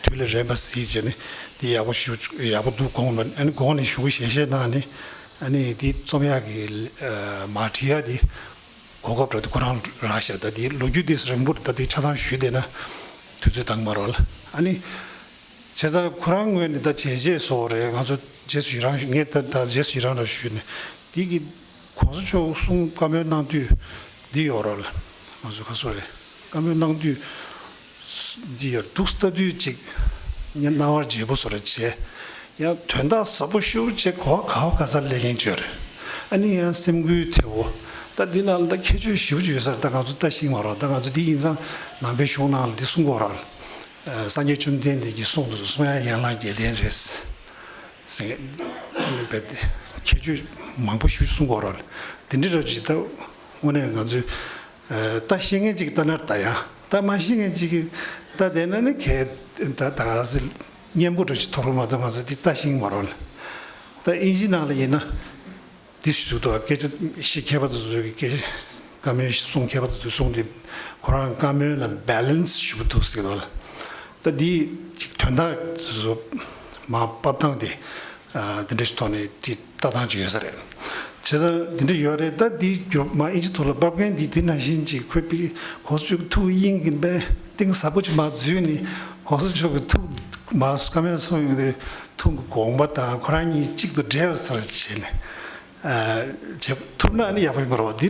དུས་ལ་རན་པ་གཟིགས་བྱས་ནས་འདི་ཡག་པོ་ཞུ་ཡག་པོ་འདུག་དགོངས་ལ་ཨ་ནི་དགོངས་ནས་ཞུ་ཞལ་བཞེས་གནང་ནས་ཨ་ནི་འདི་རྩོམ་ཡག་གི་མར་བྲིས་ཡག་འདི་གོ་སྐབས་འདྲ་འདི་ཁོ་རང་རག་ཤག་ད་འདི་ལོ་རྒྱུས་འདི་རིང་པོ་ད་འདི་ཆ་ཚང་ཞུས་བསྡད་ན་དུས་ཚོད་འདང་མ་རོལ་ཨ་ནི། བྱས་ཙང་ཁོ་རང་ངོས་ནས་ད་བྱས་རྗེས་སོགས་རེད། ང་ཚོ་རྗེས་སུ་ཡི་རང་ཞུ་ངས་ད་ད་རྗེས་སུ་ཡི་རང་འདྲ་ཞུས་ནས་འདི་གི་༸གོང་ས་མཆོག་གསུང་བཀའ་མོལ་གནང་དུས་འདི་ཡོད་རེད། ང་ཚོ་ཁ་སོ་རེད། བཀའ་མོལ་གནང་དུས་འདི་ཡོད་འདུག་ལྟ་དུས་ཅིག་ངས་རྣ་བར་བརྗེ་པོ་བཟོ་རེ་བྱས། ཡང་དོན་དག་ཟབ་པོ་ཤོས་བྱས་གོ་བ་ག་བ་ག་ས་སླེབས་མཁན་བྱོས་རེད། ཨ་ནི་ཡང་སེམས་འགུལ་ཐེབས་འོ། ད་འདི་ནང་ལ་ད་ཁྱད་ཆོས་ཞེ་པོ་ཅིག་ཡོད་ས་རེད། ད་ང་ཚོ་ད་ཤེས་མ་རེད། ད་ང་ཚོ་འདི་ཡིན་ཙང་ནང་པའི་གཞུང་ནང་ལ་འདི་གསུང་གི་ཡོད་རེད། སངས་རྒྱས་བཅོམ་ལྡན་འདས་ཀྱིས་གསུངས་འདུག་གསུང་ཡང་ཡན་ལག་བརྒྱད་ལྡན་རེད། ཟེར་བས་ཁྱད་ཆོས་མང་པོ་ཞིག་གསུང་གི་ཡོད་རེད། དེ་འདྲ་རེད་ཅིག་ད་དངོས་གནས་ང་ཚོས་ད་ཤེས་མཁན་ཅིག་ལྟ་ན་ད་ཡང་ད་མ་ཤེས་མཁན་ཅིག་གིས་ད་བསྡད་ན་ནི་གལ་ད་ད་ག་ཟེ་སྙན་པོ་འདྲ་ཅིག་ཐོབ་རོགས་མ་གཏོགས་ང་ཚོས་འདི་ལྟ་ཤེས་མ་རེད། ད་དབྱིན་ཇི་ནང་ལ་ཡིན་ན། འདི་ཞུ་དོ་སྐད་ཆ་བཤད་མཁས་པ་དེ་ཚོས་ཀྱི་སྐད་བཀའ་མོལ་གསུང་མཁས་པ་དེ་ཚོས་གསུངས་ཏེ་ཁོ་རང་བཀའ་མོལ་ལ་བེ་ལན་སི་ཞུ་འདུག་ཟེར་དོ་ལ། ད་འདི་ཅིག་དོན་དག་དེ་ཚོ་མ་ཕབ་སྟངས་དེ་དེ་འདྲ་ཞིག་ཐོག་ནས་ཅིག་ལྟ་སྟངས་ཅིག་ཡོད་ས་རེད། བྱས་ཙང་འདི་འདྲ་ཡོད་རེད། ད་འདི་རྒྱུ་མ་དབྱིན་ཇི་ཐོག་ལ་ཕབ་མཁན་འདི་དེ་ནང་བཞིན་ཅིག་ཁོས་པི་གོང་ས་མཆོག་གི་ཐུགས་དབྱིངས་ཀྱི་པའི་གཏིང་ཟབ་པོ་ཅིག་མ་འཛུལ་ནས་གོང་ས་མཆོག་གི་ཐུགས་མ་བཀའ་མོལ་གསུངས་ཡོང་དུས་ཐུགས་ཀྱི་དགོངས་པ་དང་ཁོ་རང་གཉིས་གཅིག་ཏུ་འདྲེས་པ་ཚོར་བྱས་ནས། བྱེད་ཐུབ་ན་ནི་ཡག་པོ་ཡིན་པ་རེད་བ། འདི་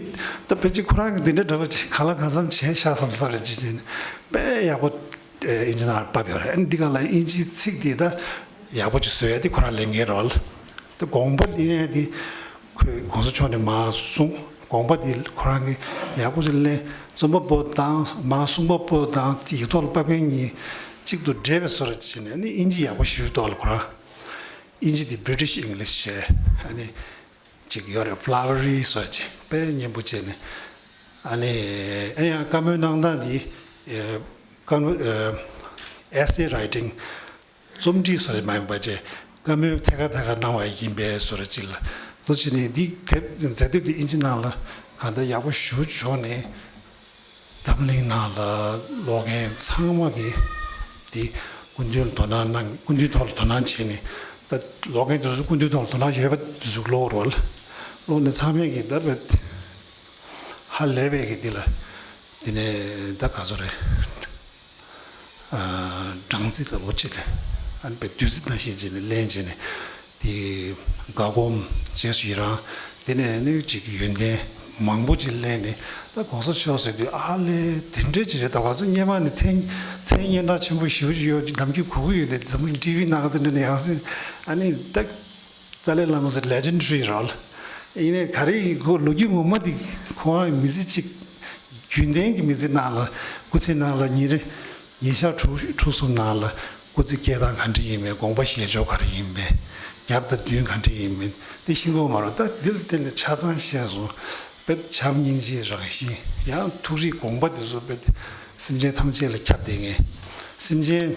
ད་ཕལ་ཆེར་ཁོ་རང་གི་འདི་འདྲ་འདྲ་བོ་ཅིག་གང་ལ་གང་འཚམ་བྱས་ཤག་བསམ་ས་རེད་ཅེས་བྱས་ནས་དཔེ་ཡག་པོ་དབྱིན་ཇི་ནང་ཕབ་ཡོད་རེད། འདི་ག་ལ་དབྱིན་ཇིའི་ཚིག་འདི་ད་ཡག་པོ་ཅིག་བཟོ་ཡ་འདི་ཁོ་རང་ལས་འགན་རེད་བ། ད་དགོངས་པ་འདི་ཡང་འདི་ཁོས་གོང་ས་མཆོག་ནས་མར་གསུངས། དགོངས་པ་འདི་ཁོ་རང་གིས་ཡག་པོ་ཅིག་ལེན། རྩོམ་པ་པོ་དང་མར་གསུང་པ་པོ་དང་ཡིག་ཐོག་ལ་ཕབ་མཁན་གཉིས་གཅིག་ཏུ་འདྲེས་པའི་བཟོ་འདྲ་ཅིག་བྱས་ནས་ནི་དབྱིན་ཇི་ཡག་པོ་ཞེ་པོ་འདུག་ལ་ཁོ་རང་། དབྱིན་ཇི་དེ་British English་བྱས། ཨ་ནི་ཅིག་ཡོད་རེད། flowery་བཟོ་ཅིག་དཔེ་སྙན་པོ་བྱས་ནས། ཨ་ནི་ཨ་ནི་ཡང་བཀའ་མོལ་གནང་སྟངས་དེ་ཨེ་བཀའ་མོལ་ཨེ་essay writing་རྩོམ་བྲིས་བཟོ་མ་ཡིན་པ་བྱས་བཀའ་མོལ་ཐད་ཀར་ཐད་ཀར་གནང་བ་ཡིན་པའི་བཟོ་འདྲ་ཅིག་ལ་འདུག་བྱས་ནས་འདི་དེབ་མཛད་དེབ་དེ་དབྱིན་ཇི་ནང་ལ་གང་ལྟར་ཡག་པོ་ཞེ་པོ་བྱུང་ནས། འཛམ་གླིང་ནང་ལ་ཀློག་མཁན་ཚང་མ་གིས་འདི་སྐུ་མདུན་ལ་དོ་སྣང་གནང་། སྐུ་མདུན་ཐོག་ལ་དོ་སྣང་བྱས་ནས། ད་ཀློག་མཁན་དེ་ཚོ་སྐུ་མདུན་ཐོག་ལ་དོ་སྣང་ཡོད་པ་དེ་ཚོ་ཀློག་རོགས། ཀློག་ནས་ཚང་མས་ཀྱིས་ད་བས་ཧ་ལས་པའི་གི་འདི་ལ་འདི་ནས་ད་ག་ཚོད་རེད། སྦྲང་རྩི་ལྟ་བུ་ཅིག་ལ་ཨ་ནི་བས་བདུད་རྩི་ནང་བཞིན་བྱས་ནས་ལེན་བྱས་ནས། དེ་དགའ་སྒོམ་རྗེས་སུ་ཡི་རང་། དེ་ནས་ནི་ཅིག་ཡོན་ཏན་མང་པོ་ཅིག་གླེང་ནས། ད་གོང་ས་མཆོག་ཟེར་དུས་ཨ་ལས་དེ་འདྲས་ཅིག་རེད། ད་ག་ཚོད་སྔོན་མ་ནས་མཚན་མཚན་སྙན་གྲགས་ཆེན་པོ་ཞེ་པོ་ཅིག་ཡོད་ནམ་རྒྱུན་གོ་གི་ཡོད་དེ། འཛམ་གླིང་ཊི་ཝི་ནང་དེ་འདྲ་ནས་ཡང་སེ་ཨ་ནི་ད་ཏཱ་ལའི་བླ་མ་ཟེར་legendary་རེད། ཡིན་ནའི་ག་རེ་ཡིན་གོ་ལོ་རྒྱུས་ངོ་མ་དེ་ཁོང་རང་མི་ཚེ་གཅིག་རྒྱུན་ལྡན་གྱི་མི་ཚེ་ནང་ལ་སྐུ་ཚེ་ནང་ལ་ཉིན་རེ། ཉིན་ཞག་དྲུག་དྲུག་གསུམ་ནང་ལ་སྐུ་ཚེ་སྐྱེལ་སྟངས་ག་འདྲ་ཡིན་མིན། དགོངས་པ་བཞེས་ཕྱོགས་ག་རེ་ཡིན་མིན། རྒྱབ་དང་མདུན་གང་འདྲ་ཡིན་མིན་དེ་ཤེས་དགོས་མ་རེད། ད་འདི་ལ་བརྟེན་ནས་ཆ་ཚང་ཤེས་སོང་། དཔེ་བྱམས་སྙིང་རྗེའི་རང་བཞིན་ཡང་ཐུགས་རིག་དགོངས་པ་དེ་ཚོ་དཔེ་སེམས་ཅན་ཐམས་ཅད་ལ་ཁྱབ་བསྡད་མཁན། སེམས་ཅན་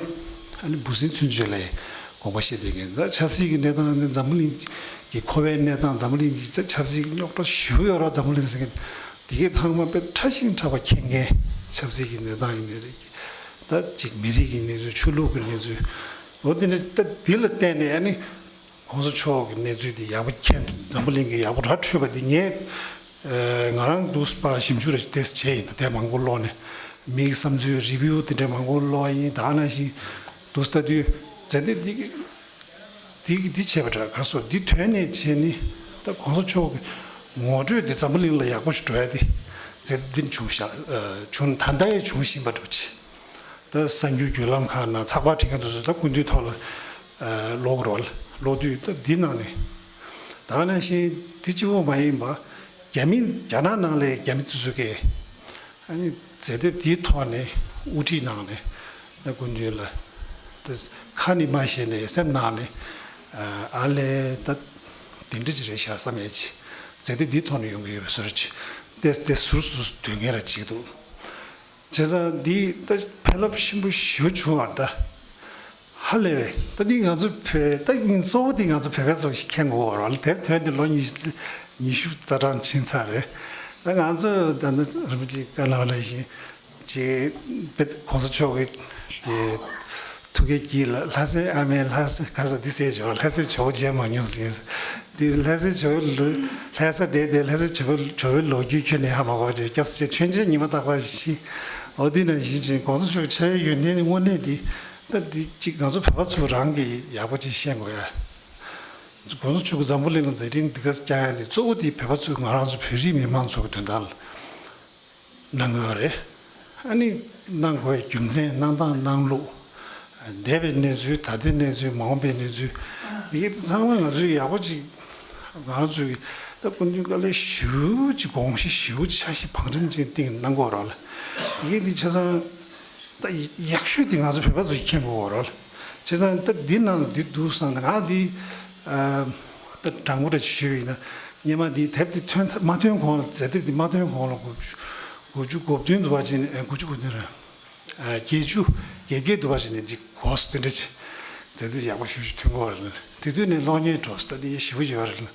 ཨ་ནི་འབུ་སྲིན་ཚུན་ཆད་ལ་དགོངས་པ་བཞེས་བསྡད་མཁན། ད་ཆབ་སྲིད་ཀྱི་གནས་སྟངས་ནི་འཛམ་བུ་གླིང་གི་འཁོར་བའི་གནས་སྟངས། འཛམ་བུ་གླིང་གི་ཆབ་སྲིད་ཀྱི་རྙོག་དྲ་ཞེ་པོ་ཡོད་ར། འཛམ་བུ་གླིང་ཟེར་མཁན་དེ་གའི་ཚང་མ་དཔེ་ཕྲ་ཞིང་ཕྲ་བ་མཁྱེན་མཁན། ཆབ་སྲིད་ཀྱི་གནས་སྟངས་ཡིན་ནའི་རེད། ད་ཅིག་མི་རིགས་ཀྱི་གནས་ཚུལ། ཆོས་ལུགས་ཀྱི་གནས་ཚུལ། འོ་དེ་འདྲ། ད་འདི་ལ་བརྟེན་ནས་ཨ་ནི་གོང་ས་མཆོག་གི་གནས་ཚུལ་འདི་ཡག་པོ་མཁྱེན། འཛམ་བུ་གླིང་གི་ཡག་པོ་ར་འཕྲོད་པ་འདི་ངས་ཨ་ང་རང་འདུག་སེ་ཞིབ་འཇུག་ར་ཏོག་ཙམ་བྱས་ཡིན། ད་དེ་མང་པོ་ཀློག་ནས་མིའི་བསམ་ཚུལ་རི་བིའུ་དེ་འདྲ་མང་པོ་ཀློག་ཡིན། ད་ནང་བཞིན་འདུག་སེ་ལྟ་དུས་མཛད་དེ་འདི་འདི་འདི་བྱས་པ་འདྲ། ག་སོ་འདི་ཐོན་ནས་བྱས་ནི་ད་གོང་ས་མཆོག་གི་ངོ་སྤྲོད་འདི་འཛམ་བུ་གླིང་ལ་ཡག་པོ་ཞིག་འགྲོ་ཡ་དེ་མཛད་དེ་འདི་བྱུང་ཤག་ཨ་བྱུང་། ད་ལྟ་ཡང་བྱུང་བཞིན་པ་འདྲ་པོ་ཅིག་ད་གསར་འགྱུར་བརྒྱུད་ལམ་ཁག་ནང་ཚགས་པར་བྲིས་མཁན་དེ་ཚོ་ད་སྐུ་མདུན་ཐོག་ལ་ཨ་ཀློག་གི་རེད་པ། ཀློག་དུས་ད་འདི་ནང་ནས་ད་ག་ནང་བཞིན་འདི་གཅིག་པོ་མ་ཡིན་པ། རྒྱ་མི་རྒྱ་ནག་ནང་ལ་རྒྱ་མི་དེ་ཚོ་གིས་ཨ་ནི་མཛད་དེབ་འདིའི་ཐོག་ནས་དབུ་ཁྲིད་གནང་ནས་ད་སྐུ་མདུན་ལ་ད་ཁ་ནས་མ་བཤད་ནས་སེམས་ནང་ནས་ཨ་ལས་ད་དེ་འདྲ་ཅིག་རེད་ཤག་བསམ་ཡས་ཅིག་མཛད་དེབ་འདིའི་ཐོག་ནས་ཡོང་གི་ཡོད་པའི་བཟོ་འདྲ་ཅིག་ཏོག་ཙམ་ཟུར་ཟུར་སྡོད་མཁན་ར་ཅིག་འདུག་བྱས་ཙང་འདི་ད་ཕན་རླབས་ཆེན་པོ་ཞེ་པོ་བྱུང་བ་རེད་ད། ཧ་ལས་པས། ད་འདི་ང་ཚོ་བོད་ད་ཉིན་གཙོ་བོ་འདི་ང་ཚོ་བོད་པ་ཚོ་ཞིག་མཁྱེན་དགོས་པ་རེད་པ། དེབ་ཐོན་ཏེ་ལོ་ཉི་ཤུ་ཉི་ཤུ་རྩ་གྲངས་ཕྱིན་ཚར་རེད། ད་ང་ཚོ་ད་ནི་རིན་པོ་ཆེ་བཀའ་གནང་བ་ནང་བཞིན་ཅིག་དཔེ་གོང་ས་མཆོག་གི་དེ་ཐུགས་ཀའི་དཀྱིལ་ལ། ལྷ་སའི་ཨ་མའི་ལྷ་ས་ག་ས་འདི་ཟེར་ཞོར་ལྷ་སའི་ཇོ་བོ་མཇལ་མ་མྱོང་ཟེར། འདི་ལྷ་སའི་ཇོ་བོའི་ལོ། ལྷ་ས་བསྡད་དེ་ལྷ་སའི་ཇོ་བོ་ཇོ་བོའི་ལོ་རྒྱུས་ཁྱོན་ནས་ཧ་མ་གོ་བ་བྱས། སྐྱབས་སུ་མཆི། མཆོད་མཇལ་ཉི་མ་རྟག་པར་ཤི། འོ་འདི་ནང་བཞིན་ཅིག་གོང་ས་མཆོག་གི་ཕྱག་ཡོན་ཏན་དངོས་གནས་འདི་ད་འདི་ཅིག་ང་ཚོ་བོད་པ་ཚོ་རང་གིས་ཡག་པོ་ཅིག་ཤེས་དགོས་ཡ། གོང་ས་མཆོག་གིས་འཛམ་བུ་གླིང་ལ་མཛད་འཕྲིན་འདི་ག་བསྐྱངས་ཡ་འདི་གཙོ་བོ་འདི་བོད་པ་ཚོས་ང་རང་ཚོ་བོད་རིགས་མི་མང་ཚོ་གི་དོན་དག་ལ་གནང་དགོས་པ་རེད། ཨ་ནི་གནང་དགོས་པའི་རྒྱུ་མཚན། གནང་སྟངས། གནང་ལུགས། འདས་པའི་གནས་ཚུལ། ད་ལྟའི་གནས་ཚུལ། མ་འོངས་པའི་གནས་ཚུལ། འདི་གའི་ཚང་མ་ང་ཚོས་ཡག་པོ་ཅིག་ང་ཚོས་ད་སྐུ་མདུན་དཀའ་ལས་ཞེ་པོ་ཅིག་དགོངས་གཞི་ཞེ་པོ་ཅིག་འཆར་གཞི་བང་རིམ་ཅན་བཏིང་གནང་དགོས་རེད་པ། འདི་གའི་འདི་ཆ་ཚང་ད་ཡག་ཤོས་འདི་ང་ཚོ་བོད་པ་ཚོས་མཁྱེན་དགོས་པ་རེད་པ། བྱས་ཙང་ད་འདི་ནང་ལ་འདི་འདུག་བསམ་ནས་ང་འདི་ཨ་ད་དྲང་པོ་རེ་ཞུས་པ་ཡིན་ན། སྔོན་མ་འདི་དེབ་འདི་ཐོན་ཚར། མ་ཐོན་གོང་ལ། མཛད་དེབ་འདི་མ་ཐོན་གོང་ལ་དགུ་བཅུ་དགུ་བཅུ་གོ་བདུན་དུ་བ་ཅིག་ནས། ཨ་དགུ་བཅུ་གོ་བདུན་རེད། ཨ་བརྒྱད་ཅུ་གྱ་བརྒྱད་དུ་བ་ཅིག་ནས་ཅིག་གོ་སོང་། དེ་འདྲ་ཅིག་མཛད་དེབ་ཡག་པོ་ཞེ་པོ་ཅིག་ཐོན་གོ་རེད། དེ་དུས་ནས་གློག་བརྙན་འགྲོ་སོང་། ད་འདི་ཞེ་པོ་ཡོད་རེད།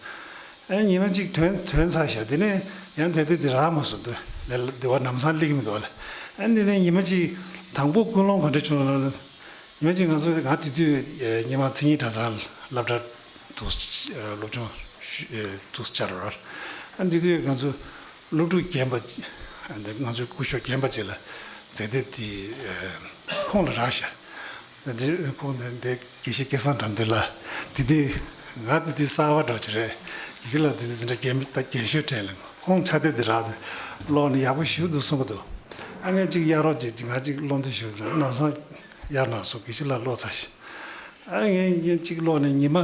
ཨ་ཉི་མ་གཅིག་ཐོན་ཐོན་ཚར་ཤག་དེ་ནས་ཡང་མཛད་དེབ་དེ་རག་མ་སོང་། དེ་ལས་དེ་བ་ལམ་སང་སླེབས་ཀྱི་མི་འདུག་ལ། ཨ་ནི་ནས་ཉི་མ་གཅིག་དང་པོ་ཀུན་སློང་ག་འདྲ་བྱུང་ལབ་ན། ཉི་མ་གཅིག་ང་ཚོ། ང་དེ་དུས་ཨེ་སྔོན་མ་མཚན་ཉིད་གྲྭ་ཚང་སློབ་གྲྭ་དུ་ཨེ་སློབ་སྦྱོང་ཞུ་ཨེ་དུ་བྱ་རོགས། ཨ་དེ་དུས་ང་ཚོ་སློབ་ཕྲུག་རྒན་པ་ཅིག་ཨ་ང་ཚོའི་སྐུ་ཞབས་རྒན་པ་ཅིག་ལ་མཛད་དེབ་དེ་ཨེ་ཁོང་ལ་རག་ཤག་དེ་ཁོང་དེ་དེ་དགེ་བཤེས་སྐལ་བཟང་དགྲ་འདུལ་ལགས། དེ་དུས་ང་དེ་དུས་གསར་པ་འདྲ་ཅིག་རེད། དགེ་བཤེས་ལགས་དེ་དུས་འཛིན་གྲྭ་རྒན་ད་རྒན་ཤོས་གྲས་ལ། ཁོང་ཕྱག་དེབ་དེ་རག་སྟེ་ཀློག་ནས་ཡག་པོ་ཞེ་པོ་འདུག་གསུང་གི་འདུག་ཨ་ངས་གཅིག་གཡར་རོགས་བྱེད་ཅིག་ང་གཅིག་ཀློག་འདོད་ཞེ་པོ་འདུག་ལམ་སང་གཡར་གནང་སོང་། དགེ་བཤེས་ལགས་ཀློག་ཚར་ཤག་ཨ་ངས་ངས་གཅིག་ཀློག་ནས་ཉི་མ་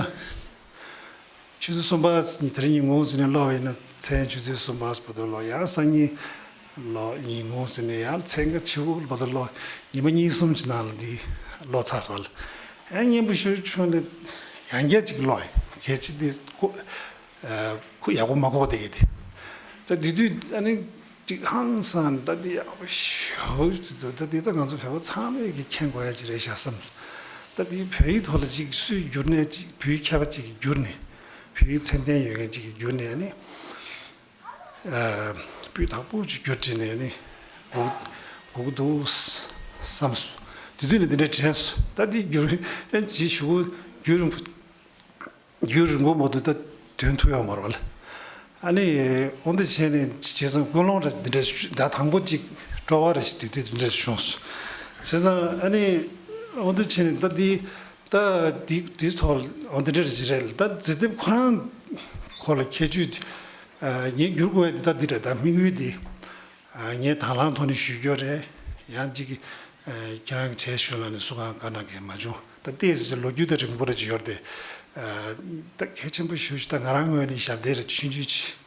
ཆུ་ཚོད་གསུམ་པ། དེ་རིང་ཉིན་གུང་ཟིན་ནས་ཀློག་པ་ཡིན་ན་མཚན་ཆུ་ཚོད་གསུམ་པ་བར་དུ་ཀློག་ཡང་སང་ཉིན་ཀློག་ཉིན་གུང་ཟིན་ནས་ཡང་མཚན་གྱི་ཕྱི་དགོང་བར་དུ་ཀློག་ཉི་མ་གཉིས་གསུམ་གྱི་ནང་ལ་འདི་ཀློག་ཚར་སོང་ལ། ཡང་སྙན་པོ་ཞེ་པོ་བྱུང་ནས་ཡང་བསྐྱར་གཅིག་ཀློག་གལ་ཆེ་འདི་ཁོ་ཁོ་ཡག་པོ་མ་གོ་བ་དེ་གི་དེ། ད་དེ་དུས་ཨ་ནི་ཅིག་ཧང་སང་། ད་འདི་ཡག་པོ་ཞེ་པོ་ཅིག་འདུག་ད་འདི་ད་ང་ཚོ་བོད་པ་ཚང་མས་ཀྱི་མཁྱེན་དགོས་ཡ་ཅིག་རེད་ཤག་བསམ། ད་འདི་བོད་ཡིག་ཐོག་ལ་ཅིག་སུས་བསྒྱུར་ནས། ཅིག་བོད་ཡིག་མཁས་པ་ཅིག་གིས་བསྒྱུར་ནས། བོད་ཡིག་མཚན་ལྡན་ཡོད་མཁན་ཅིག་གིས་བསྒྱུར་ནས་ཨ་ནི། ཨ་སྤུས་དག་པོ་ཅིག་བསྒྱུར་བྱས་ནས་ཨ་ནི་དགོས་དགོས་ཀྱི་འདུག་བསམ་སོང་། དེ་དུས་ནས་འདི་འདྲ་དྲན་སོང་། ད་འདི་བསྒྱུར་ཡང་ཅིག་ཞུ་བསྒྱུར་རིང་པོ། རྒྱུན་རིང་པོ་མ་གཏོགས་ད་ཐོན་ཐུབ་ཡོད་མ་རེད་པ། ཨ་ནི་འོ་འདི་བྱས་ནས་བྱས་ཙང་ཀུན་སློང་ར་འདི་འདྲ་ཞུ། ད་དང་པོ་གཅིག་སྤྲོ་བ་ར་ཞིག་དུས་དུས་འདི་འདྲ་བྱུང་སོང་། བྱས་ཙང་ཨ་ནི་འོ་འདི་བྱས་ནས་ད་འདི་ད་འདི་འདིའི་ཐོག་འོ་འདི་འདྲ་ར་ཅིག་རེད་ལ། ད་མཛད་དེབ་ཁོ་རང་ཁོ་ལ་ཁྱད་ཆོས་དེ་ངས་བསྒྱུར་དགོས་ཡ་དེ་ད་འདི་རེད། ད་དམིགས་ཡུལ་དེ། ཨ་ངས་དང་བླངས་ཐོག་ནས་ཞུ་རྒྱུ་རེད། ཡང་ཅིག་ཨ་ཁྱེད་རང་གིས་གྲས་ཞུ་ལབ་ནས་སུ་གང་བཀའ་གནང་མཁན་མ་བྱུང་། ད་ལྟའི་ལོ་རྒྱུས་ད་རིང་པོ་རེ་ཅིག་ཡོད་རེད་དེ། ཨ་ད་གལ་ཆེན་པོ་ཞེ་པོ་ཅིག་ད་ང་རང་ངོས་ནས་ཞབས་འདེགས་རེ་ཆུང་ཆུང་ཅིག་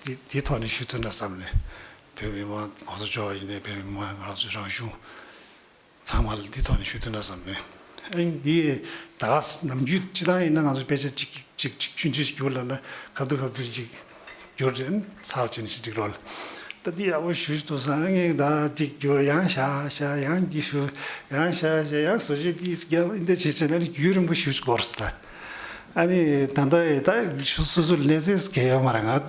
དེ་དེའི་ཐོག་ནས་ཞུ་ཐུབ་ན་བསམ་ནས། བོད་མི་མང་། གོང་ས་མཆོག་ཡིན་ནའི་བོད་མི་མང་། ང་རང་ཚོའི་རང་གཞུང་ཚང་མ་ལ་འདི་ཐོག་ནས་ཞུ་ཐུབ་ན་བསམ་ནས། ཨ་ནི་འདི་ད་ག་ནམ་རྒྱུན་སྤྱི་བཏང་ཡིན་ན་ང་ཚོ་དཔེ་ཆ་གཅིག་གཅིག་གཅིག་ཆུང་ཆུང་ཞིག་བསྒྱུར་ལབ་ན་ཁ་ཐུག་ཁ་ཐུག་ཅིག་བསྒྱུར་རེད། ཚར་བ་བྱས་ནས་ཞིག་འགྲིག་རོགས་ལ། ད་འདི་ཡག་པོ་ཞུ་ཞིག་འདུག་བསམ། ངས་ད་ཅིག་བསྒྱུར། ཡང་བཞག་བཞག། ཡང་འདི་ཞུ། ཡང་བཞག་བཞག། ཡང་བཟོ་བཅོས་འདི་རྒྱབ། འདི་འདྲ་བྱས་བྱས་ན་ནི་རྒྱུན་རིང་པོ་ཞིག་འགོར་སོང་ད། ཨ་ནི་ད་ལྟ་ད་སོ་སོ་ལ་གནས་ཚད་གང་ཡང་ཡོད་མ་རེད། ང་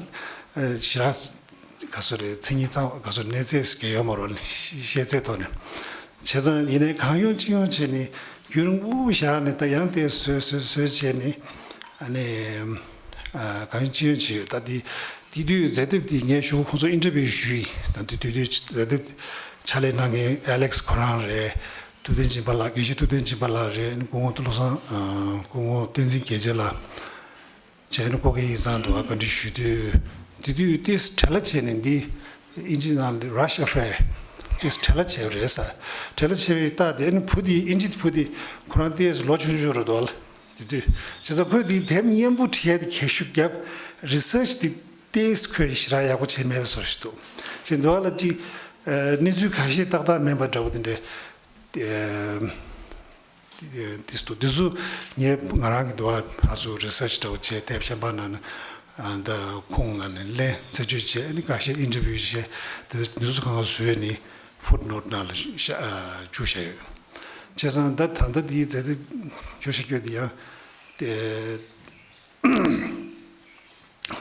ཞེ་དྲག་ག་ཚོད་རེད། མཚན་ཉིད་ཚང་ག་ཚོད་གནས་ཚད་ཞིག་ཡོད་མ་རེད། ཤེས་ཚད་ཐོག་ནས། བྱས་ཙང་ཡིན་ནའི་གང་ཡོང་ཅི་ཡོང་བྱས་ནས་རྒྱུན་རིང་པོ་བཞག་ནས། ད་ཡང་དེ་བཟོས་བཟོས་བཟོས་བྱས་ནས། ཨ་ནི་ཨ་གང་ཡོང་ཅི་ཡོང་བྱས་ཡོད། ད་དེ་དེ་དུས་མཛད་དེབ་དེ་ངས་ཞུ། ཁོང་ཚོ་ཨིན་ཊར་བིའུ་ཞུས་ཡིན། ད་དེ་དུས་དུས་མཛད་དེབ་ཕྱག་ལས་གནང་མཁན་ཨེ་ལེགས་ཁོ་རང་རེད། ཐུབ་བསྟན་སྦྱིན་པ་ལགས། དགེ་བཤེས་ཐུབ་བསྟན་སྦྱིན་པ་ལགས་རེད། སྐུ་ངོ་བློ་བཟང་། ཨ་སྐུ་ངོ་བསྟན་འཛིན་རྒྱལ་མཚན་ལགས། བྱས་ནས་ཀོ་ཀེ་ཡིག་ཚང་དུ་བ་ག་འདྲ་ཞུས་དུས། དེ་དུས་ཏིས་བྲེལ་བ་བྱས་ནས་འདི་ཨིན་ཇི་ནང་ལ་Rush Affair། ཏིས་བྲེལ་བ་བྱས་པ་རེད་ཟེར། བྲེལ་བ་བྱས་པའི་རྟགས་དེ། ཨ་ནི་བུ་དེ་ཨིན་ཇི་བུ་དེ་ཁོ་རང་ཏིས་ལོ་ཆུང་ཆུང་རེད་འདུག་ལ། དེ་དུས་བྱས་ཙང་ཁོས་འདི་དེབ་སྙན་པོ་བྲིས་ཡ་དེ་གལ་ཤུགས་བརྒྱབ། རི་སར་ཆི་དེ་ཏིས་ཁོས་ཞེ་དྲག་ཡག་པོ་བྱས་མེད་པ་བཟོ་ཞིག་འདུག་བྱས་འདུག་ལ། ཅིག་ཨ་གནས་ཚུལ་ཁ་ཤས་ཏག་ཏག་མིན་པ་འདྲ་བོ་དེ་འདྲ། ཨ། དེ་དུས་དེ་ཚོ་ངས་ང་རང་གི་འདུག་བ། ཕར་ཚུར་རི་སར་ཆི་འདྲ་བོ་བྱས། དེབ་གཞན་པ་ནང་ནས་ཨ་ད་ཁུངས་ནང་ནས་ལེན། རྩད་གཅོད་བྱས། ཨ་ནི་ཁ་ཤས་ཨིན་ཊར་བིའུ་བྱས། དེ་དེ་ཚོ་གང་ག་བཟོས་ནས་ཕུཊ་ནོཊ་ནང་ལ་བཞག་བཅུག་བཞག་ཡོད། བྱས་ཙང་ད་ད་ལྟ་དེའི་མཛད་དེབ་ཁྱོད་ཤེས་རྒྱུ་དེ་ཡང་དེ།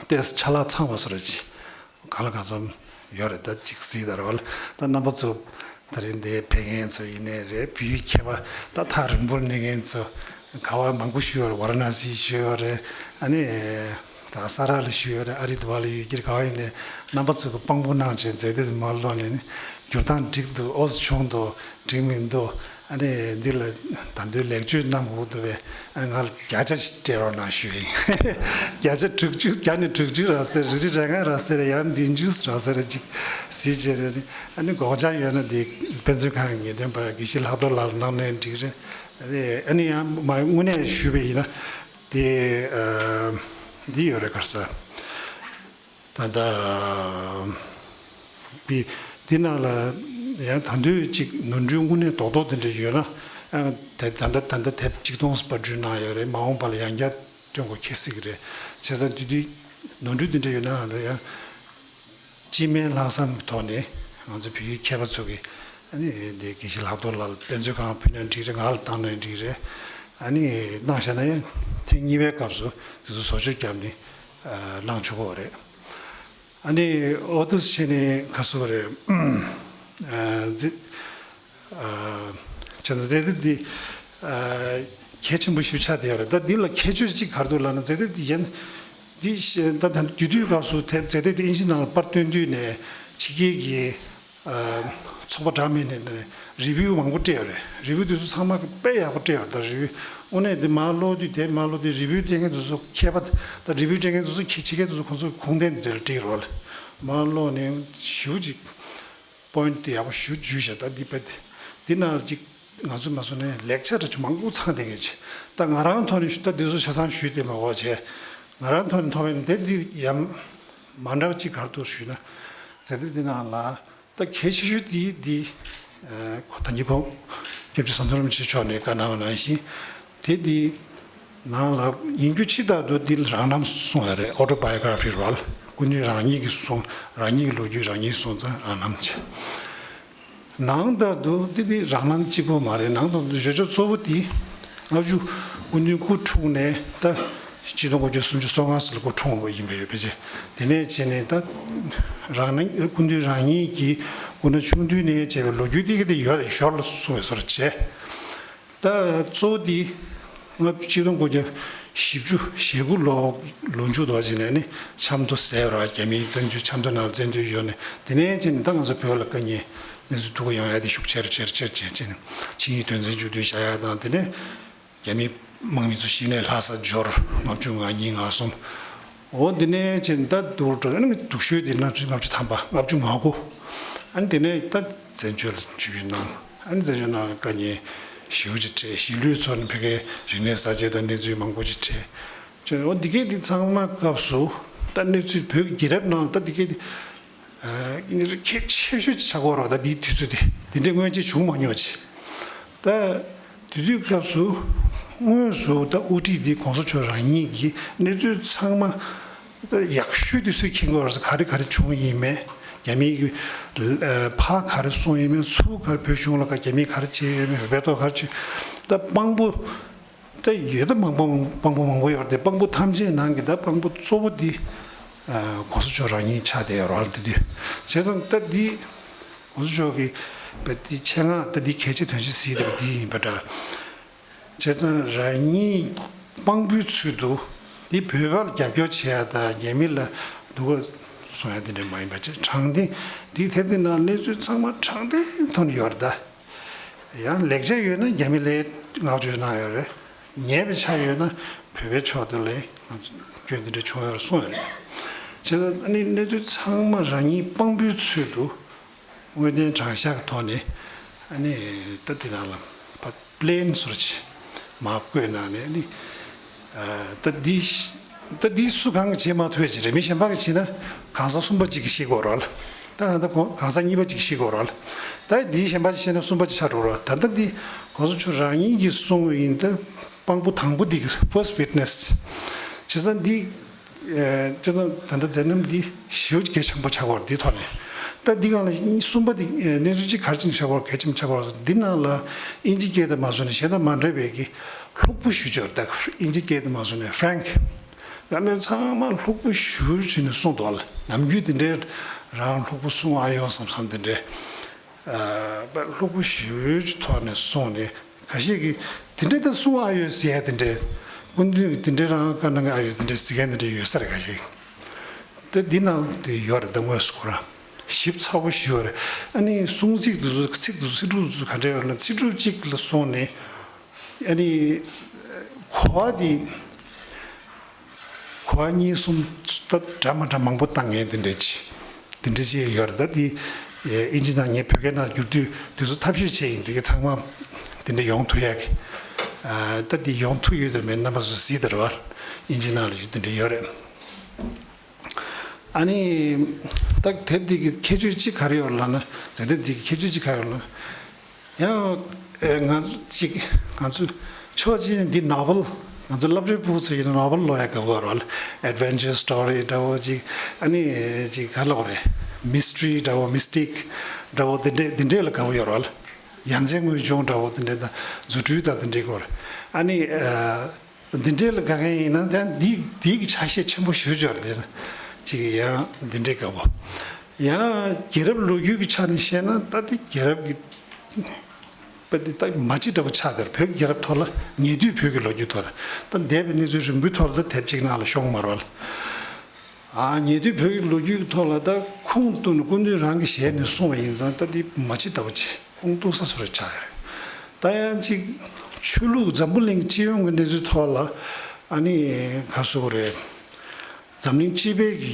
ཏེས་ཆ་ལག་ཚང་བ་སོ་ར་ཅི་གང་ལ་གང་འཚམ་ཡོད་རེད། ད་ཅིག་གཟིགས་དང་རོལ། ད་རྣམ་པ་ཚོ་ད་རིང་འདིར་ཕེབས་མཁན་ཚོ་ཡིན་ནའི་རེད། བོད་ཡིག་མཁས་པ་ད་ཐག་རིང་པོར་གནས་མཁན་ཚོ་ག་བ་མང་པོ་ཞིག་ཡོད་རེད། ཝ་ར་ཎ་སི་ཞིག་ཡོད་རེད། ཨ་ནི་ད་ས་ར་ལ་ཞིག་ཡོད་རེད། ཨ་རི་དུ་བ་ལ་ཡོད་ཀྱི་རེད། ག་བ་ཡིན་ནའི་རྣམ་པ་ཚོ་གི་དཔང་པོ་གནང་བྱས་མཛད་དེ་མ་ལོག་ནས་ནི་བསྒྱུར་སྟངས་འགྲིག་འདུག་ཨོ་ཙི་བྱུང་འདུག་འགྲིག་མི་འདུག་ཨ་ནི་འདི་ལ་ད་དུང་ལེགས་བཅོས་གནང་དགོས་འདུག་པས། ཨ་ནི་ང་ལ་བརྒྱ་ཆ་ཞིག་སྤྲད་རོགས་གནང་ཞུ་ཡིན། བརྒྱ་ཆ་དྲུག་ཅུ། བརྒྱ་ནས་དྲུག་ཅུ་རག་ས་རེད། རི་རི་རེ་ལྔ་རག་ས་རེད། ཡང་བདུན་ཅུ་རག་ས་རེད། ཅིག་གཟིགས་བྱས་རེད། ཨ་ནི་དགོངས་འཆར་ཡོད་ན་དེ་དཔེ་མཛོད་ཁང་གི་ངེས་སྟོན་པ་དགེ་བཤེས་ལྷག་རྡོར་ལགས་ལ་གནང་ན་འགྲིག་རེད། ཨ་ནི་ཨ་ནི་ཡང་མ་དངོས་གནས་ཞུས་པ་ཡིན་ན་དེ་ཨ་འདི་ཡོད་རེད། ག་རེ་ཟེར། ད་ལྟ་བི་འདི་ནང་ལ་ཡང་ད་དུང་ཅིག་ནོར་འཁྲུལ་དངོས་གནས་རྡོག་རྡོག་དེ་འདྲ་ཡོད་ན། ཨ་དེ་ད་ལྟ་ད་ལྟ་དེབ་ཆིག་སྟོང་པར་སྐྲུན་གནང་ཡོད་རེད། མ་འོངས་པ་ལ་ཡང་བསྐྱར་སྟོན་དགོས་ཁེལ་སྲིད་ཀྱི་རེད། བྱས་ཙང་དེ་དུས་ནོར་འཁྲུལ་དེ་འདྲ་ཡོད་ན་ད་ཡང་སྤྱི་སྨན་ལྷག་བསམ་གྱི་ཐོག་ནས་ང་ཚོ་བོད་ཡིག་མཁས་པ་ཚོ་གིས་ཨ་ནི་དེ་དགེ་བཤེས་ལྷག་རྡོར་ལགས་ལ་དཔེ་མཛོད་ཁང་ཕུལ་ན་འགྲིག་རེད། ང་ལ་བཏང་ན་འགྲིག་རེད། ཨ་ནི་གནང་བཞག་ན་ཡང་ཐེངས་གཉིས་པའི་སྐབས་སུ་དེ་ཚོ་བཟོ་བཅོས་བརྒྱབ་ནས་ཨ་གནང་ཆོག་གི་རེད། ཨ་ནི་ཨོ་ཏུ་སི་བྱས་ནས་ག་ཚོད་རེད། ཨ་མཛེས་ཨ་བྱས་ཙང་མཛད་དེབ་འདི་ཨ་གལ་ཆེན་པོ་ཞིག་ཆགས་བསྡད་ཡོད་རེད། ད་འདི་ལ་ཁྱད་ཆོས་གཅིག་ག་རེ་འདུག་ལབ་ན། མཛད་དེབ་འདི་ཡན་འདི་ཤ་ད་ད་དུས་དུས་སྐབས་སུ་དེབ་མཛད་དེབ་འདི་ཨིན་ཇི་ནང་ལ་པར་བཏོན་དུས་ནས་ཕྱི་རྒྱལ་གྱི་ཚོགས་པ་འདྲ་མིན་ནས་རི་བིའུ་མང་པོ་སྤྲད་ཡོད་རེད། རི་བིའུ་དེ་ཚོ་ཚང་མ་དཔེ་ཡག་པོ་སྤྲད་ཡོད་རེད། ད་རི་བིའུ་དངོས་གནས་དེ་མར་ཀློག་དུས་དེ་མར་ཀློག་དུས་རི་བིའུ་སྤྲད་མཁན་དེ་ཚོ་མཁས་པ། ད་རི་བིའུ་སྤྲད་མཁན་དེ་ཚོ་ཁྱི་ཁྱི་སྐད་དེ་ཚོ་ཁོང་ཚོ་ཁུངས་ལྡན་དེ་འདྲ་ལ་སྤྲད་ཡོད་རེད། མར་ཀློག་ནས་ཞེ་པོ་ཅིག་པོ་ཡིན་ཊི་དེ་ཡག་པོ་ཞེ་པོ་འཇུས་བཞག་ད་འདི་དཔེ་འདི་ནང་ཅིག་ང་ཚོ་མ་སོང་ནས་ལེགས་ཆ་འདྲ་ཅིག་མང་པོ་ཚང་བསྡད་མཁན་ཅིག་ད་ང་རང་ཐོག་ནས་ཞུ། ད་འདི་ཚོ་ཆ་ཚང་ཞུས་ཏེ་མ་གོ་བྱས། ང་རང་ཐོག་ནས་མཐོང་བའི་དེབ་འདི་ཡང་མ་འདྲ་བ་ཅིག་ག་རེ་འདུག་ཞུས་ན། མཛད་དེབ་འདི་ནང་ལ། ད་གལ་ཆེ་ཤོས་དེ་འདི། ཨ་ཁོ་ད་གིན་ཁོང་སྐྱབས་རྗེ་ཟམ་གདོང་རིན་པོ་ཆེ་མཆོག་ནས་བཀའ་གནང་བ་ནང་བཞིན། དེ་འདི་ནང་ལ་ཡིན་རྒྱུ་ཕྱི་ལྟར་དུ་འདི་ལ་རང་རྣམ་གསུངས་ཡོད་རེད། ཨོ་ཊོ་བྷའི་ཡོ་གྷ་ར་ཕི་རེད་བ། སྐུ་མདུན་རང་ཉིད་ཀྱིས་གསུངས། རང་ཉིད་ཀྱི་ལོ་རྒྱུས་རང་ཉིད་གསུངས་ཙང་རང་རྣམ་བྱས། ནང་ལྟར་དུ་འདི་འདི་རང་རྣམ་གཅིག་པོ་མ་རེད། ནང་ལྟར་དུ་བརྗོད་བྱ་གཙོ་བོ་འདི་ལྔ་བཅུ་སྐུ་མདུན་སྐུ་འཁྲུངས་ནས་ད་ཆིག་སྟོང་དགུ་བརྒྱ་སུམ་ཅུ་སོ་ལྔ་ཙམ་ལ་སྐུ་འཁྲུངས་པ་ཡིན་པ་ཡོད་པས། དེ་ནས་བྱས་ནས་ད་རང་རྣམ་སྐུ་མདུན་རང་ཉིད་ཀྱིས་སྐུ་ན་ཆུང་དུས་ནས་བྱས་པའི་ལོ་རྒྱུས་དེ་ག་དེ་ཡོད་ཞོར་ལ་གསུངས་པའི་བཟོ་འདྲ་བྱས། ད་གཙོ་བོ་འདི་ང་ཆིག་སྟོང་དགུ་བརྒྱ་བཞི་བཅུ་ཞེ་དགུ་ལོ་ལོ་མཇུག་ཏུ་བྱས་ནས་ནི་ཆབ་མདོ་ཟེར་བ། རྒྱ་མིའི་བཙན་འཛུལ་ཆབ་མདོ་ནང་བཙན་འཛུལ་ཡོད་ནས། དེ་ནས་ཅི་ནས་ད་ང་ཚོ་བོད་ལ་དཀའ་ངལ་གནས་ཚུལ་སྡུག་ག་ཡོང་ཡ་དེ་ཤུགས་ཆེ་རུ་ཆེ་རུ་ཆེ་རུ་ཆེ་ཆེ་ནས་ཆིངས་ཡིག་དོན་ཚན་བཅུ་བདུན་བཞག་ཡ་དང་། དེ་ནས་རྒྱ་མིའི་དམག་མི་ཚོ་གཞི་ནས་ལྷ་ས་འབྱོར། ལྔ་བཅུ་ང་གཉིས་ང་གསུམ། འོ་དེ་ནས་ཅི་ནས་ད་སྡུག་རུ་འགྲོ། ཨ་ནི་སྡུག་ཤོས་དེ་ལྔ་བཅུ་ལྔ་བཅུ་ཐམ་པ། ལྔ་བཅུ་ང་དགུ། ཨ་ནི་དེ་ནས་ད་བཙན་བྱོལ་ལ་ཆིངས་ཡིག་གནང་། ཨ་ནི་བཙན་བྱོལ་ནང་དཀའ་ངལ་ཞེ་པོ་ཅིག་འཕྲད། གཞིས་ལུས་ཚོ་ནི་ཕ་གིའི་རིག་གནས་གསར་བརྗེ་དང་གནས་ཚུལ་མང་པོ་ཅིག་འཕྲད། ཅེས་འོ་འདི་གའི་འདི་ཚང་མ་སྐབས་སུ་ད་གནས་ཚུལ་བོད་ཀྱི་རྒྱལ་རབས་ནང་ད་འདི་གའི་འདི་ཨ་གལ་ཆེ་ཤོས་ཅིག་ཆགས་ཀྱི་ཡོད་རེད། ད་འདིའི་དུས་ཚོད་དེ་འདི་འདྲའི་སྔོན་ཆད་བྱུང་མ་མྱོང་ཅིག་ད་ དེ་དུས་སྐབས་སུ་དངོས་སུ་ད་དབུ་ཁྲིད་འདི་གོང་ས་མཆོག་རང་ཉིད་ཀྱིས་གནས་ཚུལ་ཚང་མ་ད་ཡག་ཤོས་དུས་ཚོད་མཁྱེན་གྱི་ཡོད་རེད། ག་རེ་ག་རེ་བྱུང་ཡིན་མེད། རྒྱ་མི་གི་ཕར་ག་རེ་གསུངས་ཡིན་མེད། ཚུར་ག་རེ་བོད་གཞུང་ལ་རྒྱ་མིས་ག་རེ་བྱས་ཡོད་མེད། བོད་པའི་ཐོག་ག་རེ་བྱས། ད་དཔང་པོ་ད་ཡོད། ད་དཔང་པོ་དཔང་པོ་མང་པོ་ཡོད་རེད་དེ། དཔང་པོ་ཐམས་ཅད་ནང་གི་ད་དཔང་པོ་གཙོ་བོ་འདི་གོང་ས་མཆོག་རང་ཉིད་ཆགས་བསྡད་ཡོད་རེད། དེ་དུས་བྱས་ཙང་ད་འདི་གོང་ས་མཆོག་གིས་བོད་འདི་ཆེད་མངགས། ད་འདི་གལ་ཆེ་དོན་ཆེ་གཟིགས་བསྡད་པ་འདི་ཡིན་པ་འདྲ། བྱས་ཙང་རང་ཉིད་དཔང་པོའི་ཚུལ་དུ་འདི་བོད་པ་ལ་རྒྱབ་སྐྱོར་བྱེད་ཡ་དང་རྒྱ་མི་ལ་སྡུག་པོ་གསུང་ཡ་དེ་འདྲ་མ་ཡིན་པ་བྱས། དྲང་བདེན་འདི་ཐེབས་འདི་ནང་གནས་ཚུལ་ཚང་མ་དྲང་བདེན་ཐོག་ནས་ཡོད་རེད་ད། ཡང་ལེགས་ཆ་ཡོད་ན་རྒྱ་མི་ལ་བསྔགས་བརྗོད་གནང་ཡོད་རེད། ཉེས་པའི་ཆ་ཡོད་ན་བོད་པའི་ཕྱོགས་དེ་ལ་སྐྱོན་འདི་འདྲ་བྱུང་ཡོད་རེད་གསུངས་ཡོད་རེད། བྱས་ཙང་ཨ་ནི་གནས་ཚུལ་ཚང་མ་རང་ཉིད་དཔང་པོའི་ཚུལ་དུ་དངོས་བདེན་དྲང་གཞག་གི་ཐོག་ནས་ཨ་ནི་ད་དེ་ནང་ལ་ཕར་པི་ལེན་བཟོ་འདྲ་ཅིག་མར་བཀོད་གནང་ནས་ཨ་ནི། ད་འདི་ད་འདི་སུ་གང་གིས་བྱེད་མ་ཐུབ་ཡ་ཅིག་རེད། མི་གཞན་པ་གིས་བྱས་ན་གང་ཟག་གསུམ་པ་གཅིག་གིས་ཤེས་དགོས་རེད། ད་ད་གང་ཟག་གཉིས་པ་གཅིག་གིས་ཤེས་དགོས་རེད། ད་འདི་གཞན་པ་གཅིག་བྱས་ན་གསུམ་པ་གཅིག་ཆགས་འགྲོ་རེད། ད་ལྟ་འདི་གོང་ས་མཆོག་རང་ཉིད་ཀྱིས་གསུངས་པ་ཡིན། ད་དཔང་པོ་དང་པོ་འདི་གི་first witness། བྱས་ཙང་འདི་བྱས་ཙང་ད་ལྟ་མཛད་རྣམ་འདི་ཞེ་པོ་གལ་ཆེན་པོ་ཆགས་པ་རེད། འདི་ཐོག་ནས་ད་འདི་སྒང་ལ་གསུམ་པ་འདི་གནས་ཚུལ་གཅིག་ག་རེ་བྱས་ནས་ཆགས་པ་རེད། གལ་ཆེན་པོ་ཆགས་པ་རེད། འདི་ནང་ལ་ཨིན་ཇི་སྐད་དང་མ་བཟོ་ནས་གཞན་དང་མ་འདྲ་བའི་གི་ལྷུག་པོ་ཞུ་ཆོག་ད་ཨིན་ཇི་སྐད་དུ་མ་སོང་ནས་Frank། ད་མི་ཚང་མ་ལྷུག་པོ་ཞུ་བྱས་ནས་གསུངས་འདུག་ལ། ནམ་རྒྱུན་དེ་འདྲའི་རང་ལྷུག་པོ་གསུང་ཨ་ཡོང་བསམ་བསམ་དེ་འདྲའི་ལྷུག་པོ་ཞུ་བྱས་ཐོག་ནས་གསུངས་ནས། ཁ་ཤས་ཀྱིས་དེ་འདྲའི་ད་གསུང་ཨ་ཡོད་ཟེར་ཡ་དེ་འདྲའི། སྐུ་མདུན་གྱིས་དེ་འདྲའི་རང་བཀའ་གནང་གི་ཨ་ཡོད་དེ་འདྲའི་ཟེར་མཁན་དེ་འདྲའི་ཡོད་ས་རེད། ཁ་ཤས་ཀྱིས། ད་འདི་ནང་དེ་ཡོད་རེད། ད་དངོས་སུ་ཁོ་རང་ཞིབ་ཚགས་པོ་ཞིག་ཡོད་རེད། ཨ་ནི་གསུང་ཚིག་དེ་ཚོ་ཚིག་དེ་ཚོ་ཚིག་གྲུབ་དེ་ཚོ་ག་འདྲ་ཡོད་ན། ཚིག་གྲུབ་གཅིག་ལ་སོང་ནས་ཨ་ནི་གོ་བ་དེ་གོ་བ་གཉིས་གསུམ་ད་འདྲ་མ་འདྲ་མང་པོ་བཏང་མཁན་དེ་འདྲ་ཅིག་དེ་འདྲ་ཅིག་ཡོད་རེད། ད་དེ་ཨིན་ཇི་ནང་ངས་བོད་སྐད་ནང་བསྒྱུར་དུས་དེ་ཚོ་ཐབས་ཤེས་བྱས་ཡིན། དེ་ག་ཚང་མ་དེ་འདྲ་ཡོང་ཐུབ་ཡག་གི། ད་དེ་ཡོང་ཐུབ་ཡོད་དམ་མེད་རྣམ་པ་ཚོ་གཟིགས་དང་རེད་བ། ཨིན་ཇི་ནང་ལ་ཡོད་དེ་འདྲ་ཡོད་རེད། ཨ་ནི་ད་དེབ་འདི་གི་ཁྱད་ཆོས་གཅིག་ག་རེ་ཡོད་ལབ་ན། མཛད་དེབ་འདི་གི་ཁྱད་ཆོས་གཅིག་ག་རེ་ཡོད་ལབ་ན། ཡང་ཨེ་ང་ཚོ་གཅིག་ང་ཚོ་ཕྱོགས་གཅིག་ནས་འདི་ནོ་བེལ། ང་ཚོ་སློབ་གྲྭའི་ཕྲུ་གུ་ཚོ་ཡིན་ན་ནོ་བེལ་ཀློག་ཡ་དགའ་པོ་རེད། Adventure story འདྲ་བོ་གཅིག་ཨ་ནི་གཅིག་ག་ལབ་དགོས་རེད། Mystery འདྲ་བོ། Mystic འདྲ་བོ་འདི་འདྲས་འདི་འདྲས་ལ་དགའ་པོ་ཡོད་རེད། ཡ་མཚན་དངོས་བྱུང་འདྲ་བོ་འདི་འདྲས་དང་། རྫུ་འཕྲུལ་དང་འདི་འདྲས་སྐོར། ཨ་ནི་ཨ། འདི་འདྲའི་ལ་དགའ་མཁན་ཡིན་ན་ད་འདི་འདི་གི་ཆ་ཤས་ཆེན་པོ་ཞེ་པོ་ཅིག་ཡོད་རེད། དེ་ཅིག་ཡང་འདི་འདྲའི་དགའ་པོ། ཡང་རྒྱལ་རབས་ལོ་རྒྱུས་ཀྱི་ཆ་ནས་བཤད་ན་ད་འདི་རྒྱལ་རབས་ཀྱི་དཔེ་འདི་ད་མ་གཅིག་འདྲ་པོ་ཆགས་བསྡད་རེད། བོད་ཀྱི་རྒྱལ་རབས་ཐོག་ལ། ཉེ་དུས་བོད་ཀྱི་ལོ་རྒྱུས་ཐོག་ལ། ད་འདས་པའི་གནས་ཚུལ་རིང་པོའི་ཐོག་ལ་ད་དེབ་གཅིག་ནང་ལ་ཤོང་མ་རེད་བ། ཨ། ཉེ་དུས་བོད་ཀྱི་ལོ་རྒྱུས་ཀྱི་ཐོག་ལ་ད་ཁུངས་གཏུགས་ནས་སྐུ་མདུན་རང་གི་ཞལ་ནས་གསུངས་པ་ཡིན་ཙང་ད་འདི་མ་གཅིག་ལྟ་བུ་ཅིག་ཁུངས་གཏུགས་ས་བཟོ་འདྲ་ཆགས་ཡོད་རེད། ད་ཡང་ཅིག་ཆོས་ལུགས། འཛམ་བུ་གླིང་སྤྱི་ཡོངས་ཀྱི་གནས་ཚུལ་ཐོག་ལ་ཨ་ནི་ག་རེ་ཟེར་དགོས་རེད། འཛམ་གླིང་སྤྱི་པའི་གི་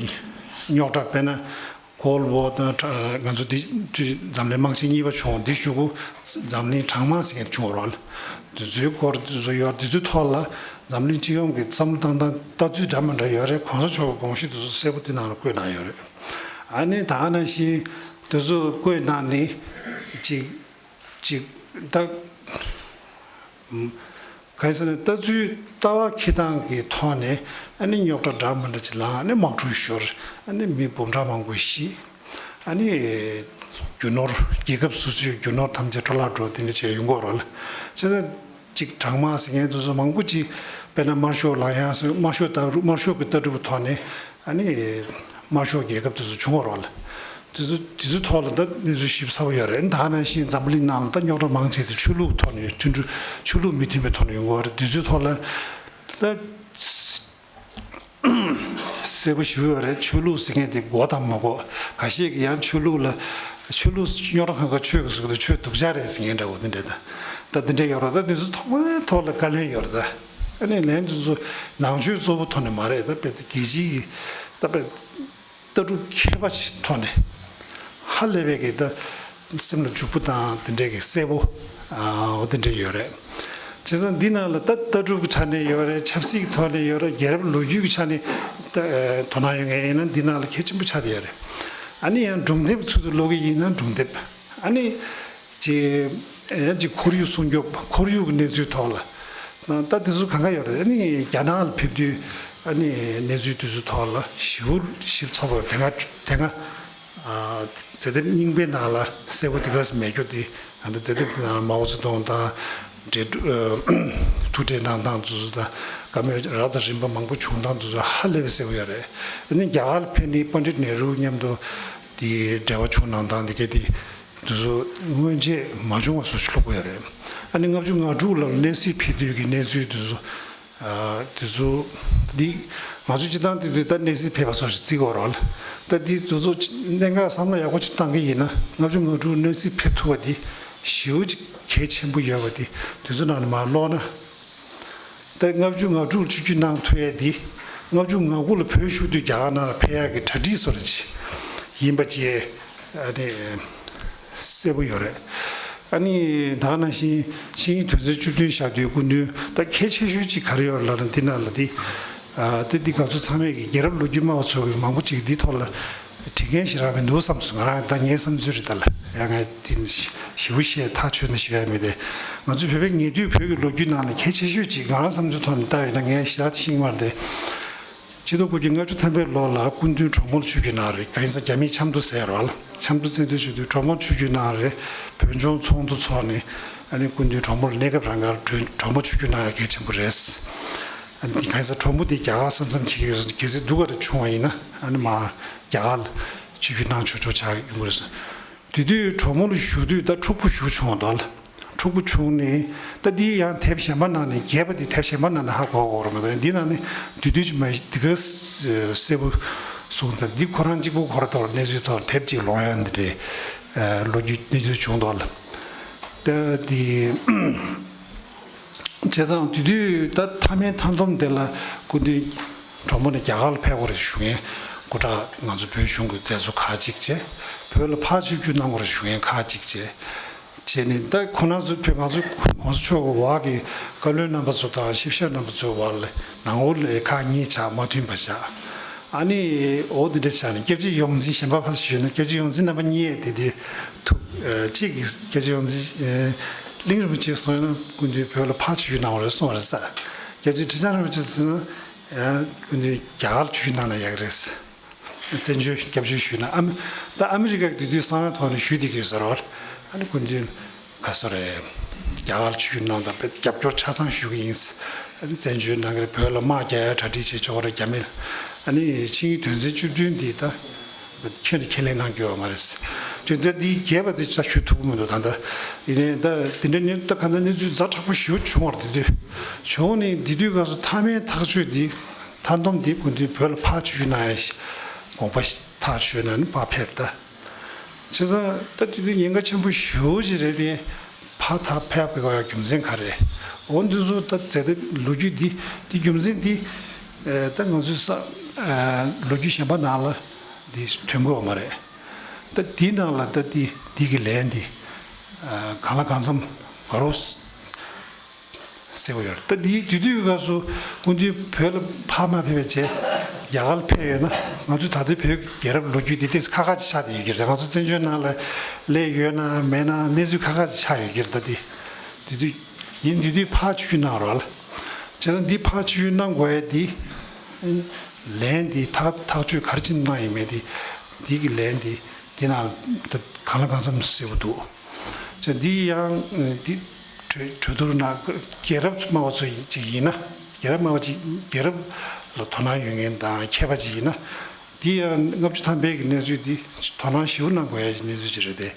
རྙོག་དྲ། དཔེར་ན་Cold War དང་། ང་ཚོ་འདི་དུས་འཛམ་གླིང་དམག་ཆེན་གཉིས་པ་བྱུང་། འདི་གཞུག་གུ་འཛམ་གླིང་གྲང་དམག་ཟེར་མཁན་བྱུང་བ་རེད། དེ་ཚོའི་སྐོར་དེ་ཚོ་ཡོད། དེ་ཚོའི་ཐོག་ལ་འཛམ་གླིང་སྤྱི་ཡོངས་ཀྱི་བསམ་བློ་བཏང་སྟངས་ལྟ་ཚུལ་འདྲ་མི་འདྲ་ཡོད་རེད། གོང་ས་མཆོག་གི་དགོངས་གཞི་དེ་ཚོ་གསལ་པོ་དེ་ནང་ལ་བཀོད་གནང་ཡོད་རེད། ཨ་ནི་ད་ག་ནང་བཞིན་དེ་ཚོ་བཀོད་གནང་ནས་ཅིག་ཅིག་ད་ག་རེ་ཟེར་ན། ལྟ་ཚུལ་ལྟ་བ་འཁྱེར་སྟངས་ཀྱི་ཐོག་ནས་ཨ་ནི་རྙོག་དྲ་འདྲ་མི་འདྲ་ཅིག་ལངས། ཨ་ནི་དམག་འཁྲུག་ཤོར། ཨ་ནི་མི་འབུམ་ཕྲག་མང་པོ་ཤི། ཨ་ནི་རྒྱུ་ནོར། རྒྱལ་ཁབ་སོ་སོའི་རྒྱུ་ནོར་ཐམས་ཅད་འཕྲོ་བརླག་འགྲོ། དེ་འདྲ་བྱས་ཡོང་གི་ཡོད་རེད། བྱས་ཙང་ཅིག་གྲང་དམག་ཟེར་མཁན་དེ་ཚོ་མང་པོ་ཅིག་དཔེར་ན་དམར་ཤོག་ལ་ཡང་། དམར་ཤོག་ལྟ་བུ། དམར་ཤོག་གི་ལྟ་གྲུབ་ཐོག་ནས་ཨ་ནི་དམར་ཤོག་རྒྱལ་ཁབ་དེ་ཚོ་བྱུང་བ་རེད། དེ་ཚོ་དེ་ཚོའི་ཐོག་ལ་ད་གནས་ཚུལ་ཞིབ་ཚགས་པོ་ཡོད་རེད། ད་ག་ནང་བཞིན་འཛམ་བུ་གླིང་ནང་ལ་ད་རྙོག་དྲ་མང་ཆེ་དེ་ཆོས་ལུགས་ཐོག་ནས། མཐུན་སྒྲིལ། ཆོས་ལུགས་མི་མཐུན་པའི་ཐོག་ནས་ཡོང་གི་ཡོད་རེད། དེ་ཚོའི་ཐོག་ལ་ད་གསལ་པོ་ཞིག་ཡོད་རེད། ཆོས་ལུགས་ཟེར་མཁན་དེ་དགོས་དང་མ་དགོས། ཁ་ཤས་ཀྱིས་ཡང་ཆོས་ལུགས་ལ། ཆོས་ལུགས་རྙོག་དྲ་གང་ག་ཆོས་ཀྱི་ཟེར་གི་འདུག་ཆོས་སྡུག་ཅག་རེད་ཟེར་མཁན་འདྲ་བོ་དེ་འདྲ། ད་ད་དེ་འདྲ་ཡོད་རེད། ད་དེ་ཚོ་ཐོག་མའི་ཐོག་ལ་བཀའ་ལན་ཡོད་རེད། ད་ཨ་ནི་ལན་དེ་ཚོ་ནང་ཆོས་གཙོ་བོ་ཐོག་ནས་མ་རེད། ད་དཔེ་ད་རྒྱལ་སྤྱིའི་གི་ད་དཔེ་ལྟ་གྲུབ་མཁས་པ་ཞིག་ཐོག་ནས། ཧ་ལས་པའི་གི་ད་སེམས་ལ་འཇུག་པོ་དང་དེ་འདྲའི་གི་གསལ་པོ། ཨ། འོ་དེ་འདྲ་ཡོད་རེད། བྱས་ཙང་འདི་ནང་ལ་ད་ལྟ་གྲུབ་ཀྱི་ཆ་ནས་ཡོད་རེད། ཆབ་སྲིད་ཀྱི་ཐོག་ནས་ཡོད་རེད། རྒྱལ་རབས་ལོ་རྒྱུས་ཀྱི་ཆ་ནས་ད་དོ་སྣང་ཡོད་མཁན་ཡིན་ན་འདི་ནང་ལ་གལ་ཆེན་པོ་ཆགས་བསྡད་ཡོད་རེད། ཨ་ནི་ཡང་སྒྲུང་དེབ་ཚུལ་དུ་ཀློག་གི་ཡིན་ན་སྒྲུང་དེབ། ཨ་ནི་ཅིག་ཡང་ཅིག་ཁོར་ཡུག་སྲུང་སྐྱོབ། ཁོར་ཡུག་གི་གནས་ཚུལ་ཐོག་ལ། ད་དེ་ཚོ་གང་ག་ཡོད་རེད། ཨ་ནི་རྒྱ་ནག་ལ་ཕེབས་དུས་ཨ་ནི་གནས་ཚུལ་དེ་ཚོ་ཐོག་ལ་ཞེ་པོ་ཞིབ་ཚགས་པོ། དེ་སྔ་དེ་སྔ་ཨ་མཛད་དེབ་རྙིང་པའི་ནང་ལ་གསལ་པོ་དེ་ག་ཙམ་མེད་རྒྱུ་དེ། ད་ལྟ་མཛད་དེབ་དེ་ནང་ལ་མའོ་ཙེ་ཏུང་དང་འབྲེལ་ཨ་ཐུག་འཕྲད་གནང་སྟངས་དེ་ཚོ་དང་བཀའ་མོལ་རབ་དང་རིམ་པ་མང་པོ་བྱུང་སྟངས་དེ་ཚོ་ཧ་ལས་པའི་གསལ་པོ་ཡོད་རེད། ཨ་ནི་རྒྱ་གར་ལ་ཕེབས་ནས་པཎ་ཌིད་ནེ་རུ་མཉམ་དུ་དེ་འབྲེལ་བ་བྱུང་གནང་སྟངས་དེ་ག་དེ། དེ་ཚོ་སྔོན་ཆད་མ་བྱུང་བ་བཟོ་ཞིག་ལྷུག་པོ་ཡོད་རེད། ཨ་ནི་ལྔ་བཅུ་ང་དྲུག་ལ་གནས་གཟིགས་ཕེབས་དུས་ཀྱི་གནས་ཚུལ་དེ་ཚོ། ཨ་དེ་ཚོ་འདི་ང་ཚོ་སྤྱིར་བཏང་དེ་དུས་ད་གནས་གཟིགས་ཕེབས་པ་སོགས་ཤིག་བརྩི་དགོས་རེད་ལ། ད་འདི་ཚོ་ཚོ་གནད་འགག་བསམ་བློ་ཡག་པོ་ཅིག་བཏང་གི་ཡིན་ན། ལྔ་བཅུ་ང་དྲུག་གནས་གཟིགས་ཕེབས་ཐུབ་པ་འདི་ཞེ་པོ་ཅིག་གལ་ཆེན་པོ་ཡོད་པ་འདི་དེ་ཚོ་ནང་ནས་མར་ཀློག་ན། ད་ལྔ་བཅུ་ང་དྲུག་ལ་ཆིབས་བསྒྱུར་གནང་ཐུབ་ཡས་འདི་ལྔ་བཅུ་ང་དགུ་ལ་བོད་བཞུགས་དུས་རྒྱ་གར་ནང་ལ་ཕེབས་ཡག་གི་གྲ་སྒྲིག་བཟོ་འདྲ་ཅིག་ཡིན་པ་བཅས་ཨ་ནི་གསལ་པོ་ཡོད་རེད། ཨ་ནི་ད་ག་ནང་བཞིན་ཆིངས་ཡིག་དོན་ཚན་བཅུ་བདུན་བཞག་དུས་སྐུ་མདུན་ད་གལ་ཆེ་ཤོས་ཅིག་ག་རེ་ཡོད་ལབ་ན། འདི་ནང་ལ་འདི་ཨ་ད་འདི་ང་ཚོ་ཚང་མས་ཀྱི་རྒྱལ་རབས་ལོ་རྒྱུས་སྨྲ་བ་ཚོ་གི་མང་པོ་ཅིག་འདི་ཐོག་ལ་བྲིས་མཁན་ཞེ་དྲག་མི་འདུག་བསམ་སོང་། ང་རང་ད་ངའི་བསམ་ཚུལ་རེད། ད་ལ་ཡང་ང་དེ་ཞེ་པོ་བཤད་ཐག་ཆོད་ནས་ཞུ་ཡ་མེད་དེ། ང་ཚོས་བོད་པའི་ཉེ་དུས་བོད་ཀྱི་ལོ་རྒྱུས་ནང་ནས་གལ་ཆེ་ཤོས་ཅིག་ང་རང་བསམ་ཚུལ་ཐོག་ནས་ལྟ་ཡོད་ན། ངས་ཞེ་དྲག་ཤེས་ཀྱི་མ་རེད་དེ། ཆིག་སྟོང་དགུ་བརྒྱ་ལྔ་བཅུ་ཐམ་པའི་ལོ་ལ་སྐུ་མདུན་གྲོ་མོ་ལ་ཆིབས་བསྒྱུར་གནང་རེད། གང་ཡིན་ཟེར་རྒྱ་མིས་ཆབ་མདོ་ཟེར་རོ་ལ། ཆབ་མདོ་བཙན་འཛུལ་བྱེད་དུས་གྲོ་མོ་ལ་ཆིབས་བསྒྱུར་གནང་རེད། བོད་ལྗོངས་ཚོགས་འདུ་ཚོགས་ནས་ཨ་ནི་སྐུ་མདུན་གྲོ་མོ་ལ་གནས་སྐབས་རང་དགར་གྲོ་གྲོ་མོ་ཆིབས་བསྒྱུར་གནང་ཡ་གལ་ཆེན་པོ་རེད། ཨ་ནི་གང་ཡིན་ཟེར་གྲོ་མོ་དེ་རྒྱ་གར་ས་མཚམས་འཁེལ་གྱི་ཡོད། གལ་སྲིད་འདི་ག་རེ་བྱུང་བ་ཡིན་ན་ཨ་ནི་མར་རྒྱ་གར་ལ་ཆིབས་བསྒྱུར་གནང་ཆོག་ཆོག་ཆགས་ཡོང་གི་རེད། དེ་དུས་གྲོ་མོ་ལ་བཞུགས་དུས་ད་འཁྲུག་པོ་ཞེ་པོ་བྱུང་བ་འདུག་ལ། འཁྲུག་པོ་བྱུང་ནས་ད་འདི་ཡང་དེབ་གཞན་པ་ནང་ནས། རྒྱས་པ་འདི་དེབ་གཞན་པ་ནང་ནས་ཧ་གོ་གོ་རེད་མ་གཏོགས། འདི་ནང་ནས་དེ་དུས་ཀྱི་མ་གཞི་འདི་ག་གསལ་པོ་གསུངས་ཙང་། འདི་ཁོ་རང་གཅིག་པོ་ཁོ་རང་ཐོག་ལ་གནས་ཚུལ་ཐོག་ལ་དེབ་ཅིག་ལོང་ཡ་འདི་འདྲའི་ལོ་རྒྱུས་གནས་ཚུལ་བྱུང་འདུག་ལ། ད་འདི་བྱས་ཙང་དེ་དུས་ད་མཐའ་མའི་མཐའ་སྡོམ་དེ་ལ་སྐུ་མདུན་གྲོ་མོ་ནས་རྒྱ་གར་ལ་ཕེབས་དགོས་རེད་ཞུ་མཁན་སྐུ་དྲག་ང་ཚོ་བོད་གཞུང་གི་མཛད་གཙོ་ཁག་ཅིག་བྱས། བོད་ལ་ཕར་ཆིབས་བསྒྱུར་གནང་དགོས་རེད་ཞུ་མཁན་ཁག་ཅིག་བྱས། བྱས་ནས་ད་ཁོང་རྣམ་ཚོ་བོད་ང་ཚོ་གོང་ས་མཆོག་གི་འོག་གི་བཀའ་བློན་རྣམ་པ་ཚོ་དང་ཆིབས་ཞབས་རྣམ་པ་ཚོའི་འོག་ལ་ནང་ཁུལ་ལ་ཁག་གཉིས་ཆགས། མ་མཐུན་པ་ཆགས། ཨ་ནི་འོ་དེ་འདྲ་ཆགས་ནས་སྐྱབས་རྗེ་ཡོངས་འཛིན་གཞན་པ་ཕར་ཞུས་ན། སྐྱབས་རྗེ་ཡོངས་འཛིན་རྣམ་པ་གཉིས་དེ་དུས་ཐུག་ཨ་གཅིག་གིས་སྐྱབས་རྗེ་ཡོངས་འཛིན་ཨ་གླིང་རིན་པོ་ཆེ་གསུངས་ན་སྐུ་མདུན་བོད་ལ་ཕར་ཆིབས་བསྒྱུར་གནང་བ་རེད་གསུངས་པ་རེད་ཟེར། སྐྱབས་རྗེ་ཁྲི་བྱང་རིན་པོ་ཆེ་གསུངས་ན་ཡང་སྐུ་མདུན་རྒྱ་གར་ལ་ཆིབས་བསྒྱུར་གནང་ན་ཡག་གི་རེད་ཟེར། བཙན་བྱོལ་སྐྱབས་བཅོལ་ཞུས་ན། ཨ་མི་ད་ཨ་མི་རི་ཀ་གི་དེ་དུས་གསང་བའི་ཐོག་ནས་ཞུས་བསྡད་ཀྱི་ཡོད་ས་རེད་བ། ཨ་ནི་སྐུ་མདུན་ག་སོ་རེད། རྒྱ་གར་ལ་ཆིབས་བསྒྱུར་གནང་དང་རྒྱབ་སྐྱོར་ཆ་ཚང་ཞུ་གི་ཡིན། ཨ་ནི་བཙན་བྱོལ་ནང་གི་བོད་ལ་དམག་རྒྱག་ཡ་གྲ་སྒྲིག་བྱེད་ཆོག་རེད་རྒྱ་མི་ལ། ཨ་ནི་ཆིངས་ཡིག་དོན་ཚན་བཅུ་བདུན་འདི་ད་ཁྱོན་ནས་ཁས་ལེན་གནང་རྒྱུ་ཡོད་མ་རེད། ཅེས་ད་འདི་རྒྱས་པ་དེ་ད་ཞུ་ཐུབ་ཀྱི་མི་འདུག་ད་ལྟ། ཡིན་ནའི་ད་དེ་འདྲ་ནི་ད་ག་ད་གནས་ཚུལ་ཛ་དྲག་པོ་ཞེ་པོ་བྱུང་བ་རེད། དེ་དུས་བྱུང་ནས་དེ་དུས་སྐབས་སུ་མཐའ་མའི་ཐག་གཅོད་འདི་མཐའ་སྡོམ་འདི་སྐུ་མདུན་བོད་ལ་ཕར་ཆིབས་བསྒྱུར་གནང་ཡ་ཞིག་དགོངས་པ་ཐག་ཆོད་ནས་ནི་ཕར་ཕེབས་ད། བྱས་ཙང་ད་དེ་དུས་ཉེན་ཁ་ཆེན་པོ་ཞེ་པོ་ཅིག་རེད་དེ། ཕར་ད་ཕེབས་དགོས་ཡ་རྒྱུ་མཚན་ག་རེ། འོ་འདི་ཚོ་ད་མཛད་དེ་ལོ་རྒྱུས་འདི་འདི་རྒྱུ་མཚན་འདི་ཨ་ད་ང་ཚོའི་ས་ཨ་ལོ་རྒྱུས་གཞན་པ་ནང་ལ་འདི་ཐོན་གྱི་ཡོད་མ་རེད། ད་འདི་ནང་ལ་ད་འདི་འདི་གི་ལན་འདི་ཨ་གང་ལ་གང་འཚམ་ག་རེ་གསལ་པོ་ཡོད་རེད། ད་འདི་དེ་དུས་སྐབས་སུ་སྐུ་མདུན་བོད་ལ་ཕར་མ་ཕེབས་པའི་རྗེས་རྒྱ་གར་ལ་ཕེབས་ཡོད་ན། ང་ཚོ་ད་ལྟའི་བོད་རྒྱལ་རབས་ལོ་རྒྱུས་འདི་ཏོག་ཙམ་ཁག་ཁག་ཅིག་ཆགས་བསྡད་ཡོད་ཀྱི་རེད། ང་ཚོ་བཙན་བྱོལ་ནང་ལ་སླེབས་ཡོད་ན་མེད་ན་གནས་ཚུལ་ཁག་ཁག་ཅིག་ཆགས་ཡོད་ཀྱི་རེད། ད་འདི་དེ་དུས་ཡིན་དེ་དུས་ཕར་ཆིབས་བསྒྱུར་གནང་རོགས་ལ། བྱས་ཙང་འདི་ཕར་ཆིབས་བསྒྱུར་གནང་དགོས་ཡ་འདི་ལན་འདི་ཐག་ཐག་གཅོད་ག་རེ་བྱས་གནང་ཡིན་མེད་འདི་འདི་གི་ལན་འདི་འདི་ནང་ད་གང་ལ་གང་འཚམ་གསལ་པོ་འདུག་བྱས་འདི་ཡང་འདི་གྲོས་གྲོས་བསྡུར་ནང་རྒྱལ་རབས་སྨྲ་བ་ཚོ་ཅིག་ཡིན་ན། རྒྱལ་རབས་སྨྲ་བ་ཅིག་རྒྱལ་རབས་ལ་དོ་སྣང་ཡོད་མཁན་དང་མཁས་པ་ཅིག་ཡིན་ན། འདི་ཡང་ལྔ་བཅུ་ཐམ་པའི་གི་གནས་ཚུལ་འདི་དོ་སྣང་ཞེ་པོ་གནང་དགོས་ཡ་གི་གནས་ཚུལ་ཅིག་རེད་དེ།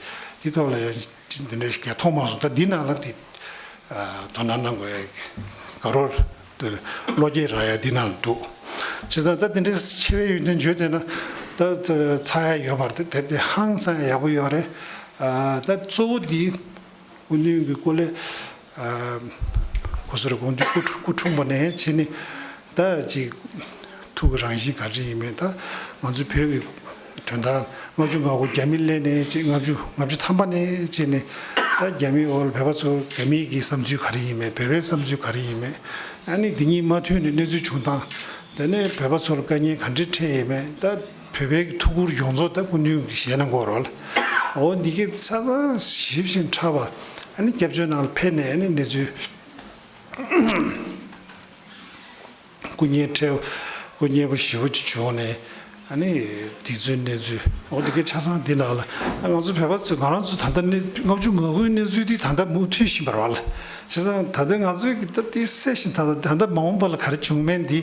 འདི་ཐོག་ལ་ཡང་འདི་འདྲ་ཞིག་གས་མཐོང་མ་སོང་། ད་འདི་ནང་ལ་འདི་ཨ་དོ་སྣང་གནང་དགོས་ཡ་གི་ག་རེ་བློ་སྐྱེད་རག་ཡ་འདི་ནང་ལ་འདུག་བྱས་ཙང་ད་འདི་འདྲའི་ཆེ་བའི་ཡོན་ཏན་བརྗོད་བསྡད་ན་ད་ཚར་ཡ་ཡོད་མ་རེད། དེབ་དེ་ཧང་སང་ཡ་ཡག་པོ་ཡོད་རེད། ཨ་ད་གཙོ་བོ་འདི་སྐུ་མདུན་གྱི་སྐུ་ལས་ཨ་སྐུ་ཟུར་དགོངས་འདུས་སྐུ་འཁྲུངས་སྐུ་འཁྲུངས་པ་ནས་བྱས་ནས་ད་ཅིག་ཐུགས་ཀྱི་རང་བཞིན་ག་རེ་ཡིན་མིན། ད་ང་ཚོ་བོད་ཀྱི་དོན་དག་ལྔ་བཅུ་ང་དགུ་རྒྱ་མི་སླེབས་ནས་ཅིག་ལྔ་བཅུ་ལྔ་བཅུ་ཐམ་པ་ནས་བྱས་ནས་ད་རྒྱ་མིའི་འོག་ལ་བོད་པ་ཚོ་རྒྱ་མི་གི་བསམ་ཚུལ་ག་རེ་ཡིན་མིན། བོད་པའི་བསམ་ཚུལ་ག་རེ་ཡིན་མིན། ཨ་ནི་འདི་གཉིས་མ་མཐུན་ནས་གནས་ཚུལ་བྱུང་སྟངས། དེ་ནས་བོད་པ་ཚོ་ལ་དཀའ་ངལ་ག་འདྲས་འཕྲད་ཡོད་མེད། ད་བོད་པའི་ཐུགས་ཁུར་ཡོངས་རྫོགས་ད་སྐུ་མདུན་གྱི་ཞལ་ནང་སྐོར་རོལ། འོ་འདི་གའི་ཆ་ཚང་ཞིབ་ཅིང་ཕྲ་བ་ ཨ་ནི་སྐྱབས་བཅོལ་ནང་ལ་ཕེབས་ནས་ཨ་ནི་གནས་ཚུལ་སྐུ་ངལ་འཕྲད། སྐུ་ངལ་པོ་ཞེ་པོ་ཅིག་བྱུང་ནས་ཨ་ནི་དེ་ཚོའི་གནས་ཚུལ་འོ་དེ་གའི་ཆ་ཚང་འདི་ནང་ལ་ཨ་ང་ཚོ་བོད་པ་ཚོ་ང་རང་ཚོ་ད་ལྟ་གནས་ལྔ་བཅུ་ང་དགུའི་གནས་ཚུལ་འདི་ད་ལྟ་མུ་མཐུད་བཞིན་པ་རེད་བ་ལ། བྱས་ཙང་ད་ལྟ་ང་ཚོའི་གི་ད་དེ་གསལ་བཞིན་ད་ལྟ་ད་ལྟ་མ་འོངས་པ་ལ་ག་རེ་བྱུང་མིན་འདི་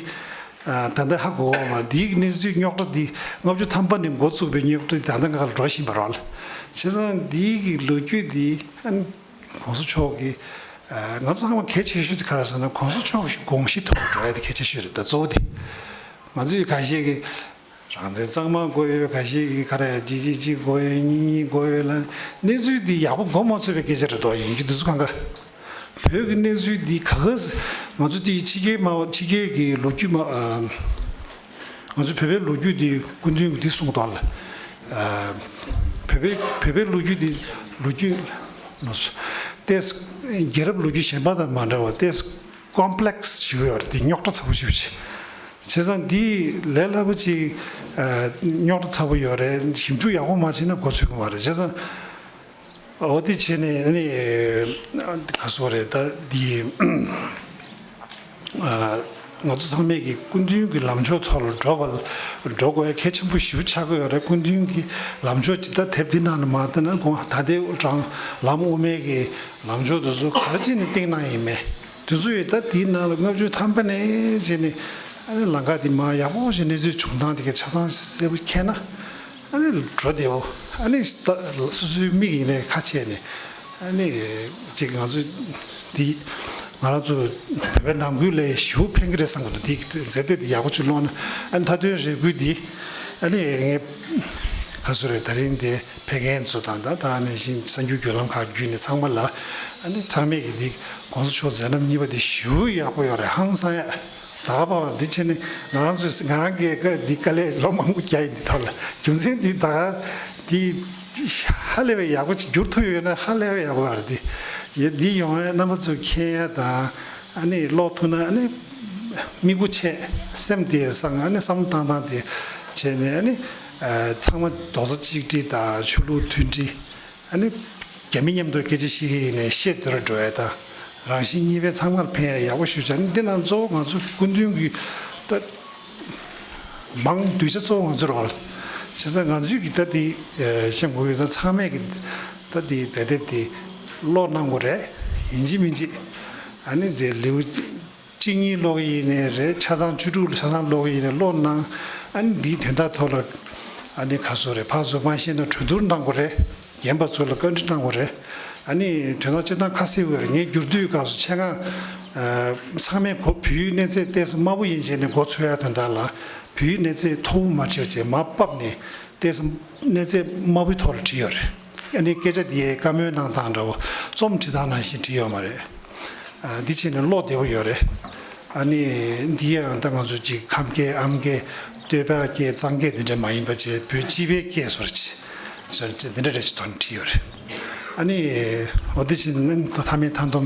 ད་ལྟ་ཧ་གོ་བ་མ་རེད། འདིའི་གནས་ཚུལ་རྙོག་དྲ་འདི་ལྔ་བཅུ་ཐམ་པ་ནས་འགོ་བཙུགས་པའི་རྙོག་དྲ་འདི་ད་ལྟ་ང་ལ་འགྲོ་བཞིན་པ་རེད་བ་ལ། བྱས་ཙང་འདིའི་གི་ལོ་རྒྱུས་འདི་ཨ་ནི་༸གོང་ས་མཆོག་གི་ང་ཚོ་ཚང་མ་གལ་ཆེ་ཤོས་དེ་ག་རེ་ཟེར་ན་༸གོང་ས་མཆོག་གི་དགོངས་གཞི་ཐོག་འགྲོ་ཡ་དེ་གལ་ཆེ་ཤོས་རེད། ད་གཙོ་བོ་དེ་ང་ཚོས་ཁ་ཤས་ཀྱིས་རང་བཙན་གཙང་མ་དགོས་ཡོད། ཁ་ཤས་ཀྱིས་ག་རེ་གཅིག་གཅིག་གཅིག་དགོས་ཡོད། གཉིས་གཉིས་དགོས་ཡོད་ལ་གནས་ཚུལ་འདི་ཡག་པོ་གོ་མ་ཚོད་པའི་སྐད་ཆ་རེད་དོ། ཡིན་རྒྱུ་འདི་ཚོ་གང་ག་བོད་ཀྱི་གནས་ཚུལ་འདི་ག་ག་ང་ཚོ་དེའི་ཕྱི་རྒྱལ་མ་ཕྱི་རྒྱལ་གྱི་ལོ་རྒྱུས་མ་ང་ཚོ་བོད་པའི་ལོ་རྒྱུས་འདི་སྐུ་མདུན་གྱིས་འདི་གསུངས་འདུག་ལ། བོད་པའི་བོད་པའི་ལོ་རྒྱུས་འདི་ལོ་རྒྱུས་ལོ་ཏེས་རྒྱལ་རབས་ལོ་རྒྱུས་གཞན་པ་དང་མ་འདྲ་བ་ཏེས་ཀོམ་པི་ལེག་སི་ཞིག་ཡོད་རེད། འདི་རྙོག་དྲ་ཚ་པོ་ཞིག་བྱས། བྱས་ཙང་འདི་ལས་སླ་པོ་ཅིག་རྙོག་དྲ་ཚ་པོ་ཡོད་རེད། ཞིབ་འཇུག་ཡག་པོ་མ་བྱས་ན་གོ་ཚོད་ཀྱི་མ་རེད། བྱས་ཙང་འོ་དེ་བྱས་ནས་ཨ་ནི་ག་སོ་རེད་ད་འདི། ང་ཚོ་ཚང་མས་ཀྱི་སྐུ་མདུན་གྱི་ལམ་ཕྱོགས་ཐོག་ལ་འགྲོ་བ་འགྲོ་དགོས་ཡ་གལ་ཆེན་པོ་ཞེ་པོ་ཆགས་ཀྱི་ཡོད་རེད། སྐུ་མདུན་གྱི་ལམ་ཕྱོགས་ཇི་ལྟར་དེབ་འདི་ནང་ནས་མ་བལྟས་ན་དགོངས་ད་ལྟའི་དྲང་ལམ་དབུ་མའི་གི་ལམ་ཕྱོགས་དེ་ཚོ་ག་རེ་བྱས་ནས་བཏིང་གནང་ཡིན་མེད་དེ་ཚོ་ཡོད། ད་དེའི་ནང་ལ་ལྔ་བཅུ་ཐམ་པ་ནས་བྱས་ནས་ཨ་ནི་ལམ་ཁ་དེ་མ་ཡག་པོ་ཞིག་གནས་ཚུལ་བྱུང་སྟངས་དེ་གའི་ཆ་ཚང་གསལ་པོ་མཁྱེན་ན། ཨ་ནི་འགྲོ་བདེ་བོ་ཨ་ནི་ད་སོ་སོའི་མིག་ཡིན་ནའི་ཁ་ཕྱེ་ནས་ཨ་ནི་ཅིག་ང་ཚོ་འདི་ང་རང་ཚོ་བོད་པའི་ནང་ཁུལ་ལ་ཞེ་པོ་ཕན་གི་རེད་བསམ་གི་འདུག་འདི་མཛད་སྡེ་འདི་ཡག་པོ་ཅིག་ཀློག་ན་ཨ་ནི་མཐའ་དོན་རེ་སྐུལ་འདི་ཨ་ནི་ངས་ག་ཚོད་རེད། ད་རིང་འདི་ཕེབས་མཁན་ཚོ་དང་ད་ད་ནང་བཞིན་གསར་འགྱུར་བརྒྱུད་ལམ་ཁག་བརྒྱུད་ནས་ཚང་མ་ལ་ཨ་ནི་ཚང་མས་ཀྱི་འདི་༸གོང་ས་མཆོག་མཛད་རྣམ་གཉིས་པ་འདི་ཞེ་པོ་ཡག་པོ་ཡོད་རེད། ཧང་སང་ཡ། ད་ག་པར་འདི་བྱས་ནས་ང་རང་ཚོས་ང་རང་གིས་ཀ་འདི་དཀའ་ལས་ལོ་མང་པོ་བརྒྱབ་ཡིན། འདི་ཐོག་ལ་རྒྱུ་མཚན་འདི་ད་ག་འདི་ཧ་ལས་པའི་ཡག་པོ་ཅིག་བསྒྱུར་ཐུབ་ཡོད་ན་ཧ་ལས་པའི་ཡག་པོ་ཡོད་རེད། འདི་ཡ་འདི་ཡོང་ཡ་རྣམ་པ་ཚོས་མཁྱེན་ཡ་དང་ཨ་ནི་ཀློག་ཐུབ་ན་ཨ་ནི་མིག་དགུ་ཕྱེ་སེམས་དེ་བཟང་ཨ་ནི་བསམ་བློ་བཏང་སྟངས་དེ་བྱས་ནས་ཨ་ནི་ཚང་མ་རྡོག་རྩ་གཅིག་སྒྲིལ་དང་ཆོས་ལུགས་མཐུན་སྒྲིལ། ཨ་ནི་རྒྱ་མི་མཉམ་དུ་སྐད་ཆ་བཤད་ཀྱི་ཡིན་ནའི་བཤད་སྡོད་ར་འགྲོ་ཡ་དང་རང་བཞིན་གཉིས་པའི་ཚང་མར་ཕན་ཡ་ཡག་པོ་ཞུ་བྱ་ནི་འདི་རྣམས་གཙོ་བོ་ང་ཚོ་སྐུ་མདུན་གྱི་ད་མང་གདུལ་བྱ་གཙོ་བོ་ང་ཚོ་རེད་བ། བྱས་ཙང་ང་ཚོས་ཀྱི་ད་འདི་བཤད་དགོས་ཡོད་ཙང་ཚང་མས་ཀྱི་ད་འདི་མཛད་དེབ་འདི་ཀློག་གནང་དགོས་རེད། ཡིན་གཅིག་མིན་གཅིག་ཨ་ནི་མཛད་ལེའུ་གཅིག་གཉིས་ཀློག་གི་ཡིན་ནའི་རེད། ཆ་ཚང་བཅུ་དྲུག་ལ་ཆ་ཚང་ཀློག་གི་ཡིན་ནའི་ཀློག་གནང་། ཨ་ནི་འདིའི་དོན་དག་ཐོག་ལ་ཨ་ནི་ཁ་གསོ་རེད་ཕར་གསོ་མ་ཤེས་ན་གྲོས་བསྡུར་གནང་དགོས་རེད། རྒན་པ་ཚོ་ལ་བཀའ་འདྲི་གནང་དགོས་རེད། ཨ་ནི་དོན་དག་སྤྱིར་བཏང་ཁ་གསལ་བོ་རེད། ངས་བསྒྱུར་དུས་སྐབས་སུ་ཆེད་མངགས་ཚང་མས་གོ་བོད་ཡིག་གནས་ཚད་ཏོག་ཙམ་དམའ་པོ་ཡིན་བྱས་ནས་འགོ་ཚུགས་ཡ་དོན་དག་ལ་བོད་ཡིག་གནས་ཚད་མཐོ་པོ་མ་བྱས་བྱས་མར་ཕབ་ནས་ཏོག་ཙམ་གནས་ཚད་དམའ་པོའི་ཐོག་ལ་བྲིས་ཡོད་རེད། ཨ་ནི་སྐད་ཆ་དེ་བཀའ་མོལ་གནང་སྟངས་འདྲ་བོ་རྩོམ་བྲིས་སྟངས་ནང་བཞིན་བྲིས་ཡོད་མ་རེད། ཨ་འདི་བྱས་ནས་ཀློག་བདེ་པོ་ཡོད་རེད། ཨ་ནི་འདི་ཡང་ད་ང་ཚོ་ཅིག་ཁམས་སྐད་ཨམ་སྐད་སྟོད་པ་སྐད་གཙང་སྐད་འདི་འདྲ་མ་ཡིན་པ་བྱས་བོད་སྤྱི་པའི་སྐད་བཟོ་འདྲ་ཅིག་བཟོ་འདི་འདྲ་རེ་ཅིག་ཐོག་ནས་བྲིས་ཡོད་རེད། ཨ་ནི་འོ་དེ་བཞིན་ད་མཐའ་མའི་མཐའ་སྡོམ་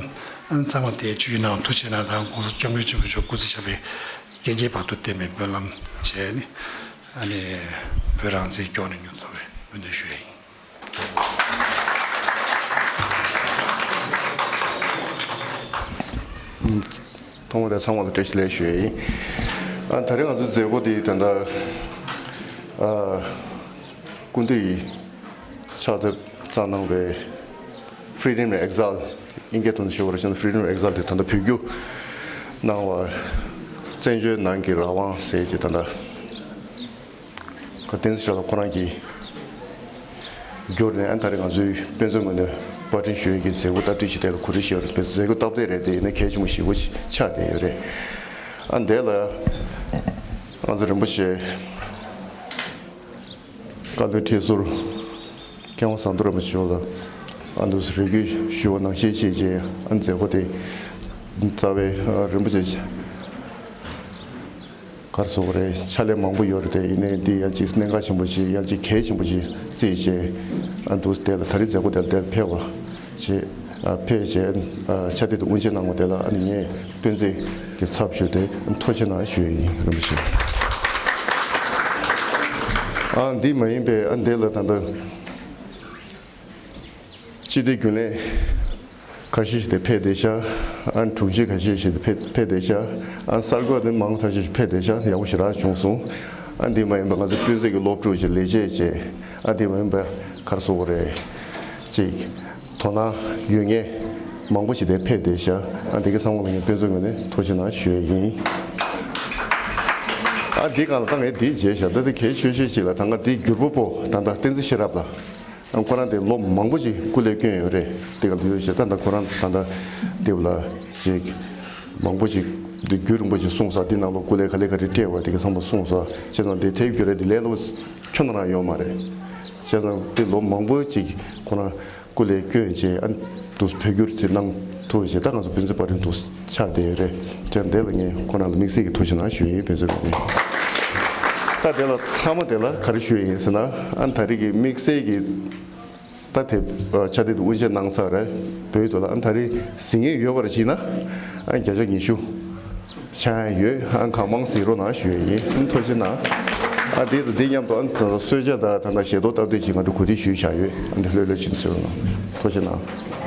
ཚང་མ་དེ་ཇུས་གནང་ཐུགས་ཆེ་གནང་དང་༸གོང་ས་༸སྐྱབས་མགོན་ཆེན་པོ་མཆོག་སྐུ་ཚེ་ཞབས་པད་བསྐལ་བརྒྱའི་བར་དུ་བརྟན་པའི་སྨོན་ལམ་བྱས་ནས་ཨ་ནི་བོད་རང་བཙན་སྐྱོང་ནས་མྱུར་ཐོབ་པའི་སྨོན་འདུན་ཞུ་ཡ་ཡིན། ཐོག་མ་དེ་ཚང་མ་ལ་བཀྲ་ཤིས་བདེ་ལེགས་ཞུ་ཡ་ཡིན། ཨ་ད་རེས་ང་ཚོའི་མཛད་སྒོ་འདི་ད་ལྟ་ཨ་སྐུ་མདུན་ཕྱག་དེབ་བརྩམས་གནང་བའི་Freedom in Exile ཨིན་སྐད་ཐོག་ནས་ཞུ་བ་རེད་ན་Freedom in Exile དེ་ད་ལྟ་བོད་བསྒྱུར་གནང་བ་བཙན་བྱོལ་ནང་གི་རང་དབང་ཟེར་གྱི་ད་ལྟ། ཁ་བསྟན་འཛིན་ཤེས་རབ་ཁོ་རང་གིས་བསྒྱུར་ནས་ཨ་ད་རེས་ང་ཚོའི་དཔེ་མཛོད་ངོས་ནས་པར་སྐྲུན་ཞུ་ཡས་ཀྱི་མཛད་སྒོ་སྟབས་བདེ་ཅིག་དེ་ལ་གོ་སྒྲིག་ཞུས་པ་རེད། དཔེ་མཛད་སྒོ་སྟབས་བདེ་རེད་དེ་ཡིན་ན་གལ་ཆེན་པོ་ཞེ་པོ་ཆགས་བསྡད་ཡོད་རེད། ཨ་འདས་ལ་ང་ཚོ་རིན་པོ་ཆེ་བཀའ་བློན་ཁྲི་ཟུར་མཁས་དབང་ཟམ་གདོང་རིན་པོ་ཆེ་མཆོག་ལ་ཨ་འདུག་རེ་སྐུལ་ཞུ་བ་ནང་བཞིན་བྱས་རྗེས་ཨ་མཛད་སྒོ་དེ་རྩ་བའི་རིན་པོ་ཆེ། གར་སོགས་རེད། ཕྱག་ལས་མང་པོ་ཡོད་རེད་དེ་ཡིན་ནའི་འདི་ཡང་ཅིག་གནད་འགག་ཆེན་པོ་ཞིག་ཡང་ཅིག་གལ་ཆེན་པོ་ཞིག་བརྩིས་བྱས་ཨ་འདུག་དེ་ལ་ད་རེས་མཛད་སྒོ་དེ་ལ་དེར་ཕེབས་པ་བྱས་ཨ་ཕེབས་བྱས་ཨ་ཕྱག་དེབ་དེ་དབུ་འབྱེད་གནང་བ་དེ་ལ་ཨ་ནི་ངས་སྤུན་མཆེད་ཀྱི་ཚབ་ཞུས་ཏེ་ཐུགས་རྗེ་གནང་ཞུ་ཡི་ཡིན་རིན་པོ་ཆེ། ཨ་འདི་མ་ཡིན་པའི་ཨ་འདི་ལ་ད་ལྟ་སྤྱི་བདེ་རྒྱུན་ལས། ཁ་ཤས་ཤིག་དེ་ཕེབས་བསྡད་ཤག་ཨ་དྲུང་ཆེ་ཁ་ཤས་ཤིག་དེ་ཕེབས་ཕེབས་བསྡད་ཤག་ཨ་གསར་འགོད་དེ་མང་པོ་ཐག་ཆོད་ཞིག་ཕེབས་བསྡད་ཤག་ཡག་པོ་ཞེ་དྲག་བྱུང་སོང་། ཨ་འདི་མ་ཡིན་པ་ང་ཚོ་སྤུན་མཆེད་ཀྱི་སློབ་ཕྲུག་ཅིག་ལས་བྱེད་ཅིག་ཨ་འདི་མ་ཡིན་པ་ག་རེ་ཟེར་དགོས་རེད། ཅིག་དོ་སྣང་ཡོད་མཁན་མང་པོ་ཞིག་དེ་ཕེབས་བསྡད་ཤག་ཨ་འདི་ག་ཚང་མ་ལ་ངས་དཔེ་མཚོན་ངོས་ནས་ཐུགས་རྗེ་གནང་ཞུ་ཡས་ཡིན། ཨ་འདི་གང་ལ་ད་ངས་འདི་བྱས་ཤག་ད་འདི་གལ་ཆེ་ཤོས་ཅིག་ལ་ད་ང་འདི་བསྒྱུར་པ་པོ་ད་ལྟ་བསྟན་འཛིན་ཤེས་རབ་ལ། ཁོ་རང་དེ་ལོ་མང་པོ་ཅིག་སྐུ་ལས་བསྐྱོན་ཡོད་རེད། དེ་ག་ལ་ཡོད་ཞེ་ད་ད་ཁོ་རང་ད་ད་དེ་ལ་ཅིག་མང་པོ་ཅིག་འདི་རྒྱུན་རིང་པོ་ཅིག་གསུངས་ས་འདི་ནང་ལོགས་སྐུ་ལས་ག་ལེ་ག་རེ་སྤྲད་པ་དེ་ག་ཚང་མ་གསུངས་ས་བྱས་ཙང་དེ་དེབ་བསྒྱུར་རེད་དེ་ལས་སླ་པོ་ཁྱོན་ནས་རང་ཡོད་མ་རེད། བྱས་ཙང་དེ་ལོ་མང་པོ་ཅིག་ཁོ་རང་སྐུ་ལས་བསྐྱོན་བྱས་ཨ་འདུག་བོད་བསྒྱུར་དེ་གནང་ཐུབ་བྱས་ད་ང་ཚོ་བོད་འཛིན་པ་རིན་འདུག་ཆགས་བསྡད་ཡོད་རེད། བྱས་ཙང་དེ་ལ་ངས་ཁོ་རང་ལ་དམིགས་བསལ་གྱི་ཐུགས་རྗེ་གནང་ཞུ་ཡིན་བོད་འཛིན་པ་རིན། ད་དེ་ལ་མཐའ་མ་དེ་ལ་ག་རེ་ཞུ་ཡིན་ཟེར་ན་ཨ་ད་རེས་ཀྱི་དམིགས་བསལ་གྱི་ད་དེ་ཕྱག་དེབ་དེ་དབུ་འབྱེད་གནང་ས་རེད། བོད་དུ་ལ་ཨ་ད་རེས་གཟིགས་མཁན་ཡོད་པར་བྱས་ན་ཨ་བརྒྱ་ཆ་ཉི་ཤུ་ཆགས་ཡོད། ཨ་གང་མང་གཟིགས་རོགས་གནང་ཞུ་ཡས་ཡིན། ཐུགས་རྗེ་གནང་། ཨ་དེ་དང་དེ་མཉམ་དུ་ཨ་གསོལ་ཇ་དང་ད་ལྟ་ཞལ་ཏོག་སྟབས་བདེ་ཅིག་ང་ཚོ་གོ་སྒྲིག་ཞུས་བཞག་ཡོད། ཨ་འདི་ལྷོད་ལྷོད་ཕྱིན་གཟིགས་རོགས་གནང་། ཐུགས་རྗེ་གནང་།